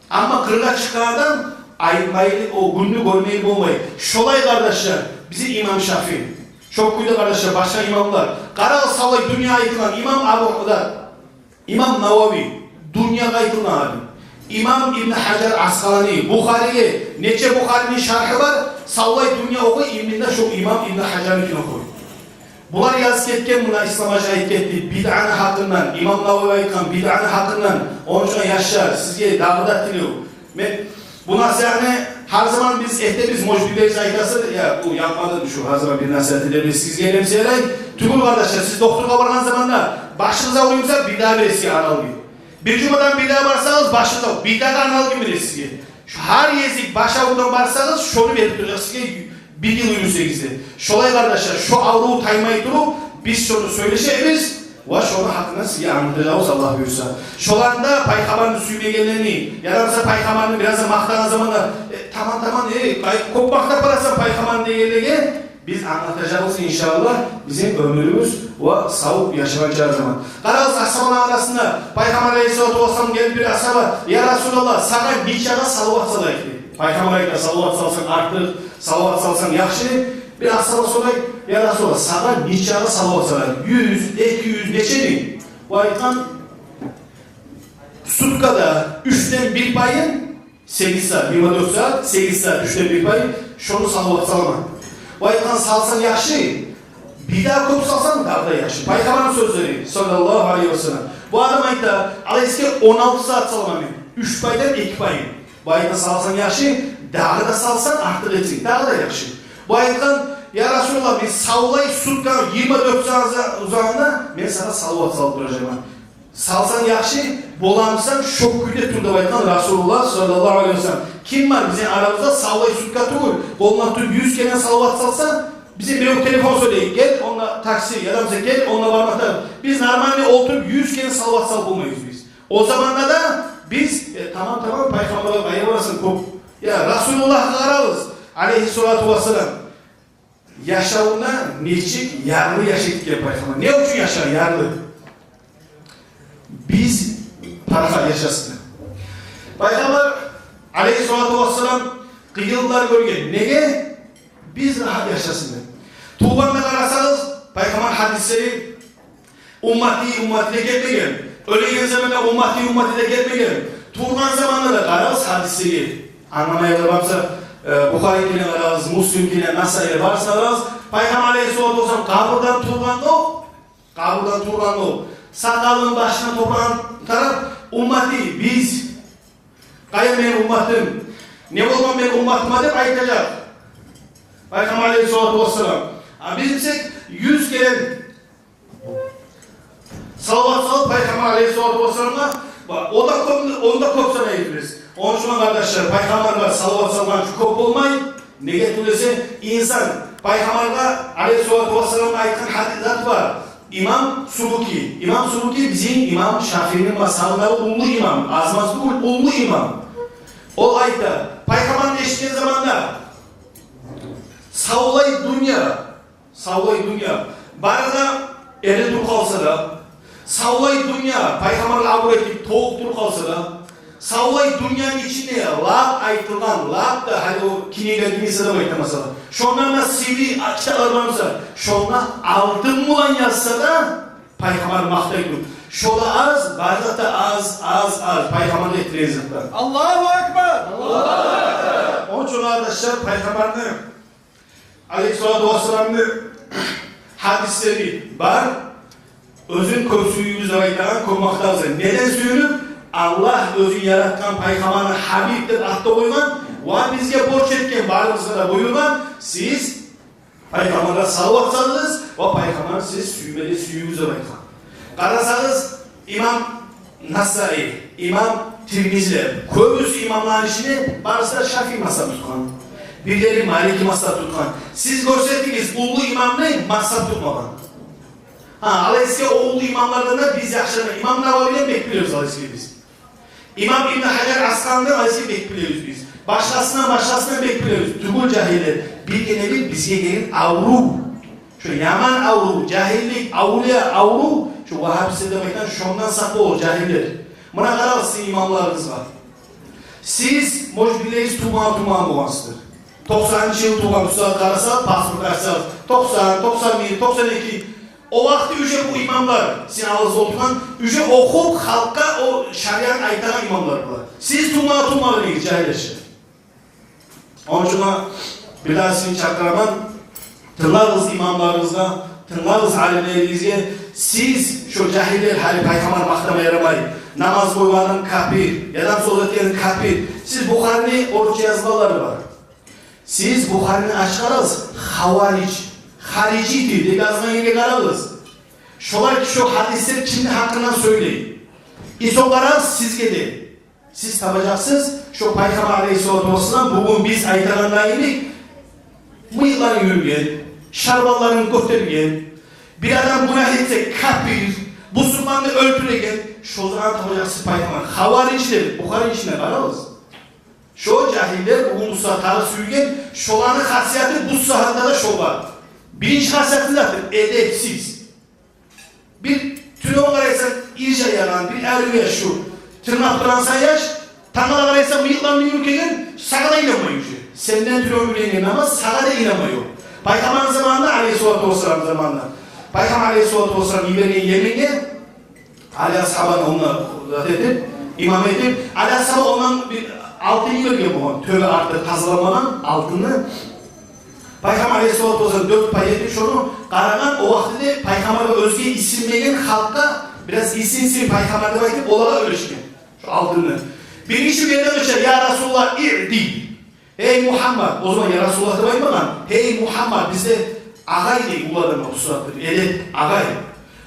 Амма къыргъа чыкъгъан адам айтмайлы, о гюнню гёрмейли болмай. Шолай, къардашлар, бизин имам Шафии. Шо кюйде, къардашлар, башгъа имамлар. Къарагъыз, савлай дюньягъа айтылгъан имам Абу Гьанифа. Имам Навави, дюньягъа айтылгъан алим. Имам Ибн Гьажар Аскъалани, Бухариге, нече Бухарини шаргьы бар, савлай дюнья охуй, именно шо имам Ибн Гьажарныкин охуй. Булар язып гетген, муна Ислам-гьажи айтып гетди, бидъаны гьакъындан, имам Навави айтгъан бидъаны гьакъындан. Ону учун, яшлар, сизге дагъы да тилев. Мен бу насигьатны гьар заман биз этебиз, может, бир-биригиз айтасыз, я, бу якъмады шу, гьар заман бир насигьат этебиз, сизге гелемсе ярай. Тюгюл, къардашлар, сиз докторгъа баргъан заманда башыгъыз авруй буса, бидъа бересиз аналгин. Бир жумадан бидъа барсагъыз, башыгъыз авруй, бидъа да аналгин бересиз сизге. Шу гьар гезик баш аврувдан барсагъыз, шону берип турагъыз сизге бир йыл уьмюрсегиз де. Шолай, къардашлар, шо аврув таймай туруп, биз шону сёйлешебиз ва шону гьакъында сизге англатажакъбыз, Аллагь буюрса. Шоланы да, пайхаммарны сюймегенлени, ярамаса пайхаммарны бираз да макътагъан заманда, э, таман, таман, э, кёп макътап барасан пайхаммарны дегенлеге, биз англатажакъбыз, иншааллагь, бизин оьмюрюбюз ва сав яшагъанча заман. Къарагъыз, асгьабаланы арасында пайхаммар алейгьиссалату вассалам гелип, бир асгьаба: «Я Расулаллагь, сагъа нечакъы салават салайыкъ?» — дей. Пайхаммар айта: «Салават салсанг артыкъ, салават салсанг яхшы». Бир асгьаба сорай: «Я Расулаллагь, сагъа нечакъы салават салайыкъ? Юз, эки юз, нече?» — дей. Бу айтгъан: «Суткада уьчден бир пайын, сегиз сагьат, йигирма дёрт сагьат, сегиз сагьат, уьчден бир пайын, шону салават саламан». Бу айтгъан: «Салсанг яхшы, бир дагъы кёп салсанг, дагъы да яхшы». Пайхаммарны сёзлери, саллаллагьу алайгьи ва саллам. Бу адам айта: «Алайса, он алты сагьат саламан мен, уьч пайдан эки пайын». Бу айтгъан: «Салсанг яхшы, дагъы да салсанг, артыкъ этсенг, дагъы да яхшы». Бу айтгъан: «Я Расулаллагь, мен савлай сутканы йигирма дёрт сагьат узагъында мен сагъа салават салып туражакъман». «Салсанг яхшы, боламысан, шо кюйде тур», — деп айтгъан Расулуллагь, саллаллагьу алайгьи ва саллам. Ким бар бизин арабызда савлай сутка тюгюл, къолундан тутуп юз керен салават салса? Бизин бирев телефон сёйлей: «Гел, онда такси, ярамаса, гел, онда бармакъда». Биз нормальный олтуруп юз керен салават салып болмайбыз биз. О заманда да биз, э, таман, таман, пайхаммаргъа къайда барасан кёп? Я, Расулуллагьгъа къарагъыз, алейгьиссалату вассалам. Яшавунда нечик ярлы яшай экен пайхаммар. Не учун яшай ярлы? Биз парахат яшасын. Пайхаммар алейгьиссалату вассалам къыйынлар гёрген. Неге? Биз рагьат яшасын деп. Тувгъанда къарасагъыз, пайхаммар гьадислери «Уммати, уммати» деп гелмеген. Оьлеген заманда «Уммати, уммати» деп гелмеген. Тургъан заманда да, къарагъыз гьадислеге. Англамайгъанлар барса, э, Бухариники де къарагъыз, Муслимники де, Насаиде барса къарагъыз. Пайхаммар алейгьиссалату вассалам къабурдан тургъан о, къабурдан тургъан о, сакъалын, башына топуракъны тарап: «Уммати, биз, къайда мени умматым? Не болгъан мени умматыма?» — деп айтажакъ пайхаммар алейгьиссалату вассалам. А биз бусакъ юз керен салават салып пайхаммар алейгьиссалату вассаламгъа, ва о да кёп, онда кёп санайбыз биз. Ону учун, къардашлар, пайхаммаргъа салават салгъан чы кёп болмай. Неге тюгюл эсе, инсан пайхаммаргъа алейгьиссалату вассаламгъа айтгъан гьадис зат бар. Имам Субуки, имам Субуки бизин имам Шафиини мазгьабында уллу имам, аз-маз тюгюл, уллу имам. Ол айта, пайхаммарны эшитген заманда савлай дюнья, савлай дюнья бары да эрин туруп къалса да, савлай дюнья пайхаммаргъа абур этип, толуп туруп къалса да, савлай дюньяны ичинде лап айтылгъан, лап да, гьали о книга, книга деп айта, масала, шондан да сыйлы китаплар бар буса, шонда алтын булан язса да, пайхаммар макътай туруп. Шо да аз, бары зат да аз, аз, аз, пайхаммаргъа этилген затлар. Аллагьу акбар! Аллагьу акбар! Ону учун, къардашлар, пайхаммарны алейгьиссалату вассаламны гьадислери бар. Оьзюн кёп сюйюгюз деп айтагъан, кёп макътагъыз. Неден сююнюп? Аллагь оьзю яратгъан пайхаммарны Гьабиб деп ат да къойгъан ва бизге борч этген, барыбызгъа да буюргъан: «Сиз пайхаммаргъа салават салыгъыз ва пайхаммарны сиз сюймеге сююгюз», — деп айтгъан. Къарасагъыз, имам Насаи, имам Тирмизи, кёбюсю имамланы ичинде барысы да Шафии мазгьаб тутгъан. Бирлери Малики мазгьаб тутгъан. Сиз гёрсетигиз уллу имамны мазгьаб тутмагъан. Гьа, алайса, о уллу имамлардан да биз яхшы, имам Нававиден бек билебиз, алайса, биз. Имам Ибн Гьажар Аскъаланиден алайса бек билебиз биз. Башгъасындан, башгъасындан бек билебиз. Тюгюл, жагьиллер, бир гене бир бизге гелген аврув. Шо яман аврув, жагьиллик, авлия аврув, шо вагьабист деп айтагъан, шондан сакъ болугъуз, жагьиллер. Муна къарагъыз сизин имамларыгъызгъа. Сиз, может, билегиз, тувмагъан, тувмагъан болгъансыздыр. Токъсанынчы йыл тувгъан, бусагьат къарасагъыз, паспорт ачсагъыз, токъсан, токъсан бир, токъсан эки. О вакъти уже бу имамлар, сизин алдыгъызда олтургъан, уже охуп халкъгъа о шариат айтагъан имамлар булар. Сиз тувма-тувма гьали жагьил яшлар. Ону учун бирдагъы сизин чакъыраман, тынглагъыз имамларыгъызгъа, тынглагъыз алимлеригизге. Сиз, шо жагьиллер, гьали пайхаммар макътама ярамай, намаз къойгъан адам капир, яда сёз этген капир. Сиз Бухарини орусча язмалары бар. Сиз Бухарини ачып къарагъыз, хавариж, харижити деп язгъан ерге къарагъыз. Шолар ки шо гьадислер кимни гьакъындан сёйлей. И сонг къарагъыз сизге де. Сиз табажакъсыз, шо Пайхаммар алейгьиссалату вассалам бугюн биз айтагъандай йимик, мыйыкъларын юлген, шарбалларын гётерген, бир адам гюнагь этсе, капир, бусурманны оьлтюреген, шо заман табажакъсыз Пайхаммар. Хаварижлер, Бухарини ичине къарагъыз. Шо жагьиллер бугюн бу сагьатда сюйген, шоланы хасияты бу сагьатда да шо бар. Биринчи хасияты заты эдепсиз. Бир тюнегюн къарайсан, иржайгъан, бир арив яш шу, тырнап турасан яш, тангала къарайсан, мыйыкъларын юлкеген, сагъа да инанмай уже. Сенден тюнегюн юлкегенге инанмас, сагъа да инанмай о. Пайхаммарны заманында, алейгьиссалату вассалам заманында, Пайхаммар алейгьиссалату вассалам йиберген Йеменге Али асгьабаны онда зат этип, имам этип, Али асгьаба ондан бир алтын йиберген болгъан, тёбе арты къазылмагъан алтынны. Пайхаммар алейгьиссалату вассалам дёрт пай этип шону къарагъан, о вакътиде Пайхаммаргъа оьзге исинмеген халкъгъа, бираз исинсин Пайхаммар деп айтып, олагъа бёлешген шо алтынны. Бир гиши бу ерден къычыра: «Я Расулуллагь, иъди». «Гьей Мухаммад», о заман «Я Расулуллагь» деп айтмагъан, «Гьей Мухаммад», бизде агъай дей уллу адамгъа, бу сагьатда эдеп, агъай.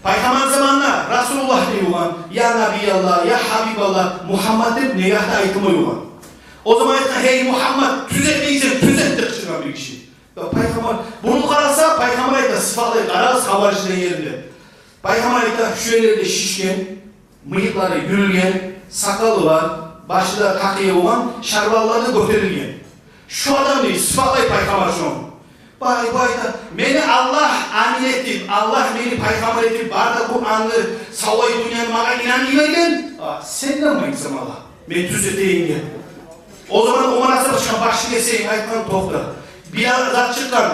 Пайхаммар заманында «Расулуллагь» дей болгъан, «Я Набияллагь, я Гьабибаллагь», Мухаммад деп негьакъда айтылмай болгъан. О заман айтгъан: «Гьей Мухаммад, тюз этмейсен, тюз эт», – деп къычыргъан бир гиши. Я Пайхаммар, буну къараса, Пайхаммар айта, сыфатлай, къарагъыз, хаварижлени еринде. Пайхаммар айта, шу ерлери шишген, мыйыкълары юлген, сакъалы бар, башы да такъыя болгъан, шарбаллары гётерилген. Шу адам дей, сыфатлай Пайхаммар шону. Бай, бай да, мени Аллагь амин этип, Аллагь мени пайхаммар этип, бары да Къуранны, савлай дюньяны магъа инандырып йиберген. А сен де мени заманлар, мен тюз этейим деп. О заман Омар асгьаба чыкъгъан, башын кесейим, айтгъан, токъта. Бир зат чыкъгъан.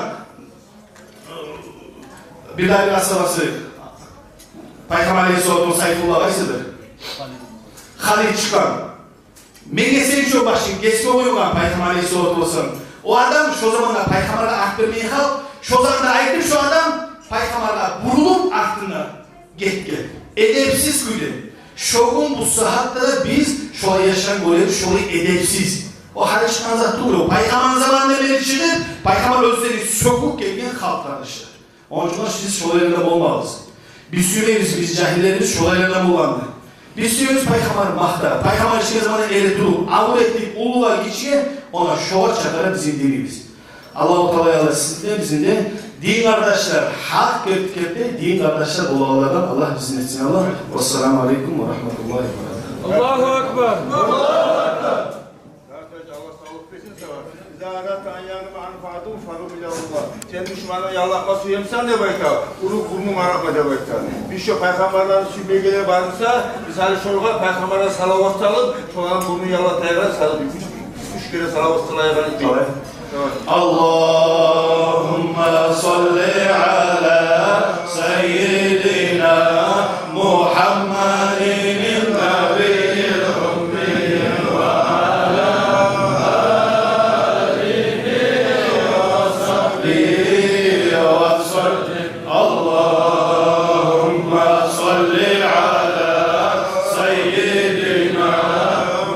Бир де бир асгьабасы, Пайхаммар алейгьиссалату вассалам, Сайфуллагь къайсыдыр? Халид чыкъгъан. Мен кесейим шо башын, кесме къойгъан Пайхаммар алейгьиссалату вассалам. О адам шо заманда Пайхаммаргъа арт бермей къалып, шо заманда айтып, шо адам Пайхаммаргъа бурулуп, артына гетген. Эдепсиз кюйде. Шо гюн бу сагьатда да биз шолай яшланы гёребиз, шолай эдепсиз. О гьали чыкъгъан зат тюгюл, о Пайхаммар заманында берли чыгъып, Пайхаммар оьзлери сёгюп гелген халкъ, къардашлар. Ону учун сиз шолай ерде болмагъыз. Биз сюймейбиз, биз жагьиллерибиз шолай ерде болгъанны. Биз сюймейбиз Пайхаммар макъта, Пайхаммар ичинде заманда эретуруп, абур этип, уллугъа, гиччиге, она шогъар чакъыра бизин динибиз. Аллагьу Таала, я Аллагь, сизин де, бизин де дин къардашлар, гьакъ герти-герти дин къардашлар болагъанлардан Аллагь бизин этсин, Аллагь. Вассаламу алейкум ва рагьматуллагьи ва баракатугь. Аллагьу акбар. Аллагьу акбар. Аллагь савлукъ берсин сагъа. Иза арадта ан ягълиба анка адуввука фагълиб илаллагь. Сен душманынг яллатма сюемисен деп айта, уруп бурнунг арыкъма деп айта. Биз шо пайхаммарланы сюймейгенлер бар буса, биз гьали шолагъа пайхаммаргъа салават салып, шоланы бурнун яллатайыкъ, салып, уьч, уьч керен салават салайыкъ. Къалай? اللهم صل على سيدنا محمد النبي الأمي وعلى آله وصحبه وسلم. اللهم صل على سيدنا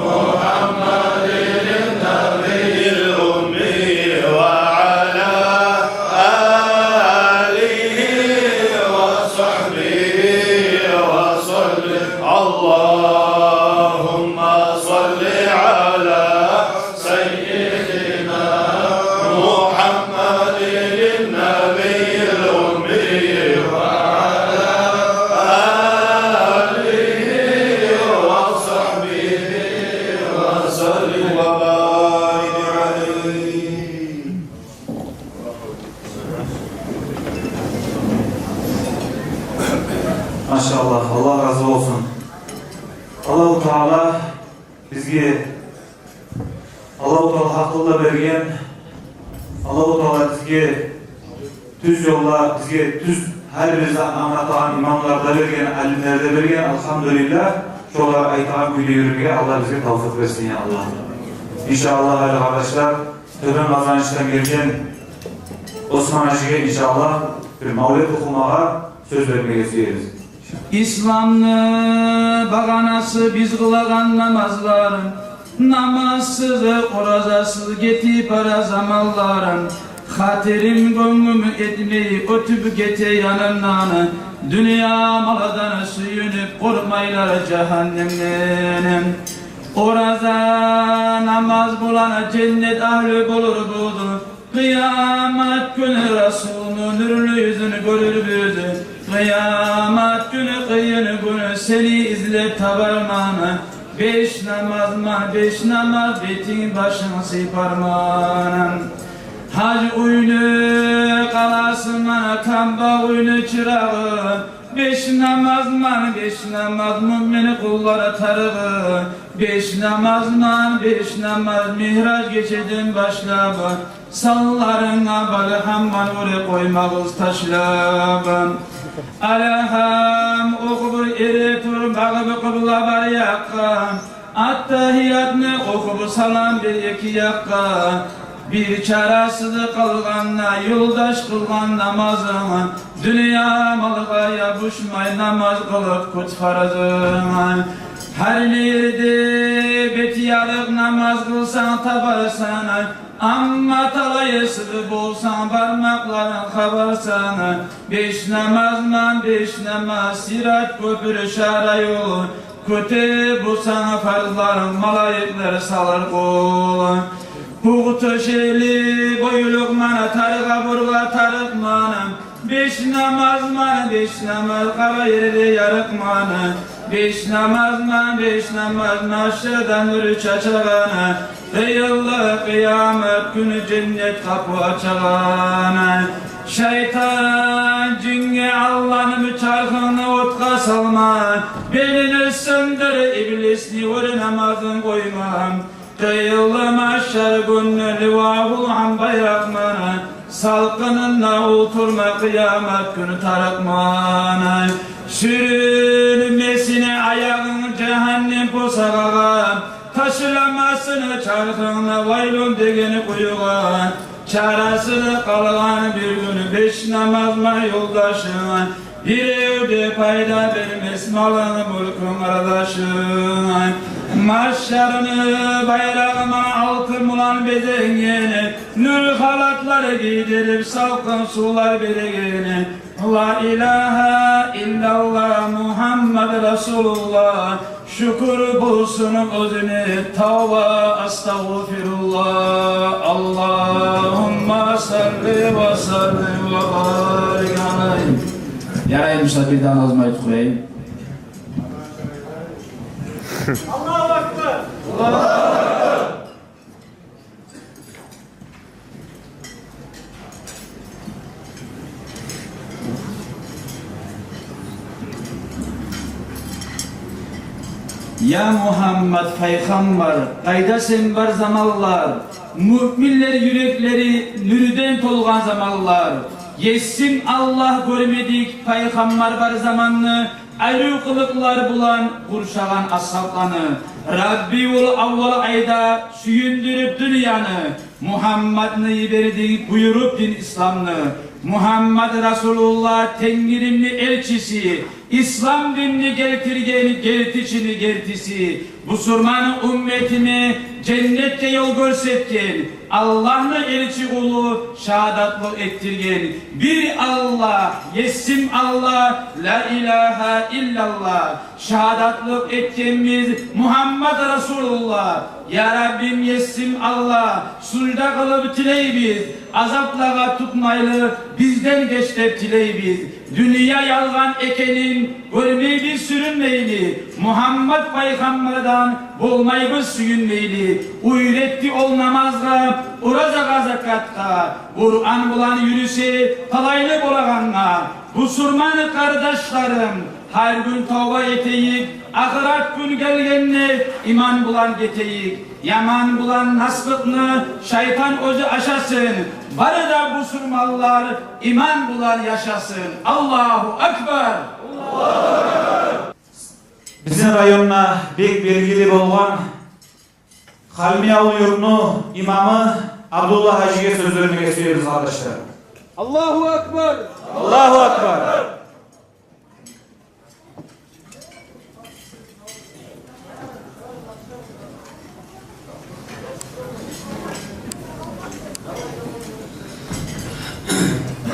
محمد النبي الأمي وعلى آله وصحبه وسلم. اللهم صل على سيدنا محمد النبي الأمي وعلى آله وصحبه وسلم وبارك عليه. Машаллагь, Аллагь рази болсун. Аллагьу Таала бизге, Аллагьу Таала гьакъыл да берген, Аллагьу Таала бизге тюз ёлда, бизге тюз Гьар бир затны англагъан имамлар да берген, алимлер де берген, алгьамдулиллагь. Шолар айтагъан кюйде юрюмеге Аллагь бизге тавфикъ берсин, я Аллагь. Иншааллагь, гьали, къардашлар, Тёбен Къазанышдан гелген Осман гьажиге, иншааллагь, бир мавлет охумагъа сёз бермеге сюебиз. Исламны багъанасы биз къылагъан намазлар, намазсыз, оразасыз гетип бара заманлар. Хатирим гёнгюм этмей оьтюп гете янымдан, дюнья малдан сююнюп къоркъмайлар жагьаннемден. Ораза, намаз булан женнет агьлю болурбуз. Къыямат гюн Расулну нюрлю юзюн гёрюрбюз. Къыямат гюн, къыйын гюн сени излеп табарман. Беш намазман, беш намаз бетинг башынг сыйпарман. Гьаж уьйню къаласыман, Камбагъ уьйню чырагъы. Беш намазман, беш намаз муъмин къуллар тарыгъы. Беш намазман, беш намаз мигьраж гечеден башлап. Санларынга балгьамман уьре къоймагъыз ташлап. Алгьам охуп эретур багъып къыбла бар якъгъа. Аттагьиятны охуп салам бер эки якъгъа. Бир чарасыз къалгъанда ёлдаш къылгъан намазынг, дюнья малгъа ябушмай намаз къылып кют фарзынг. Гьар не ерде бети ярыкъ намаз къылсанг табарсан, амма талайсыз болсанг бармакъларынг къабарсан. Беш намазман, беш намаз, сират кёпюр, шара ёл. Кёте бусанг фарзларынг, малайиклер салыр къол. Пухта шели бойлукъман, таргъа бургъа тарыкъман. Беш намазман, беш намаз, къара ерде ярыкъман. Беш намазман, беш намаз, машарда нюр чачагъан. Къыйынлы къыямат гюн женнет къапу ачагъан. Шайтан жинге алданып чархынгны отгъа салма. Белин сындыр, иблисни оьр намазын къойма. Къыйынлы машар гюнню ливаул гьам байракъман. Салкъынында олтурма, къыямат гюн тарыкъман. Сюрюнмесин аягъынг жагьаннем босагъагъа. Ташламасын чархынгны вайлун деген къуюгъа. Чарасыз къалгъан бир гюн беш намазман ёлдашынг. Бирев де пайда бермес малынг, мюлкюнг, къардашынг. Машарны байрагъы ман алтын булан безенген, нюр халатлар гийдирип, салкъын сувлар береген. Ла илагьа иллаллагь, Мугьаммад расулуллагь. Шюкюр болсун оьзюне, тавба, астагъфируллагь. Аллагьумма салли ва саллим ва барик алайгь. Ярай, мусапирден азмай къояйым. Аллагьу акбар. Я Мугьаммад пайхаммар, къайда сен бар заманлар? Муъминлер юреклери нюрден толгъан заманлар. Есим Аллагь, гёрмедик пайхаммар бар заманны, айры къылыкълар булан къуршагъан асгьабланы. Раббиул аввал айда сююндюрюп дюньяны, Мугьаммадны йибердинг буюруп дин исламны. Мугьаммад расулуллагь, Тенгиримни элчиси, ислам динни гелтирген гелтичини гертиси, бусурман умметиме женнетге ёл гёрсетген, Аллагьны элчи къулу шагьадатлыкъ этдирген бир Аллагь, есим Аллагь, ла илагьа иллаллагь. Шагьадатлыкъ этгенбиз Мугьаммад расулуллагь. Я Раббим, есим Аллагь, сужда къылып тилейбиз, азаплагъа тутмайлы бизден геч деп тилейбиз. Дюнья ялгъан экенин гёрмейбиз сюрюнмейли, Мугьаммад пайхаммардан болмайбыз сююнмейли. Уьйретди ол намазгъа, оразагъа, закатгъа, Къуран булан юрюсе талайлы болагъангъа. Бусурман къардашларым, гьар гюн тавба этейик, ахырат гюн гелгенде иман булан гетейик. Яман булан насбыкъны шайтан оьзю ашасын. Бары да бусурманлар иман булан яшасын. Аллагьу акбар! Бизин районда бек белгили болгъан Халми авул юртну имамы Абдулла гьажиге сёз бермеге сюебиз, къардашлар. Аллагьу акбар! Аллагьу акбар!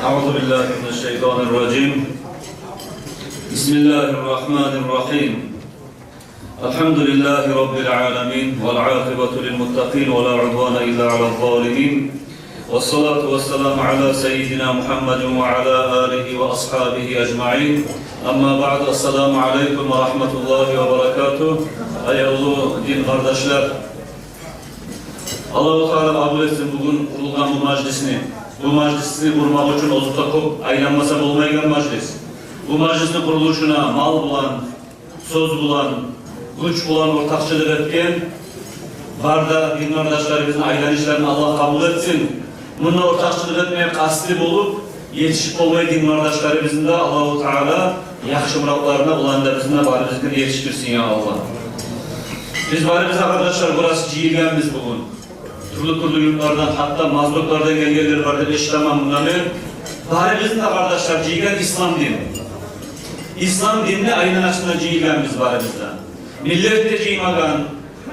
أعوذ بالله من الشيطان الرجيم. بسم الله الرحمن الرحيم. الحمد لله رب العالمين، والعاقبة للمتقين، ولا عدوان إلا على الظالمين، والصلاة والسلام على سيدنا محمد وعلى آله وأصحابه أجمعين. أما بعد، السلام عليكم ورحمة الله وبركاته. Аявлу дин къардашлар, Аллагьу Таала къабул этсин бугюн къурулгъан бу мажлисни. Бу мажлисни къурмакъ учун оьзю де кёп айланмаса болмайгъан мажлис. Бу мажлисни къурулушуна мал булан, сёз булан, гюч булан ортакъчылыкъ этген бары да дин къардашларыбызны айланышларын Аллагь къабул этсин. Мунда ортакъчылыкъ этме къасты болуп етишип болмай дин къардашларыбызны да Аллагьу Таала яхшы муратларына, уланларыбызны да барыбызны да етишдирсин, я Аллагь. Биз барыбыз да, къардашлар, бурасы жыйылгъанбыз бугюн. Тюрлю-тюрлю юртлардан, гьатта Мазлюклардан гелгенлер бар деп эшитемен мунда мен. Барыбызны да, къардашлар, жыйгъан ислам дин. Ислам динни айланасына жыйылгъанбыз барыбыз да. Миллет де жыймагъан,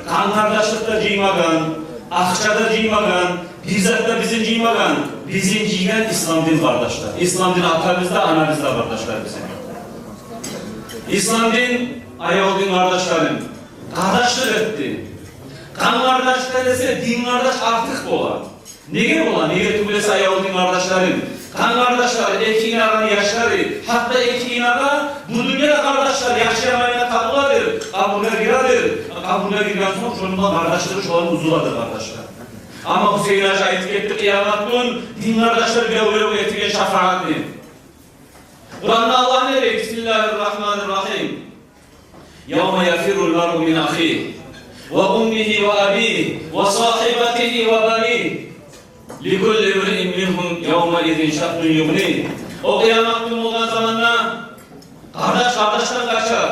къан къардашлыкъ да жыймагъан, акъча да жыймагъан, бир зат да бизин жыймагъан. Бизин жыйгъан ислам дин, къардашлар. Ислам дин атабыз да, анабыз да, къардашлар, бизин. Ислам дин, аявлу дин къардашларым, къардашлыкъ этди. Къан къардашдан эсе дин къардаш артыкъ бола. Неге бола? Неге тюгюл эсе, аявлу дин къардашларым, къан къардашлар, эки инагъаны яшлары, гьатта эки инагъа бу дюньяда, къардашлар, яхшы-яман табуладыр, къабургъа гиредир. Къабургъа гирген сонг шону къардашлыгъы шоланы уьзюледир, къардашлар. Амма Гьусейин гьажи айтып гетди къыямат гюн дин къардашлар бирев-биревге этеген шафагьатны. Къуранда Аллагь не дей? بسم الله الرحمن الرحيم. يوم يفر المرء من أخيه وأمه وأبيه وصاحبته وبنيه لكل امرئ منهم يومئذ شأن يغنيه. О къыямат гюн болгъан заманда къардаш къардашдан къачар.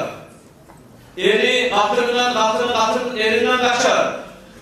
Эри къатынындан, къатыны къатын эринден къачар.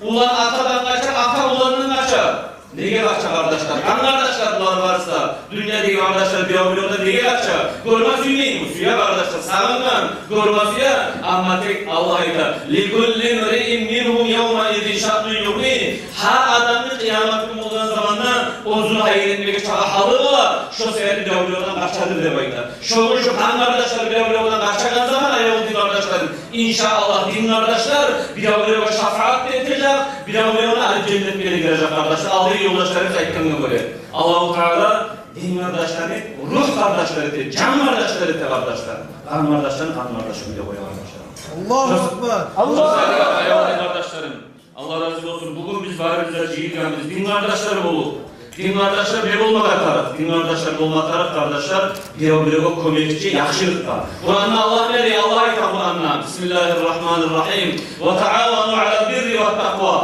Улан атадан къачар, ата уландан къачар. Неге къача, къардашлар? Къан къардашлар булар барысы да. Дюньядагъы къардашлар бирев-биревден неге къача? Гёрме сюймейми? Сюе, къардашлар, сагъынгъан, гёрме сюе. Амма тек Аллагь айта: لكل امرئ منهم يومئذ شأن يغنيه. Гьар адамны къыямат гюн болгъан заманда оьзюн гьайын этмеге чакъы гьалы бола, шо себепли бирев-биревден къачадыр деп айта. Шо гюн шо къан къардашлар бирев-биревден къачагъан заман, аявлу дин къардашларым, иншааллагь, дин къардашлар бирев-биревге шафагьат да этежек, бирев-биревге алып женнетге де гирежек, къардашлар. Алдагъы ёлдашларыбыз айтгъангъа гёре, Аллагьу Таала дин къардашланы рух къардашлар эте, жан къардашлар эте, къардашлар. Къан къардашланы къан къардашы деп къоя, къардашлар. Аллагьу акбар! Аллагьу акбар! Аявлу дин къардашларым, Аллагь рази болсун. Бугюн биз барыбыз да жыйылгъанбыз дин къардашлар болуп. Дин къардашлар не болмагъа тарыкъ? Дин къардашлар болмагъа тарыкъ, къардашлар, бирев-биревге кёмекчи яхшылыкъда. Къуранда Аллагь не дей? Аллагь айта Къуранда: بسم الله الرحمن الرحيم. وتعاونوا على البر والتقوى.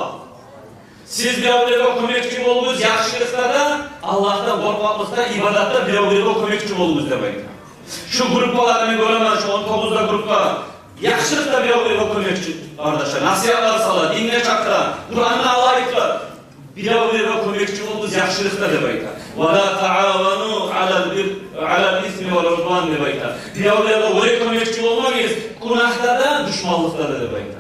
Сиз бирев-биревге кёмекчи болугъуз яхшылыкъда да, Аллагьдан къоркъмакълыкъда, ибадатда бирев-биревге кёмекчи болугъуз деп айта. Шу группалар, мен гёремен, шу он тогъуз да группа, яхшылыкъда бирев-биревге кёмекчи, къардашлар, насигьатлар сала, динге чакъыра. Къуранда Аллагь айта: бирев-биревге кёмекчи болугъуз яхшылыкъда деп айта. ولا تعاونوا على البر، على الإثم والعدوان деп айта. Бирев-биревге олай кёмекчи болмагъыз гюнагьда да, душманлыкъда да деп айта.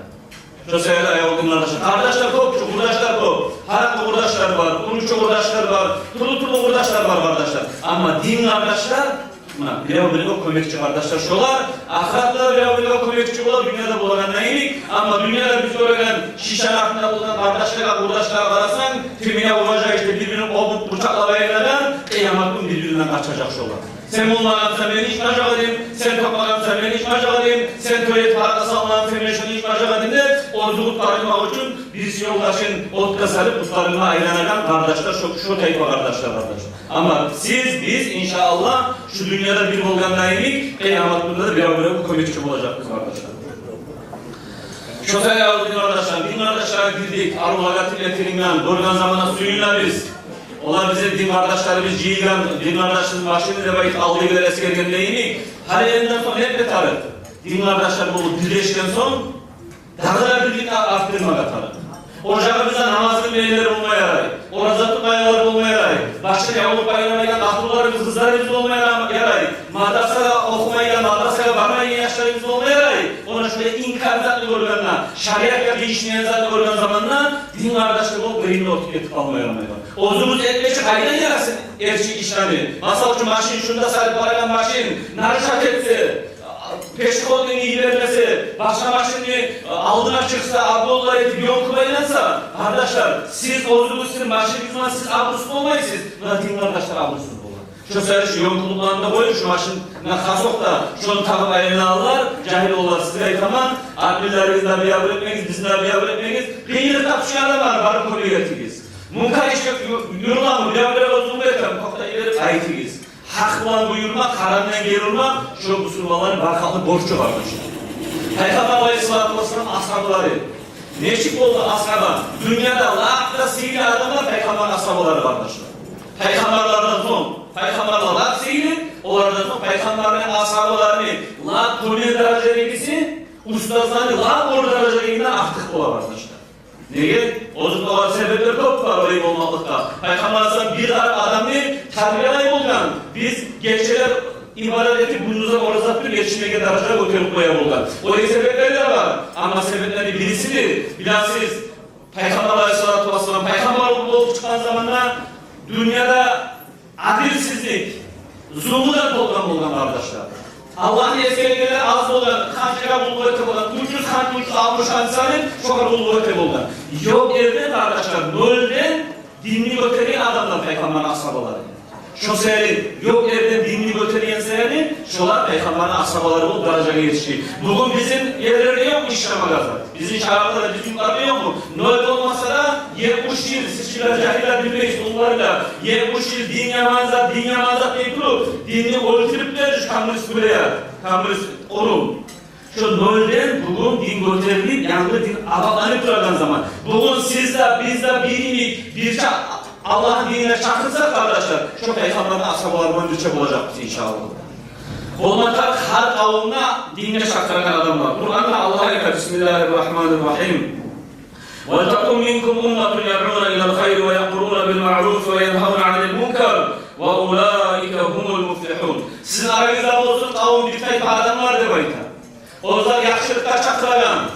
Шо себепли, аявлу дин къардашлар, къардашлар кёп, чу къурдашлар кёп. Гьаракъы къурдашлар бар, къуручу къурдашлар бар, тюрлю-тюрлю къурдашлар бар, къардашлар. Амма дин къардашлар, муна, бирев-биревге кёмекчи къардашлар шолар. Ахыратда да бирев-биревге кёмекчи болар, дюньяда болагъанда йимик. Амма дюньяда биз гёреген шишени артында болгъан къардашларгъа, къурдашларгъа къарасанг, тюбюне уражакъ, ишде бир-бирин къобуп, къучакълап айланагъан, къыямат гюн бир-биринден къачажакъ шолар. Сен болмагъансан, мен ичмежек эдим, сен тапмагъансан, мен ичмежек эдим, сен той этип, аракъы салмагъансан, мен шону ичмежек эдим деп, оьзю къутгъарылмакъ учун бириси ёлдашын отгъа салып, къутгъарылма айланагъан къардашлар, шо, шо тайпа къардашлар, къардашлар. Амма сиз, биз, иншааллагь, шу дюньяда бир болгъанда йимик, къыямат гюнде де бирев-биревге кёмекчи болажакъбыз, къардашлар. Шо саялы, дин къардашлар, дин къардашлар гирдик, арувлагъа тилетилинген, гёрген заманда сююнебиз. Олар бизин дин къардашларыбыз жыйылгъан, дин къардашларыбыз машины деп айтып, алдагъылар эсгерген йимик, гьали энниден сонг не этме тарыкъ? Дин къардашлар болуп бирлешген сонг, дагъы да бирликни артдырмагъа тарыкъ. Ожагъыбызда намазны ерлери болма ярай, ораза тутмайгъанлар болма ярай, башын ябуп байланмайгъан къатынларыбыз, къызларыбыз болма ярай, мадрасагъа охумайгъан, мадрасагъа бармайгъан яшларыбыз болма ярай. Она шулай инкар затны гёргенде, шариатгъа тийишмейген затны гёрген заманда, дин къардашлар болуп, бирин ортуп гетип къалма ярамай. Оьзюбюз этмесек, къайдан ярасын эрчи ишлени? Масала учун, машин, шунда салып барагъан машин нарушать этсе, пешеходныйны йибермесе, башгъа машинни алдына чыкъса, обгонлар этип, ёнкуп айланса, къардашлар, сиз оьзюгюзню машинингиз булан сиз абурсуз болмайсыз, муна дин къардашлар абурсуз бола. Шо саялы шу ёнкулукъланы да къоюп, шу машинге хасокъда шону тагъып айланалар, жагьил олар, сизге айтаман, админлеригизни де биябур этмегиз, бизни де биябур этмегиз. Къыйынлыкъда тюшген адамланы барып кёмек этигиз. Мункар ишге ю-, юрюлеми, биябур этигиз, токътап йиберип айтыгъыз. Гьакъ булан буюрмакъ, гьарамдан гери урмакъ, шо бусурманланы бархатны борчу, къардашлар. Пайхаммар алайгьиссалату вассалам асгьабалары. Нечик болду асгьаба? Дюньяда лап да сыйлы адамлар пайхаммар асгьабалары, къардашлар. Пайхаммарлардан сонг, пайхаммарлар лап сыйлы, олардан сонг пайхаммарны асгьабаларыны лап тёбен даражадагъысы, устазланы лап оьр даражадагъындан артыкъ бола, къардашлар. Неге? Оьзю де бар себеплер кёп бар олай болмакълыкъгъа. Пайхаммар алайгьиссалам бир къарап адамны тарбиялай болгъан. Биз гечелер ибадат этип, гюндюзлер ораза тутуп, етишмейген даражагъа гётерип къоя болгъан. Олай себеплер де бар. Амма себеплени бириси де, билесиз, Пайхаммар алайгьиссалату вассалам пайхаммар болуп чыкъгъан заманда дюньяда адилсизлик, зулму да толгъан болгъан, къардашлар. Аллагьны эсгергенлер аз болгъан, ханчагъа къуллукъ эте болгъан, уьч юз ханча, уьч юз алтмыш ханча салып, шогъар къуллукъ эте болгъан. Ёкъ ерден, къардашлар, нёлден динни гётерген адамлар пайхаммарны асгьабалары. Шо саялы, ёкъ ерден динни гётерген саялы, шолар пайхаммарны асгьабалары болуп даражагъа етишди. Бугюн бизин ерлерде ёкъму ишлемеге зат? Бизин шагьарларда, бизин юртларда ёкъму? Нёл болмаса да, етмиш йыл, сиз шулар жагьиллер билмейсиз, уллулар да, етмиш йыл дин яман зат, дин яман зат деп туруп, динни оьлтюрюп де, шу коммунист биле, коммунист къурум. Шо нёлден бугюн дин гётерилип, янгы дин абатланып турагъан заман. Бугюн сиз де, биз де бир йимик, бирче Аллагьны динине чакъырсакъ, къардашлар, шо пайхаммарны асгьабалары булан бирче болажакъбыз, иншааллагь. Болма тарыкъ гьар къавумда динге чакъырагъан адамлар. Къуранда Аллагь айта: بسم الله الرحمن الرحيم. ولتكن منكم أمة يدعون إلى الخير ويأمرون بالمعروف وينهون عن المنكر وأولئك هم المفلحون. Сизин арагъызда болсун къавум, бир тайпа адамлар, деп айта. Олар яхшылыкъгъа чакъырагъан,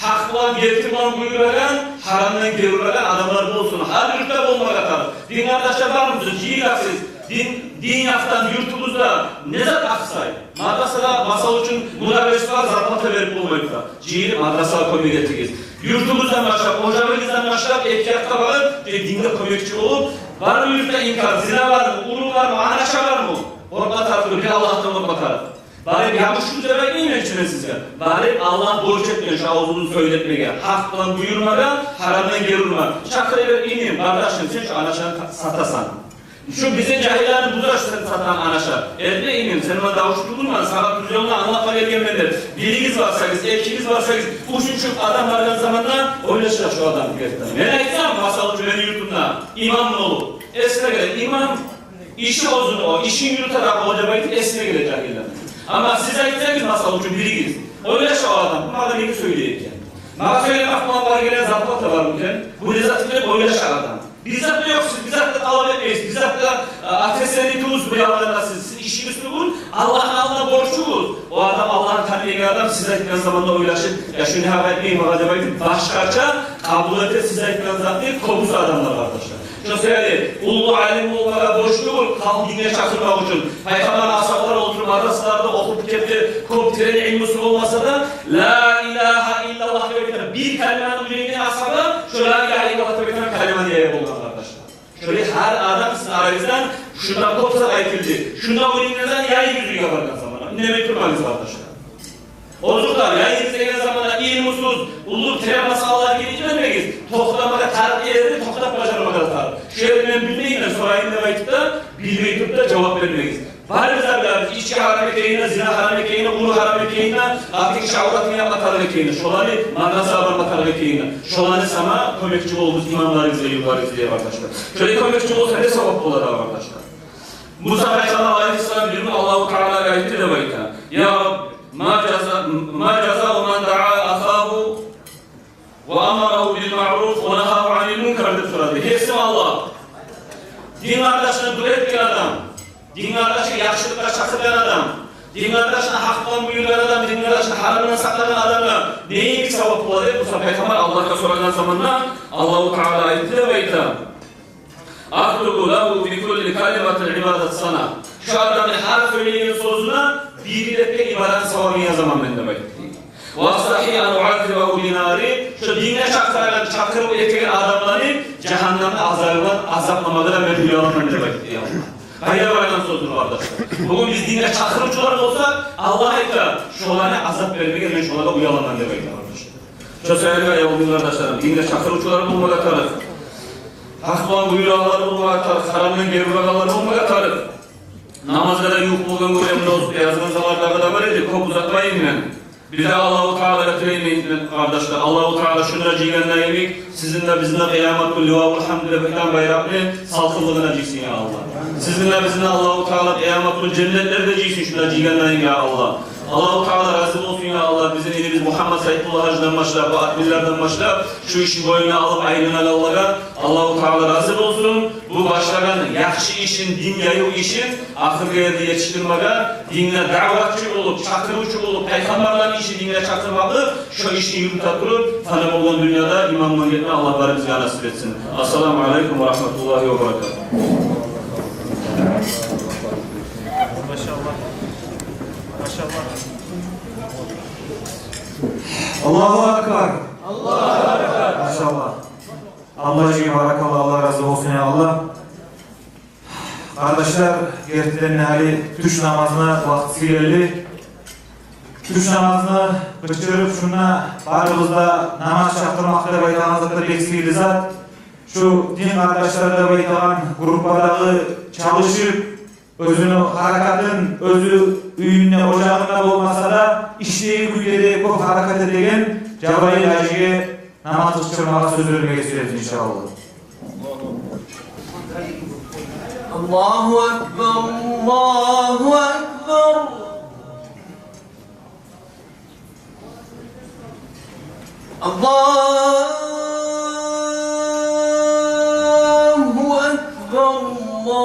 гьакъ булан, герти булан буюрагъан, гьарамдан гери урагъан адамлар болсун. Гьар юртда болмагъа тарыкъ. Дин къардашлар бармысыз? Жыйыласыз. Дин, дин якъдан юртубузда не зат акъсай? Мадрасада, масал учун, мударрис бар, зарплата берип болмай тура. Жыйылып мадрасагъа кёмек этигиз. Юртугъуздан башлап, ожагъыгъыздан башлап, эки якъгъа барып, э, динге кёмекчи болуп, бармы юртда инкар, зина бармы, урув бармы, анаша бармы? Къоркъма тарыкъ, бир Аллагьдан къоркъма тарыкъ. Барып, ябушгъуз деп айтмайман мен сизге. Барып, Аллагь борч этген шу авзуну сёйлетмеге, гьакъ булан буюрмагъа, гьарамдан гери урма. Чакъырып, иним, къардашым, сен шу анашаны та-, сатасан. Шу бизин жагьиллени буза шу сен сатагъан анаша. Этме, иним, сен муна давуш тюгюлмен, сагъа тюз ёлну англатма гелгенмен деп. Биригиз барсагъыз, экигиз барсагъыз, уьчюнчю адам баргъан заманда ойлашар шу адам гертиден. Мен айтсам, масал учун, мени юртумда имам болуп, эсине геле, имам иши оьзюню, о ишин юрютер о деп айтып, эсине геле жагьиллер. Амма сиз айтсагъыз, масал учун, биригиз, ойлаша о адам, бу магъа неге сёйлей экен? Магъа сёйлемек булан бар гелген зарплата бармы экен? Бу не зат деп ойлаша адам. Бир зат да ёкъ, сиз бир зат да талап этмейсиз, бир зат да, а, ответственный тюгюлсюз бу ялгъанда сиз. Сизин ишигиз тюгюл, Аллагьны алдында борчугъуз. О адам, Аллагьны таныйгъан адам, сиз айтгъан заманда ойлашып, я шуну гьакъ этмей магъа деп айтып, башгъача къабул эте сиз айтгъан затны кёбюсю адамлар, къардашлар. Шо саялы уллу алим болмагъа борч тюгюл, халкъны динге чакъырмакъ учун. Пайхаммар асгьабалар олтуруп мадрасаларда охуп гетди, кёп терен илмусу болмаса да, ла илагьа иллаллагь деп айтагъан бир калиманы уьйренген асгьаба, шо ла илагьа иллаллагь деп айтагъан калиманы яя болгъан, къардашлар. Шолай гьар адам сизин арагъыздан шундан кёп зат айтылды, шундан уьйренген зат яйыгъыз уьйге баргъан заманда. Индемей турмагъыз, къардашлар. Озокъда, яйыгъыз деген заманда илмусуз, уллу терен масъалалар гирип бермегиз. Токътамагъа тарыкъ ерде токътап бажармагъа тарыкъ. Шу ерни мен билмеймен, сорайым деп айтып да, билмей туруп да жавап бермегиз. Барыбыз да билебиз, ички гьарам экенин, зина гьарам экенин, уру гьарам экенин, къатын гиши авратын япма тарыкъ экенин, шоланы магънасына барма тарыкъ экенин. Шоланы сама кёмекчи болугъуз, имамларыгъызгъа, ювукъларыгъызгъа, къардашлар. Шолай кёмекчи болса, не савап бола, къардашлар? Муса алейгьиссалам бир гюн Аллагьу Таалагъа айтды деп айта: «Я Рабби, ма жаза-, ма жазау ман даа ахагьу ва амарагьу бил маъруф ва нагьагьу анил мункар», — деп сорады. «Гьей Аллагь, дин къардашына дуа этген адам, дин къардашына яхшылыкъгъа чакъыргъан адам, дин къардашына гьакъ булан буюргъан адам, дин къардашына гьарамдан сакълагъан адамгъа не йимик савап бола?» — деп Муса пайхаммар Аллагьгъа сорагъан заманда, Аллагьу Таала айтды деп айта: «Актубу лагьу би кулли калиматин ибадат сана». Шу адамны гьар сёйлеген сёзюне бир ретде ибадат савабын язаман мен деп айтды. «Ва астагьйи ан уаззибагьу би нари». Шу динге чакъырагъан, чакъырып этеген адамланы жагьаннемни азабы булан азапламагъа да мен уяламан деп айтды, я Аллагь. Къайда барагъан сёздюр, къардашлар? Бугюн биз динге чакъырывчулар болсакъ, Аллагь айта, шоланы азап бермеге мен шолагъа уяламан деп айта, къардашлар. Шо саялы, аявлу дин къардашларым, динге чакъырывчулар болмагъа тарыкъ. Гьакъ булан буюрагъанлар болмагъа тарыкъ, гьарамдан гери урагъанлар болмагъа тарыкъ. Намазгъа да ювукъ болгъан гёрем, озокъда, язгъан заллардагъы да бар эди, кёп узатмайым мен. Бир де Аллагьу Таалагъа тилеймен мен, къардашлар, Аллагьу Таала шунда жыйгъанда йимик, сизин де, бизин де къыямат гюн Ливаул Гьамд деп айтагъан байракъны салкъынлыгъына жыйсын, я Аллагь. Сизин де, бизин де Аллагьу Таала къыямат гюн женнетлерде жыйсын шунда жыйгъанда йимик, я Аллагь. Аллагьу Таала рази болсун, я Аллагь, бизин инибиз Мугьаммат Сайпулла гьажидан башлап, бу амирлерден башлап, шу ишин бойнуна алып айланагъанлагъа Аллагьу Таала рази болсун. Бу башлагъан яхшы ишин, дин яйыв ишин ахыргъа ерде етишдирмеге, динге даъватчы болуп, чакъырывчу болуп, пайхаммарланы иши динге чакъырмакълыкъ, шо ишни юрюте туруп, фана болгъан дюньяда иман булан гетме Аллагь барыбызгъа насип этсин. Ассаламу алейкум ва рагьматуллагьи ва баракатугь. Машаллагь. Машаллагь. Аллагьу акбар. Аллагьу акбар. Машаллагь. Аллагьу, баракаллагь, Аллагь рази болсун, я Аллагь. Къардашлар, гертиден де гьали тюш намазына вакътиси гелди. Тюш намазына къычырып, шунда барыбыз да намаз чакъырмакъ деп айтагъан зат да бек сыйлы зат. Шу дин къардашлар деп айтагъан группадагъы чалышып, оьзюню гьаракатын, оьзю уьюнде, ожагъында болмаса да, ишлеген кюйде де кёп гьаракат этеген Жабраил гьажиге намаз къычырмагъа сёз бермеге сюебиз, иншааллагь. Аллагьу акбар, Аллагьу акбар. Аллагьу акбар, Аллагьу акбар.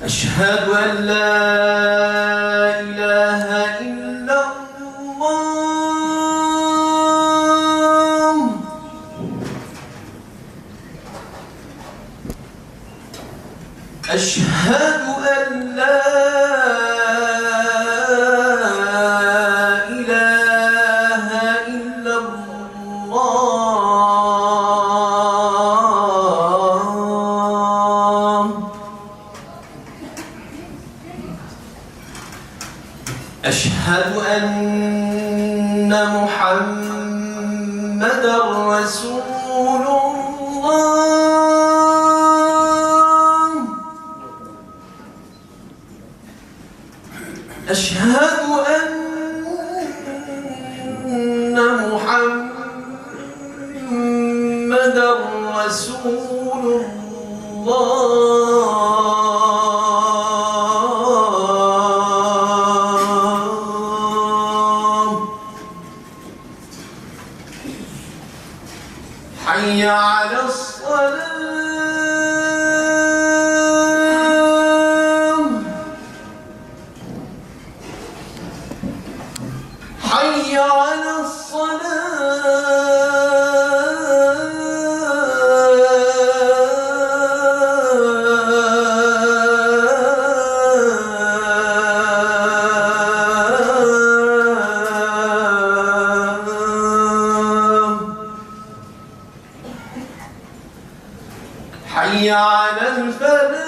أشهد أن لا إله إلا الله. أشهد أن لا إله إلا الله. أشهد أن محمدا رسول الله. أشهد أن محمدا رسول الله. حي على الصلاة. حي على الصلاة. حي على الفلاح.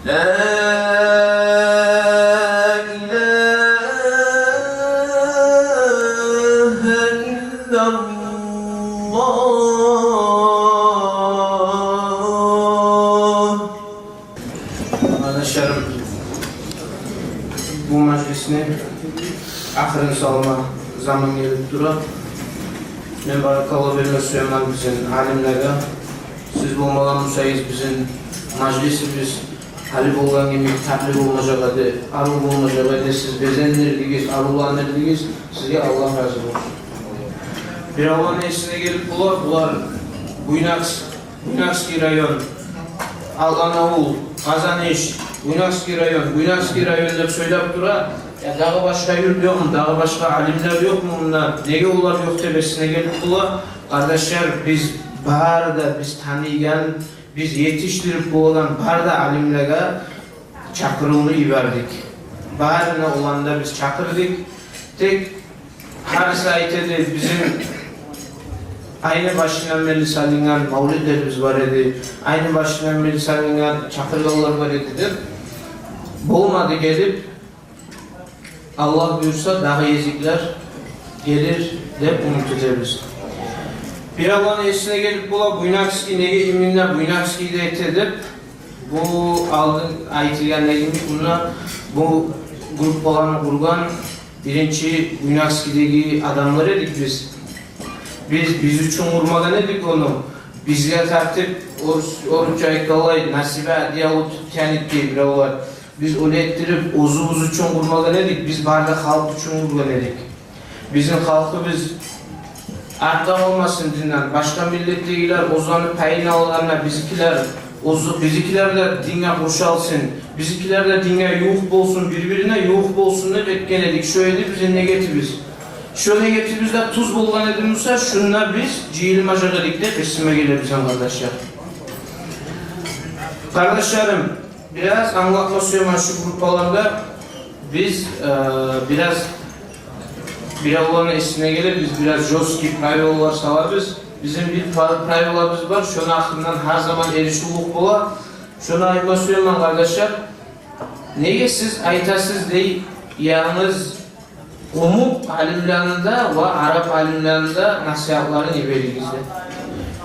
لا إله إلا الله. Къардашларым, бу мажлисни ахырын салма заман гелип тура. Мен баракалла берме сюемен бизин алимлеге. Сиз болмагъан бусагъыз, бизин мажлисибиз гьали болгъан йимик татли болмажакъ эди, арив болмажакъ эди. Сиз безендирдигиз, аривлендирдигиз. Сизге Аллагь рази болсун. Биревлени эсине гелип бола, булар Буйнакск, Буйнакский район, Алан авул, Къазаныш, Буйнакский район, Буйнакский район деп сёйлеп тура. Я дагъы башгъа юрт ёкъму, дагъы башгъа алимлер ёкъму мунда? Неге олар ёкъ деп эсине гелип бола? Къардашлар, биз бары да, биз таныйгъан, биз етишдирип болагъан бары да алимлеге чакъырывну йибердик. Барына оланы да биз чакъырдыкъ. Тек гьариси айта эди, бизин айны башындан берли салынгъан мавлидлерибиз бар эди, айны башындан берли салынгъан чакъыргъанлар бар эди деп. Болмады гелип, Аллагь буюрса, дагъы гезиклер гелир деп умут этебиз. Биревлени эсине гелип бола, Буйнакский, неге именно Буйнакский де эте деп. Бу алдын айтылгъан йимик, мунда бу группаланы къургъан биринчи Буйнакскийдеги адамлар эдик биз. Биз биз учун къурмагъан эдик ону. Бизге тартып, орус, орусча айтгъанлай, на себя одеяло тянет дей биревлер. Биз оьле этдирип, оьзюбюз учун къурмагъан эдик, биз бары да халкъ учун къургъан эдик. Бизин халкъыбыз артда къалмасын динден. Башгъа миллетдегилер оьзлени пайын алгъанда, бизикилер, оьз-, бизикилер де динге къуршалсын, бизикилер де динге ювукъ болсун, бир-бирине ювукъ болсун деп этген эдик. Шо эди бизин негетибиз. Шо негетибиз де тюз болгъан эди буса, шунда биз жыйылмажакъ эдик деп эсиме геле бизин, къардашлар. Къардашларым, бираз англатма сюемен шу группаларда. Биз, э, бираз биревлени эсине геле, биз бираз жёсткий правилалар салабыз. Бизин бир пра-, правилабыз бар, шону гьакъындан гьар заман эришивлюк бола. Шону айтма сюемен, къардашлар. Неге сиз айтасыз дей, янгыз къумукъ алимлени де ва араб алимлени де насигьатларын йиберигиз деп.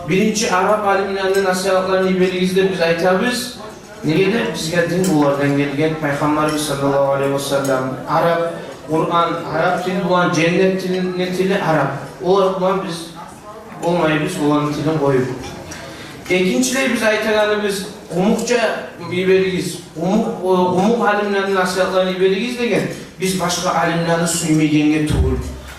Биринчи араб алимлени насигьатларын йиберигиз деп биз айтабыз. Неге де бизге дин олардан гелген, Пайхаммарыбыз саллаллагьу алайгьи ва саллам, араб Къуран, араб тил булан, женнет тилини тили араб. Олар булан биз болмайбыз, оланы тилин къоюп. Экинчилей биз айтагъаныбыз, къумукъча йиберигиз, къумукъ, э, къумукъ алимлени насигьатларын йиберигиз деген, биз башгъа алимлени сюймейгенге тюгюл,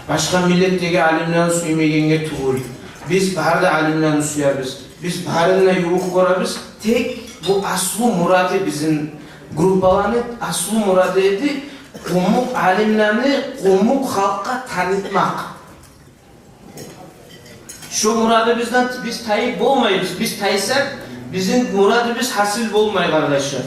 башгъа миллетдеги алимлени сюймейгенге тюгюл. Биз бары да алимлени сюебиз, биз барын да ювукъ гёребиз. Тек бу аслу мурады, бизин группаланы аслу мурады эди къумукъ алимлени къумукъ халкъгъа танытмакъ. Шо мурадыбыздан биз тайып болмайбыз. Биз тайсакъ, бизин мурадыбыз гьасил болмай, къардашлар.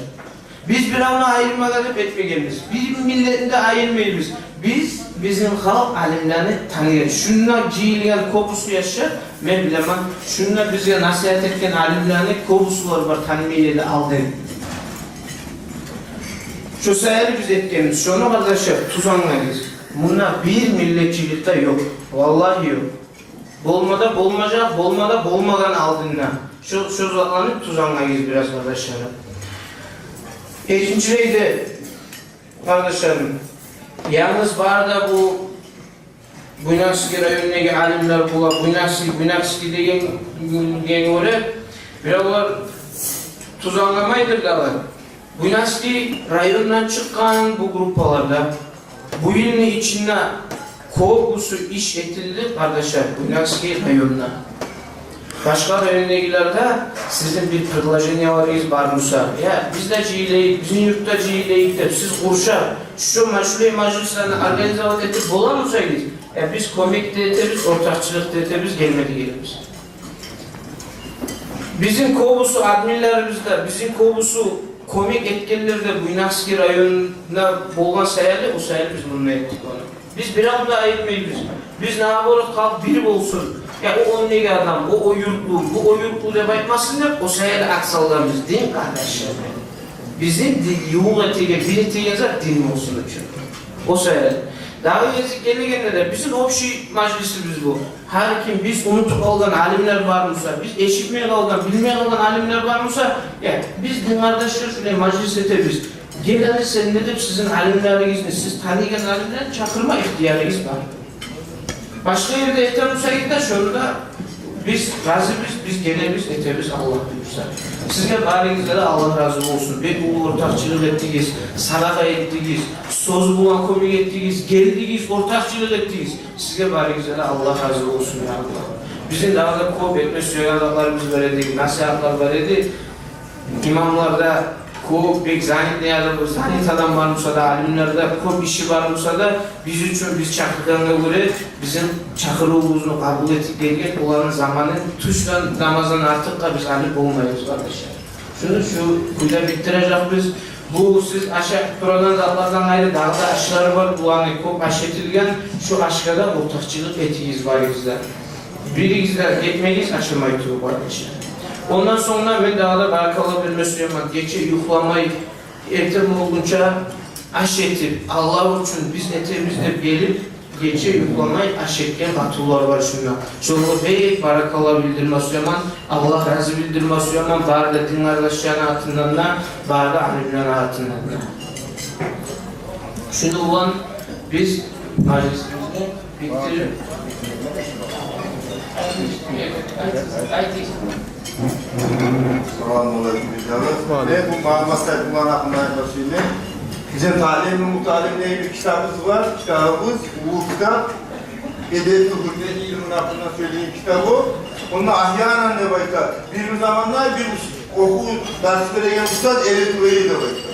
Биз биревню айырмагъа деп этмегенбиз. Бир миллетни де айырмайбыз. Биз бизин халкъ алимлени таныйгъан. Шунда жыйылгъан кёбюсю яшлар, мен билемен, шунда бизге насигьат этген алимлени кёбюсюлер бар, танымай эди алдын. Шо саялы биз этгенбиз шону, къардашлар, тюз англайбыз. Мунда бир миллетчилик де ёкъ. Валлагьи ёкъ. Болма да болмажакъ, болма да болмагъан алдында. Шо, шо затланы тюз англайбыз бираз, къардашларым. Экинчилей де, къардашларым, янгыз бары да бу Буйнакский райондагъы алимлер бола, Буйнакский, Буйнакский деген, деген гёре, биревлер тюз англамайдыр дагъы. Буйнакский райондан чыкъгъан бу группалар да. Бу йылны ичинде кёбюсю иш этилди, къардашлар, Буйнакский районда. Башгъа райондагъылар да, сизин бир предложенияларыгъыз бар буса, я биз де жыйылайыкъ, бизин юртда жыйылайыкъ деп, сиз къуршап, шо машгъулай мажлислени организовать этип бола бусагъыз, я биз кёмек де этебиз, ортакъчылыкъ да этебиз, гелме де гелебиз. Бизин кёбюсю админлерибиз де, бизин кёбюсю кёмек этгенлер де Буйнакский районда болгъан саялы, о саялы биз мунда этдик ону. Биз биревню де айырмайбыз. Биз, наоборот, халкъ бир болсун. Я о ондагъы адам, о о юртлу, бу о юртлу деп айтмасын деп, о саялы ат салгъанбыз, дин къардашлар. Бизин ди-, ювукъ этеген, бир этеген зат дин болсун учун. О саялы. Дагъы гезик гелегенде де бизин общий мажлисибиз бу. Гьар ким, биз унутуп къалгъан алимлер бар буса, биз эшитмей къалгъан, билмей къалгъан алимлер бар буса, я, биз дин къардашлар шулай мажлис этебиз. Гел гьали сен не деп сизин алимлеригизни, сиз таныйгъан алимлерни чакъырма ихтиярыгъыз бар. Башгъа ерде этер бусагъыз да, шонда биз разибиз, биз гелебиз, этебиз, Аллагь буюрса. Сизге барыгъызгъа да Аллагь рази болсун. Бек уллу ортакъчылыкъ этдигиз, садакъа этдигиз, сёз булан кёмек этдигиз, гелдигиз, ортакъчылыкъ этдигиз. Сизге барыгъызгъа да Аллагь рази болсун, я Аллагь. Бизин дагъы да кёп этме сюеген затларыбыз бар эди, насигьатлар бар эди. Имамларда кёп бек занятный адам, занят адам бар буса да, алимлерде кёп иши бар буса да, биз учун, биз чакъыргъангъа гёре, бизин чакъырывубузну къабул этип гелген, оланы заманын тюшден намаздан артыкъгъа биз алып болмайбыз, къардашлар. Шуну шу кюйде битдирежекбиз. Бу сиз ашап турагъан затлардан къайры дагъы да ашлар бар, буланы кёп аш этилген, шу ашгъа да ортакъчылыкъ этигиз барыгъыз да. Биригиз де гетмегиз ашамай туруп, къардашлар. Ондан сонг да мен дагъы да баракалла берме сюемен. Гече юхламай, эртен болгъунча аш этип, Аллагь учун биз этебиз деп гелип, гече юхламай аш этген къатынлар бар шунда. Шолагъа бек баракалла билдирме сюемен, Аллагь рази билдирме сюемен, бары да дин къардашланы атындан да, бары да алимлени атындан да. Шуну булан биз мажлисибизни битдирип, айтыгъыз. Саламу алейкум, бирдагъы. Мен бу Магьаммат Сайпулланы гьакъында айтма сюемен. Бизин «Таълимул мутаълим» деген бир китабыбыз бар. Китабыбыз, уллу китап. Эдеби гьюрмет илмуну гьакъында сёйлейген китап о. Онда агьянан деп айта, бир-бир заманда бир ус-, охув, дарс береген устаз эретурайы деп айта.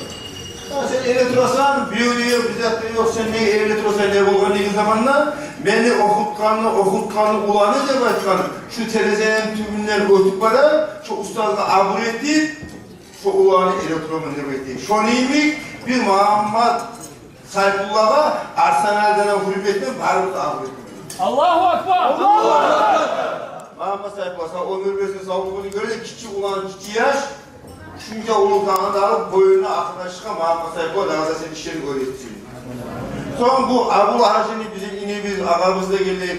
Я сен эретурасан, бир ёру ёкъ, бир зат да ёкъ, сен неге эретурасан, не болгъан деген заманда, мени охутгъанны, охутгъанны уланы деп айтгъан, шу терезени тюбюнден оьтюп бара, шу устазгъа абур этип, шу уланы эретураман деп айтды. Шону йимик бир Магьаммат Сайпуллагъа Арсаналдан гьюрметден барыбыз абур этдик. Аллагьу акбар! Аллагьу акбар! Магьаммат Сайпулла, сагъ оьмюр берсин, савлукъ болсун. Гёресен, гиччи улан, гиччи яш, шунча уллу тагъын да алып, бойнуна, аркъасына чыкъгъан Магьаммат Сайпулла дагъы да сени ишлеринг оьр этсин. Сонг бу Абул Гьажини, бизин инибиз, агъабыз да гелди,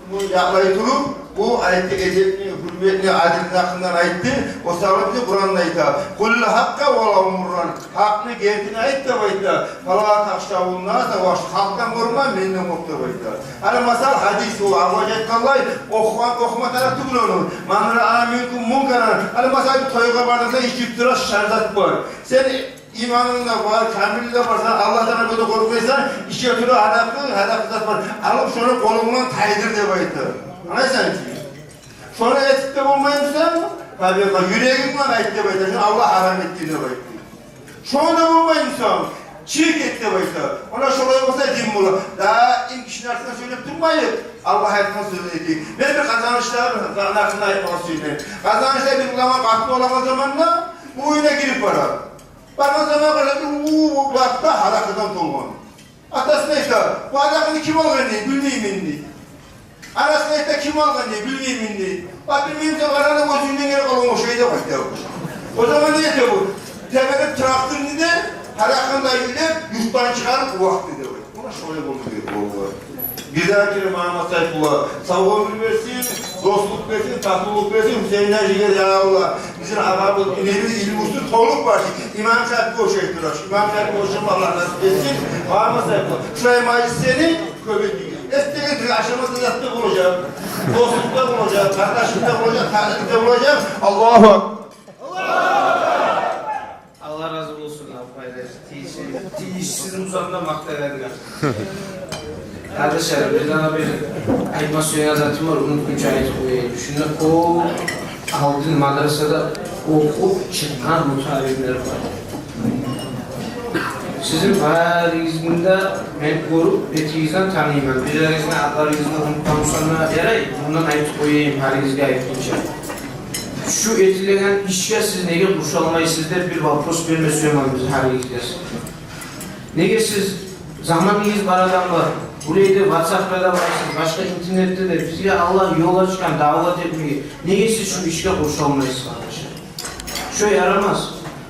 бу якълай туруп, бу айтды, эдепни, гьюрметни, адилни гьакъындан айтды. О саялы бизин Къуранда айта: «Къулил гьакъкъа валав мурран». Гьакъны, гертини айт деп айта. «Фала тахшавун наса вахш-», халкъдан къоркъма, менден къоркъ деп айта. Гьали масала, гьадис о, Абул Гьаж айтгъанлай, охума, охума тарыкъ тюгюл ону. «Ман раа минкум мункаран». Гьали масала, бир тойгъа бардынг да, ичип тура шар зат бар. Сен иманынг да бар, камил де бар, сен Аллагьдан да къоркъмайсан, иче тура гьаракъы, гьаракъы зат бар. Алып шону къолунгдан тайдыр деп айта. Англайсан чы? Шону этип де болмаймысан, табигъатгъа, юрегинг булан айт деп айта, шону Аллагь гьарам этди деп айта. Шону да болмаймысан, чыгъып гет деп айта. Она шолай болса дин бола. Даим кишини артындан сёйлеп турмайыкъ, Аллагь айтгъан сёзню этейик. Мен бир Къазанышланы гьакъында айтмагъа сюемен. Къазанышда бир улама къатын алагъан заманда бу уьюне гирип бара. Баргъан заман къарады, уллу бакъда гьаракъыдан толгъан. Атасына айта: «Бу гьаракъыны ким алгъан?» – дей. «Билмеймен», – дей. Анасына айта: «Ким алгъан?» – дей. «Билмеймен», – дей. «Бакъ, билмеймисен, къара, оьзюнгден геле къалгъан ошай», – деп айта. О заман не эте бу? Теберип тракторну да, гьаракъыны да юлеп, юртдан чыгъарып, вакъти деп айта. Муна шолай болду, болду. Бирдагъы керен Магьаммат Сайпулла, савлукъ оьмюр берсин, дослукъ берсин, татывлукъ берсин. Гьюсейин гьажиге, я Аллагь, бизин агъабыз, инибиз, илмусу толуп бар. Имам Шапиге ошай тура. Имам Шапиге ошама Аллагь насип этсин. Магьаммат Сайпулла, шулай мажлислени кёп этигиз. Эртеге бир ашама да зат да болажакъ, дослукъ да болажакъ, къардашлыкъ да болажакъ, татывлукъ да болажакъ. Аллагьу акбар. Аллагь рази болсун, апай, тийишсиз, тийишсиз узагъында макътагъанына. Къардашлар, бир дагъы бир айтма сюеген затым бар, унутгъунча айтып къояйым. Шунда кёп алдын мадрасада охуп чыкъгъан мутаалимлер бар. Сизин барыгъызны да мен гёрюп, бетигизден таныйман. Биреригизни атларыгъызны унутгъан бусам да ярай, мундан айтып къояйым, гьаригизге айтгъынча. Шу этилеген ишге сиз неге къошулмайсыз деп бир вопрос берме сюемен биз гьаригизге. Неге сиз, заманыгъыз бар, адамлар, булайда ватсапда да барсыз, башгъа интернетде де, бизге Аллагь ёл ачгъан давлат этмеге. Неге сиз шу ишге къошулмайсыз, къардашлар? Шо ярамас.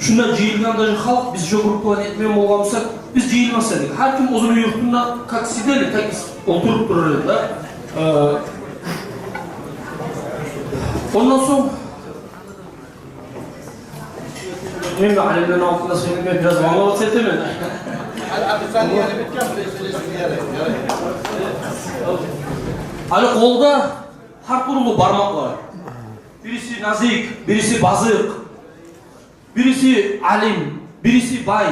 Шунда жыйылгъан даже халкъ, биз шо группаланы этмеген болгъан бусакъ, биз жыйылмас эдик. Гьар ким оьзюню юртунда как сидели, так и с-, олтуруп турар эди да. Э, ондан сонг мен де алимлени алдында сёйлеме бираз волноваться этемен. Гьали къолда гьар тюрлю бармакълар. Бириси назик, бириси базыкъ, бириси алим, бириси бай,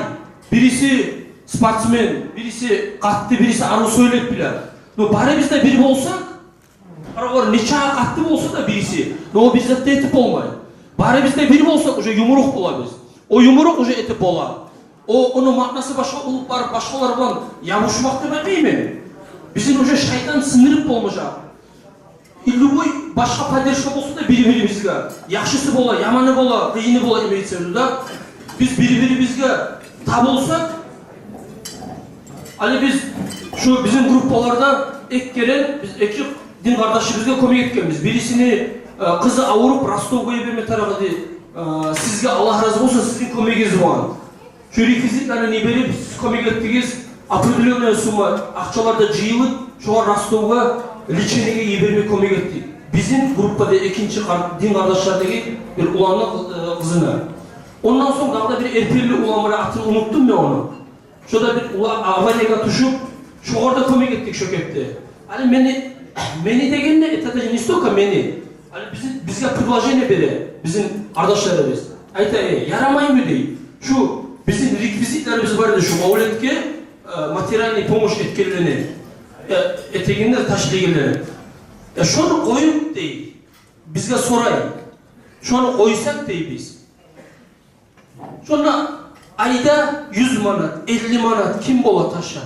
бириси спортсмен, бириси къатты, бириси арив сёйлеп биле. Но барыбыз да бир болсакъ, къарагъар, нечакъы къатты болса да бириси, но о бир зат да этип болмай. Барыбыз да бир болсакъ, уже юмурукъ болабыз. О юмурукъ уже этип бола. О, ону маънасы башгъа, уллу бар, башгъалар булан ябушмакъ деп айтмайман. Бизин уже шайтан сындырып болмажакъ. И любой башгъа поддержка болса да бири-бирибизге. Яхшысы бола, яманы бола, къыйыны бола, имеется в виду да. Биз бири-бирибизге табулсакъ, гьали биз шу бизин группаларда эки керен биз эки дин къардашыбызгъа кёмек этгенбиз. Бирисини, э, къызы авруп, Ростовгъа йиберме тарыкъ эди. Э, сизге Аллагь рази болсун, сизин кёмегигиз булан. Шу реквизитлени йиберип, сиз кёмек этдигиз, определённая сумма акъчалар да жыйылып, шогъар Ростовгъа лечениеге йиберме кёмек этдик. Бизин группада экинчи къар-, дин къардашлардагъы бир уланны, э, къызына. Ондан сонг дагъы да бир эрпелли улан бар, атын унутдум мен ону. Шо да бир ула-, авариягъа тюшюп, шогъар да кёмек этдик шо кепде. Гьали мени, мени дегенде, это даже не столько мени. Гьали бизин, бизге предложение бере бизин къардашларыбыз. Айта: «Э, ярамаймы, — дей, — шу бизин реквизитлерибиз бар эди шу мавлетге, э, материальный помощь этгенлени, э, этегенлер, ташлагъанланы. Э, шону къоюп, — дей, — бизге сорай. Шону къойсакъ, — дей, — биз». Шонда айда юз манат, элли манат ким бола ташлап?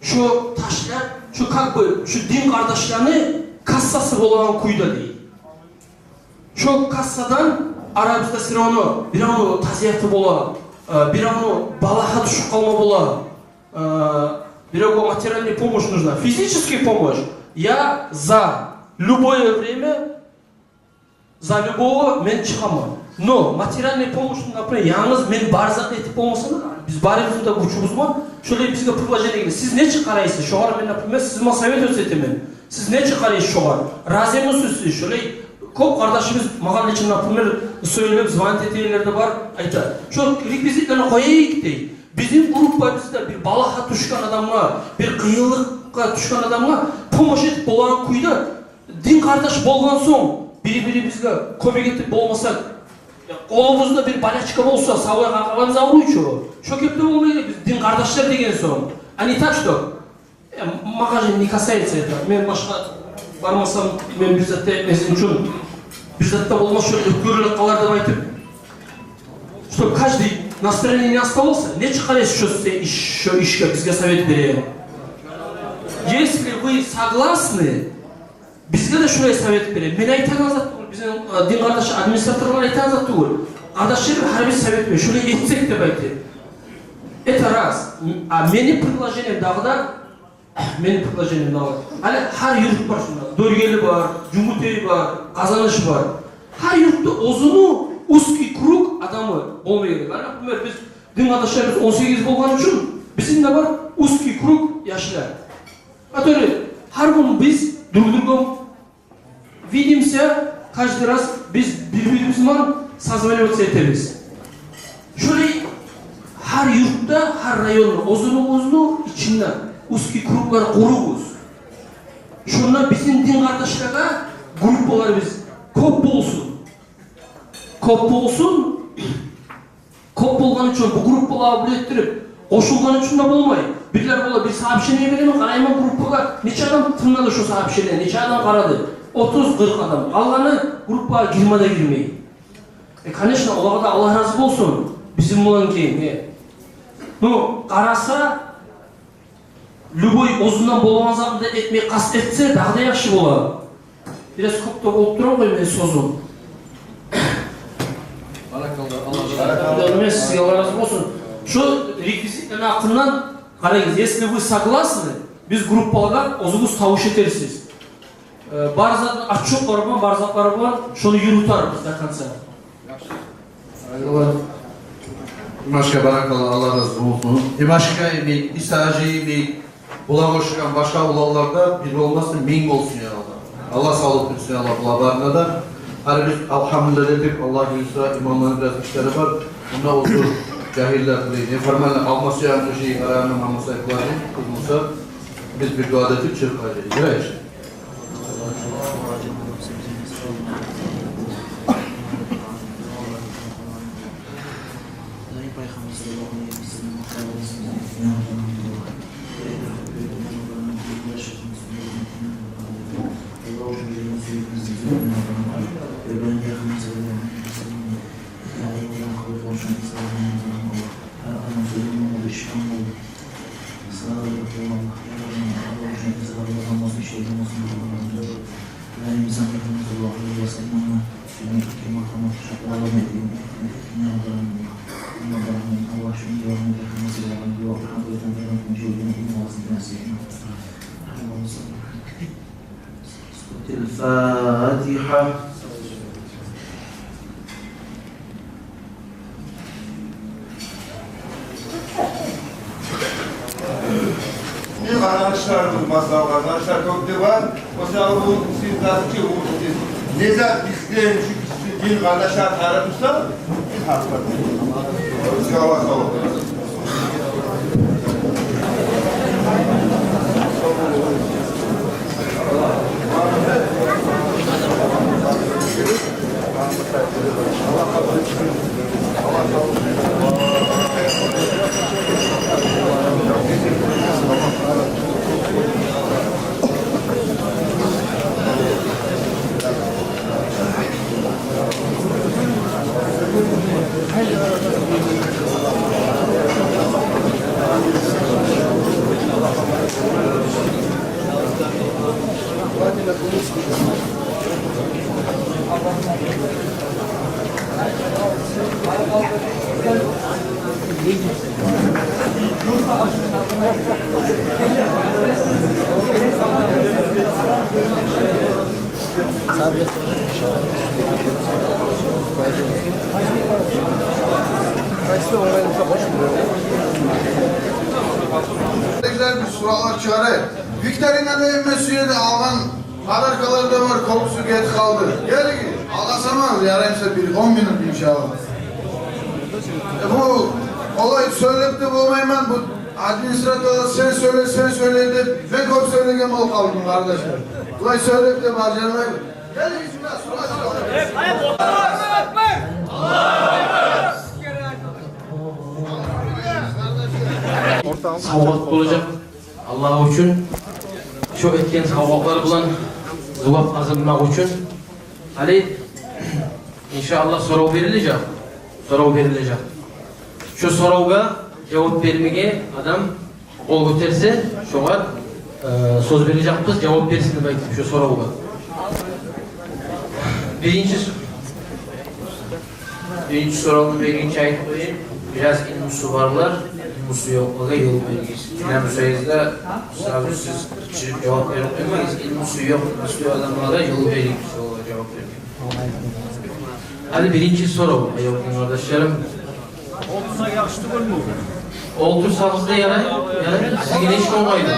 Шо ташлап, шо как бы, шо дин къардашланы кассасы болагъан кюйде, дей. Шо кассадан арабызда всё равно биревню тазияты бола, э, биревню балагьа тюшюп къалма бола, э, биревге материальный помощь нужна, физический помощь. Я за любое время, за любого мен чыгъаман. Но материальный помощь, например, янгыз мен бар затны этип болмасам да, биз барыбызны да гючюбюз бар. Шолай бизге предложение геле: «Сиз нечик къарайсыз шогъар?» Мен, например, сиз булан советоваться этемен. «Сиз нечик къарайсыз шогъар? Разимисиз сиз?» Шолай кёп къардашыбыз магъа лично, например, сёйлеп, звонить этегенлер де бар, айта: «Шо реквизитлени къояйыкъ, — дей. — Бизин группабызда бир балагьа тюшген адамгъа, бир къыйынлыкъгъа тюшген адамгъа помощь этип болагъан кюйде». Дин къардаш болгъан сонг, бири-бирибизге кёмек этип болмасакъ, я, къолубузда бир болячка болса, савлай къаркъарабыз авруй чу, шо кепде болмай эди биз дин къардашлар деген сонг. А не так, что, э, магазин не касается это. Мен башгъа бармасам, мен бир зат да этмесин учун, бир зат да болмас, шо оьтгерилип къалар деп айтып, чтоб каждый настроение оставался. Нечик къарайсыз шо се-, иш-, шо ишге, бизге совет бере. Если вы согласны, бизге де шулай совет бере. Мен айтагъан зат тюгюл, бизин, э, дин къардаш администраторлар айтагъан зат тюгюл. Къардашлар, гьар бир совет бере, шулай этсек деп айтып. Это раз. А мени предложением дагъы да, мени предложением дагъы да. Гьали гьар юрт бар шунда. Доргели бар, Жюнгютей бар, Къазаныш бар. Гьар юртда оьзюню узкий круг адамы болма герек. Гьали, например, биз дин къардашларыбыз он сегиз болгъан учун, бизин де бар узкий круг яшлар, который гьар гюн биз друг другом видимся, каждый раз биз бир-бирибиз булан созваниваться этебиз. Шолай гьар юртда, гьар районда оьзюню, оьзюню ичинде узкий круглар къуругъуз. Шонда бизин дин къардашлагъа группаларыбыз кёп болсун. Кёп болсун. Кёп болгъан учун, бу группалагъа бир этдирип къошулгъан учун да болмай. Бирлер бола, бир сообщение беремен, къарайман группагъа, нече адам тынглады шо сообщение, нече адам къарады? Отуз, къыркъ адам. Къалгъаны группагъа гирме де гирмей. Э, конечно, олагъа да Аллагь рази болсун бизин булан гелген. Э. Ну, къараса, любой оьзюнден болгъан затны да этмеге къаст этсе, дагъы да яхшы бола. Бираз кёп де болуп тура къой мени сёзюм. Баракалла, Аллагь рази болсун. Мен сизге, Аллагь рази болсун. Шо реквизитлени гьакъындан къарагъыз, если вы согласны, биз группалагъа оьзюгюз тавуш этерсиз. Э, бар затны отчётлар булан, бар затлар булан шону юрютербиз до конца. Яхшы. Алла. Имашгъа баракалла, Аллагь рази болсун. Имашгъа йимик, Исажи йимик, булар къошулгъан башгъа уланлар да бир болмасын, минг болсун, я Аллагь. Аллагь савлукъ берсин, я Аллагь, булар барына да. Гьали биз алгьамдулиллагь деп, Аллагь буюрса, имамланы бираз ишлери бар. Мунда олтуруп, жагьиллер биле, неформально, алмасыйгъан киши, арадан алмасайыкълар деп, къызмаса, биз бир дуа этип чыгъып къайтайыкъ. Ярай. الفاتحة. Бир къардашларыбыз, масала, къардашлар кёп де бар. Масала, бу сиз дагъы ки, бу сиз не зат бизден шу киши дин къардашлар тарыкъ буса, биз гьакъ бар. Савлукъ, савлукъ. Гьали бир суратлар чыгъарайыкъ. Викторина да эмес, шу ерде алгъан подаркалар да бар, кёбюсю гетип къалды. Гелигиз, алгъасамагъыз, ярай буса бир он минут, иншаллагь. Э, бу олай сёйлеп де болмайман, бу администратор сен сёйле, сен сёйле деп, мен кёп сёйлеген болуп къалдым, къардашлар. Булай сёйлеп де бажармайман. Савгъат болажакъ Аллагь учун, шо этген савгъатлар булан зувап къазанмакъ учун. Гьали, иншааллагь, сорав берилежек. Сорав берилежек. Шо соравгъа жавап бермеге адам къол гётерсе, шогъар, э, сёз бережекбиз, жавап берсин деп айтып, шо соравгъа. Биринчи с-, биринчи соравну бегинче айтып къояйым. Бираз илмусу барлар, илмусу ёкълагъа ёл беригиз. Илмусу ёкъ да сразу сиз чыгъып жавап берип къоймагъыз. Илмусу ёкъ, илмусу адамлагъа ёл беригиз, олагъа жавап беригиз. Гьали биринчи сорав, аявлу къардашларым. Олтурсагъыз да ярай, ярай. Сизге нечик онгайлы?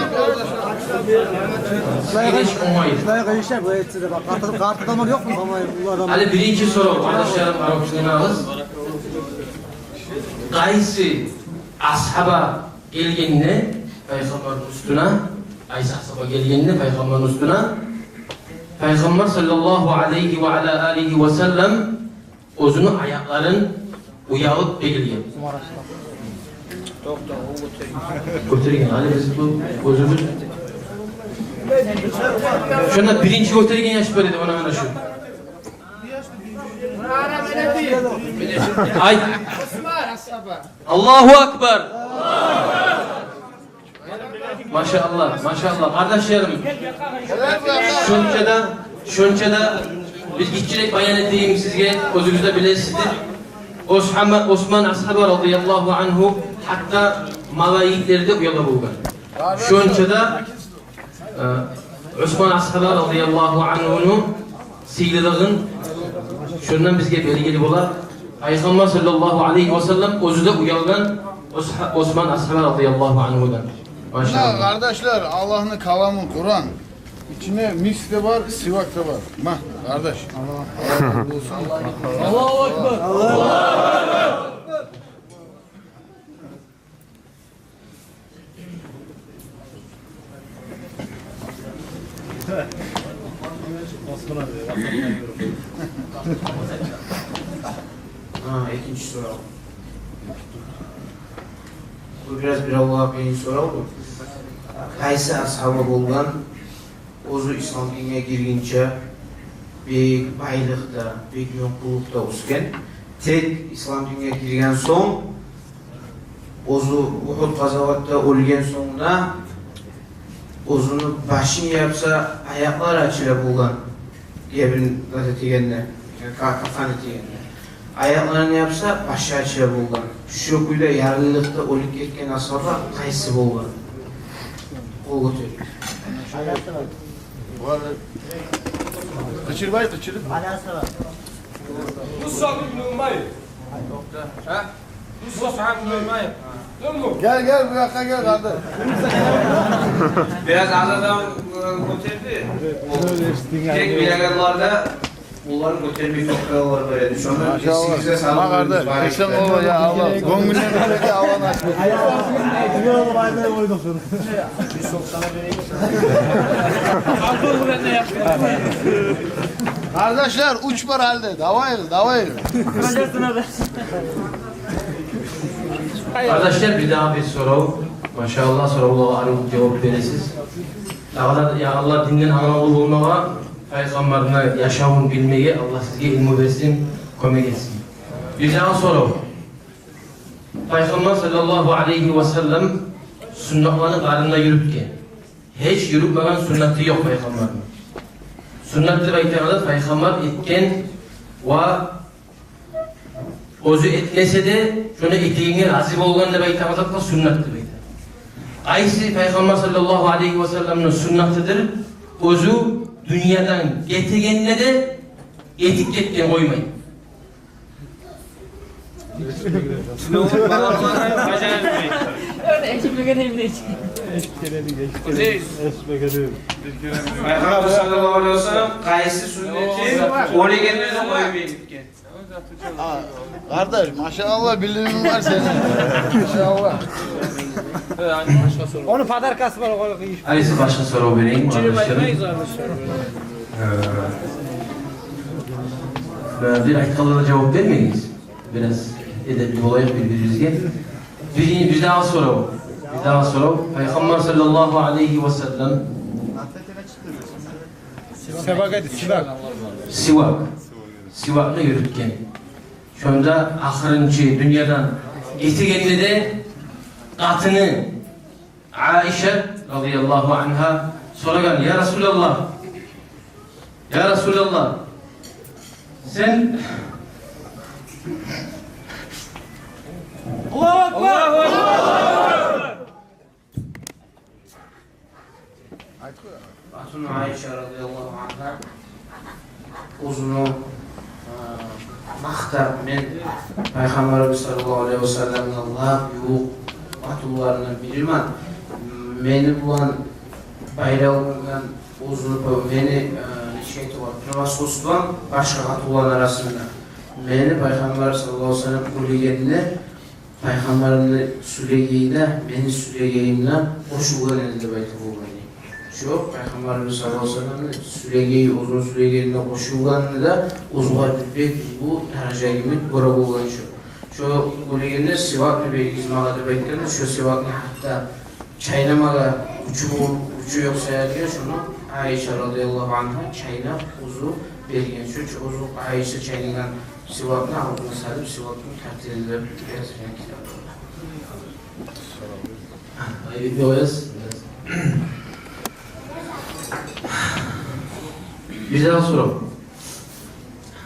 Сизге нечик онгайлы? Шулай къыйышай, булай этсе де, бакъ, къарт, къарт адамлар ёкъму? Амай, уллу адамлар. Гьали биринчи сорав, къардашларым, къарап тынглагъыз. Къайсы асгьаба гелгенде пайхаммарны уьстюне, къайсы асгьаба гелгенде пайхаммарны уьстюне, пайхаммар саллаллагьу алайгьи ва ала алигьи ва саллам оьзюню аякъларын уялып эгилген. Гётерген, гьали биз бу оьзюбюз. Шонда биринчи гётерген яш бар эди, она, она шу. Айт. Аллагьу акбар. Машааллагь, машааллагь, къардашларым. Шонча да, шонча да бир гиччирек баян этейим сизге, оьзюгюз де билесиз деп. Осман, Осман асгьаба радияллагьу ангьу гьатта малайиклер де уяла болгъан. Шонча да, э, Осман асгьаба радияллагьу ангьуну сыйлылыгъын шондан бизге белгили бола. Пайхаммар саллаллагьу алайгьи ва саллам оьзю де уялгъан Ос-, Осман асгьаба радияллагьу ангьудан. Мына, машаллагь, къардашлар, Аллагьны каламы Къуран. Ичинде миск де бар, сивак да бар. Ма, къардаш. Аллагь разы болсун. Аллагьу акбар. Гьа, экинчи сорав. Бу бираз бир Аллагьгъа бейин сорав бу. Къайсы асгьаба болгъан, оьзю ислам динге гиргинче бек байлыкъда, бек ёкъ къуллукъда оьсген. Тек ислам динге гирген сонг, оьзю Угьуд къазаватда оьлген сонг да, оьзюню башын япса, аякълары ачыла болгъан. Гебин зат этегенде, ка-, кафан этегенде. Аякъларын япса, башы ачыла болгъан. Шо кюйде ярлылыкъда оьлюп гетген асгьаба къайсы болгъан? Къол гётерип. Къычырбай, къычырып. Мусаб ибн Умайр. Гьа? Мусаб ибн Умайр. Гел, гел, бу якъгъа гел, къардашлар. Бираз аз адам, э, гётерди. Тек билегенлер де олар гётермей токътагъанлар бар эди. Шону эсигизге салып, машаллагь. Барыкалла. Эсен бол, я Аллагь. Гёнгюлден береке, Аллагь насип. Къардашлар, уьч бар гьали де. Давай, давай. Къардашлар, бир дагъы бир сорав. Машаллагь, соравлагъа арив жавап бересиз. Дагъы да, я Аллагь, динден англавлу болмагъа, пайхаммарны яшавун билмеге Аллагь сизге илму берсин, кёмек этсин. Бир дагъы сорав. Пайхаммар саллаллагьу алайгьи ва саллам суннатланы барында юрютген. Гьеч юрютмеген суннаты ёкъ пайхаммарны. Суннат деп айтагъан зат пайхаммар этген ва оьзю этмесе де, шону этегенге рази болгъан деп айтагъан затгъа суннат деп айта. Къайсы пайхаммар саллаллагьу алайгьи ва салламны суннатыдыр, оьзю дюньядан гетегенде де этип гетген къоймай. Пайхаммар саллаллагьу алайгьи ва саллам къайсы суннаты оьлегенде де къоймай гетген? А, къардаш, машаллагь, билиминг бар сени. Машаллагь. Ону подаркасы бар, огъар къыйыш. Къайсы башгъа сорав берейим, къардашларым? Э, бир айтгъанлагъа жавап бермегиз. Бираз эдепли болайыкъ бир-бирибизге. Бир, бир дагъы сорав. Бир дагъы сорав. Пайхаммар саллаллагьу алайгьи ва саллам сивак эди, сивак. Сивак. Сивакны юрютген. Шонда ахырынчы дюньядан гетегенде де къатыны Айша радияллагьу ангьа сорагъан: «Я Расулаллагь, я Расулаллагь, сен...» Аллагьу акбар! Къатыны Айша радияллагьу ангьа оьзюню, э, макътап: «Мен Пайхаммарыбыз саллаллагьу алайгьи ва салламгъа лап ювукъ къатынларындан биримен. Мени булан байлавлангъан оьзюню, мени, э, нечик айтып бола, превосходством башгъа къатынланы арасында. Мени Пайхаммар саллаллагьу алайгьи ва саллам оьлегенде Пайхаммарны сюлегени де мени сюлегеним де къошулгъан эди», — деп айтып болгъан. Шо Пайхаммарыбыз саллаллагьу алайгьи ва салламны сюлегени оьзюню сюлегенине къошулгъанны да оьзюне бек уллу даража йимик гёре болгъан шо. Шо оьлегенде сивакны беригиз магъа деп айтгъанда, шо сивакны гьатта чайнамагъа гючю бол-, гючю ёкъ саялы, шону Айша радияллагьу ангьа чайнап оьзю берген. Шо чу-, оьзю Айша чайнагъан сивакны авзуна салып, сивакны тартып берген китап. Айып этме къоясыз. Бир дагъы сорав.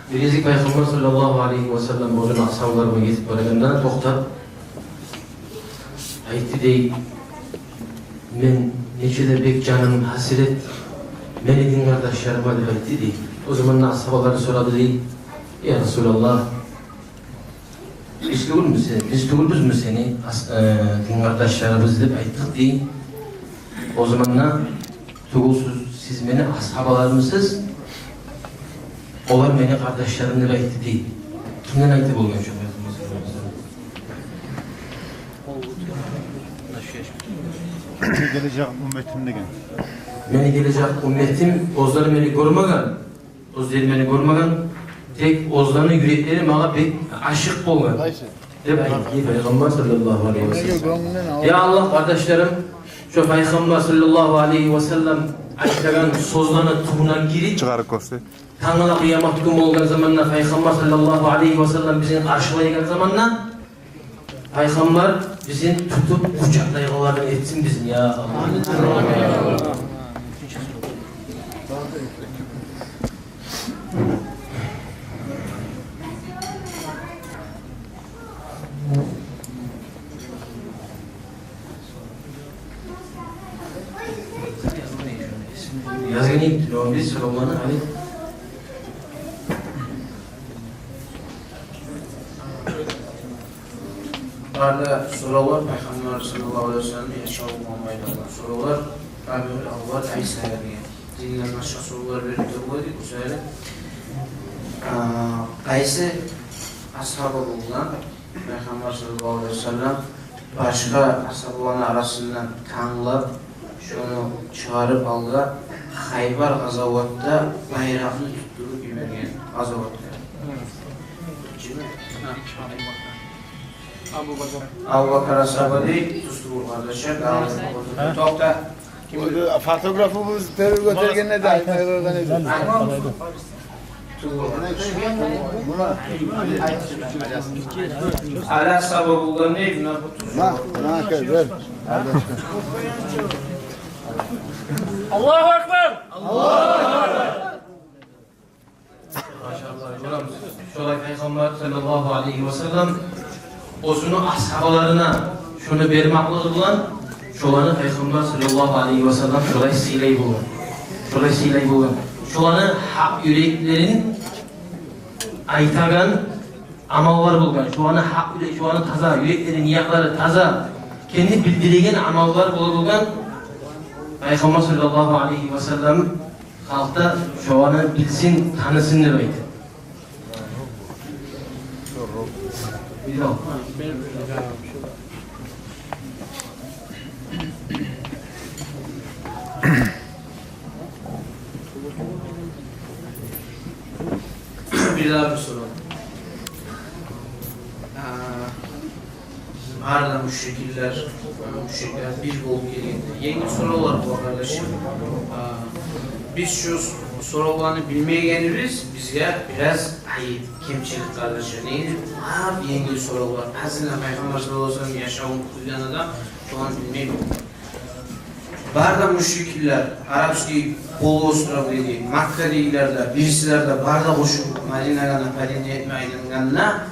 Бир гезик Пайхаммар саллаллагьу алайгьи ва саллам оьзюню асгьабалары булан гетип барагъанда токътап айтды дей: «Мен нече де бек жаным гьасирет мени дин къардашларыма», — деп айтды дей. О заманда асгьабалары сорады дей: «Я Расулаллагь, тюгюлмю сен, биз тюгюлбюзмю сени ас-, э, дин къардашларыбыз деп айтдыкъ дей. О заманда тюгюл сиз, сиз мени асгьабаларымсыз, олар мени къардашларым деп айтды дей. Кимден айтды болгъан шо? Мени гележек умметим деген. Мени гележек умметим, оьзлер мени гёрмеген, оьзлер мени гёрмеген, тек оьзлени юреклери магъа бек ашыкъ болгъан. Къайсы? Деп айтды Пайхаммар саллаллагьу алайгьи ва саллам. Гёнгюнден ал- Я Аллагь, къардашларым, шо Пайхаммар саллаллагьу алайгьи ва саллам айтагъан сёзлени тюбюне гирип, чыгъарып гёрсе. Тангала къыямат гюн болгъан заманда Пайхаммар саллаллагьу алайгьи ва саллам бизин къаршылайгъан заманда Пайхаммар бизин тутуп къучакълайгъанлардан этсин бизин, я Аллагь. Язгъан эдик, но биз соравланы гьали. Бары да соравлар Пайхаммар саллаллагьу алайгьи ва салламны яшаву булан байлавлу. Соравлар Рабиул аввал ай саялы. Динлер башгъа соравлар берип тургъан эдик, бу саялы. А, къайсы асгьаба болгъан Пайхаммар саллаллагьу алайгьи ва саллам башгъа асгьабаланы арасындан танглап, шону чыгъарып алгъа, Хайбар къазаватда байракъны тутдуруп йиберген къазаватгъа. Абу Бакр. Абу Бакр асгьаба дей, тюз тюгюл, къардашлар, давай. Токъта. Фотографыбыз тербетип гётергенде де айтмай къойгъан эди. Али асгьаба болгъан дей, муна бу тюз. Ма, ма, бер. Аллагьу акбар! Машаллагь, гёремисиз. Шолай Пайхаммар саллаллагьу алайгьи ва саллам оьзюню асгьабаларына шону бермакълыгъы булан, шоланы Пайхаммар саллаллагьу алайгьи ва саллам шолай сыйлай болгъан. Шолай сыйлай болгъан. Шоланы гьакъ юреклерин айтагъан амаллар болгъан. Шоланы гьакъ юрек, шоланы таза юреклери, ниятлары таза, кенни билдиреген амаллар болгъан. Пайхаммар саллаллагьу алайгьи ва саллам халкъ да шоланы билсин, танысын деп айтып. Бир дагъы бир сорав. А, Бары да мушриклер, мушриклер бир болуп гелгенде. Енгил соравлар бу, къардашым. А, биз шу соравланы билмегенибиз бизге бираз айып, кемчилик, къардашлар. Неге? Лап енгил соравлар. Азына Пайхаммар саллаллагьу алайгьи ва саллам яшавун кюйген адам шоланы билмей болмай. Бары да мушриклер, Арабский полуостров деги, Маккадагъылар да, бирисилер де бары да къошуп, Мадинагъа нападение этме айлангъанда,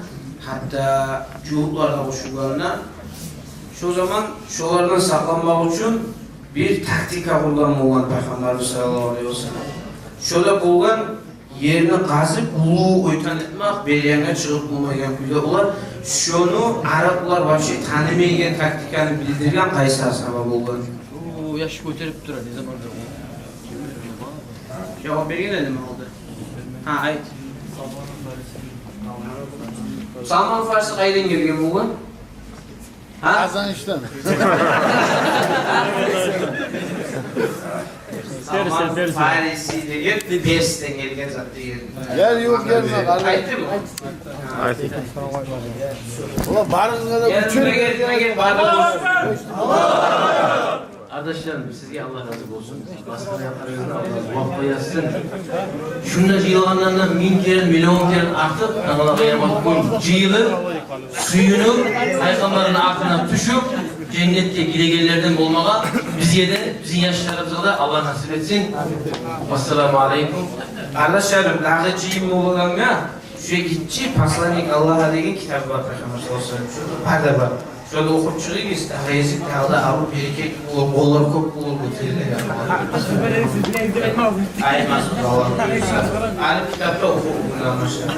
гьатта жугьутлар да къошулгъанда, шо заман шолардан сакъланмакъ учун бир тактика къургъан болгъан Пайхаммарыбыз саллаллагьу алайгьи ва саллам. Шо да болгъан, ерни къазып, уллу ойтан этмек, бери янгъа чыгъып болмайгъан кюйде олар. Шону араплар вообще танымайгъан тактиканы билдирген къайсы асгьаба болгъан? О, яш гётерип тура, не заман да. Жавап берген эдим алда. Гьа, айт. Салман Фарси къайдан гелген болгъан? Гьа? Къазанышдан. Салман Фариси деген Персден гелген зат деген. Гел, ювукъ гелме, къардашлар. Айтдым. Айтдым. Олар барыгъызгъа да уьчер гелген, гелген, барыгъыз. Къардашларым, сизге Аллагь рази болсун. Басгъан якъларыгъызны Аллагь муваппакъ этсин. Шунда жыйылгъанлардан минг керен, миллион керен артыкъ, тангала къыямат гюн жыйылып, сююнюп, Пайхаммарны артына тюшюп, женнетге гирегенлерден болмагъа бизге де, бизин яшларыбызгъа да Аллагь насип этсин. Вассаламу алейкум. Къардашларым, дагъы жыйын болгъангъа, шо гиччи «Посланник Аллаха» деген китап бар, Пайхаммар саллаллагьу алайгьи ва саллам. Шо да бар да бар. Шону охуп чыгъыгъыз, дагъы гезик, дагъы да алып берекет болур, къоллар кёп болур бу тилде. Айтмас, Аллагь буюрса. Алып китапда охуп, бундан башлап.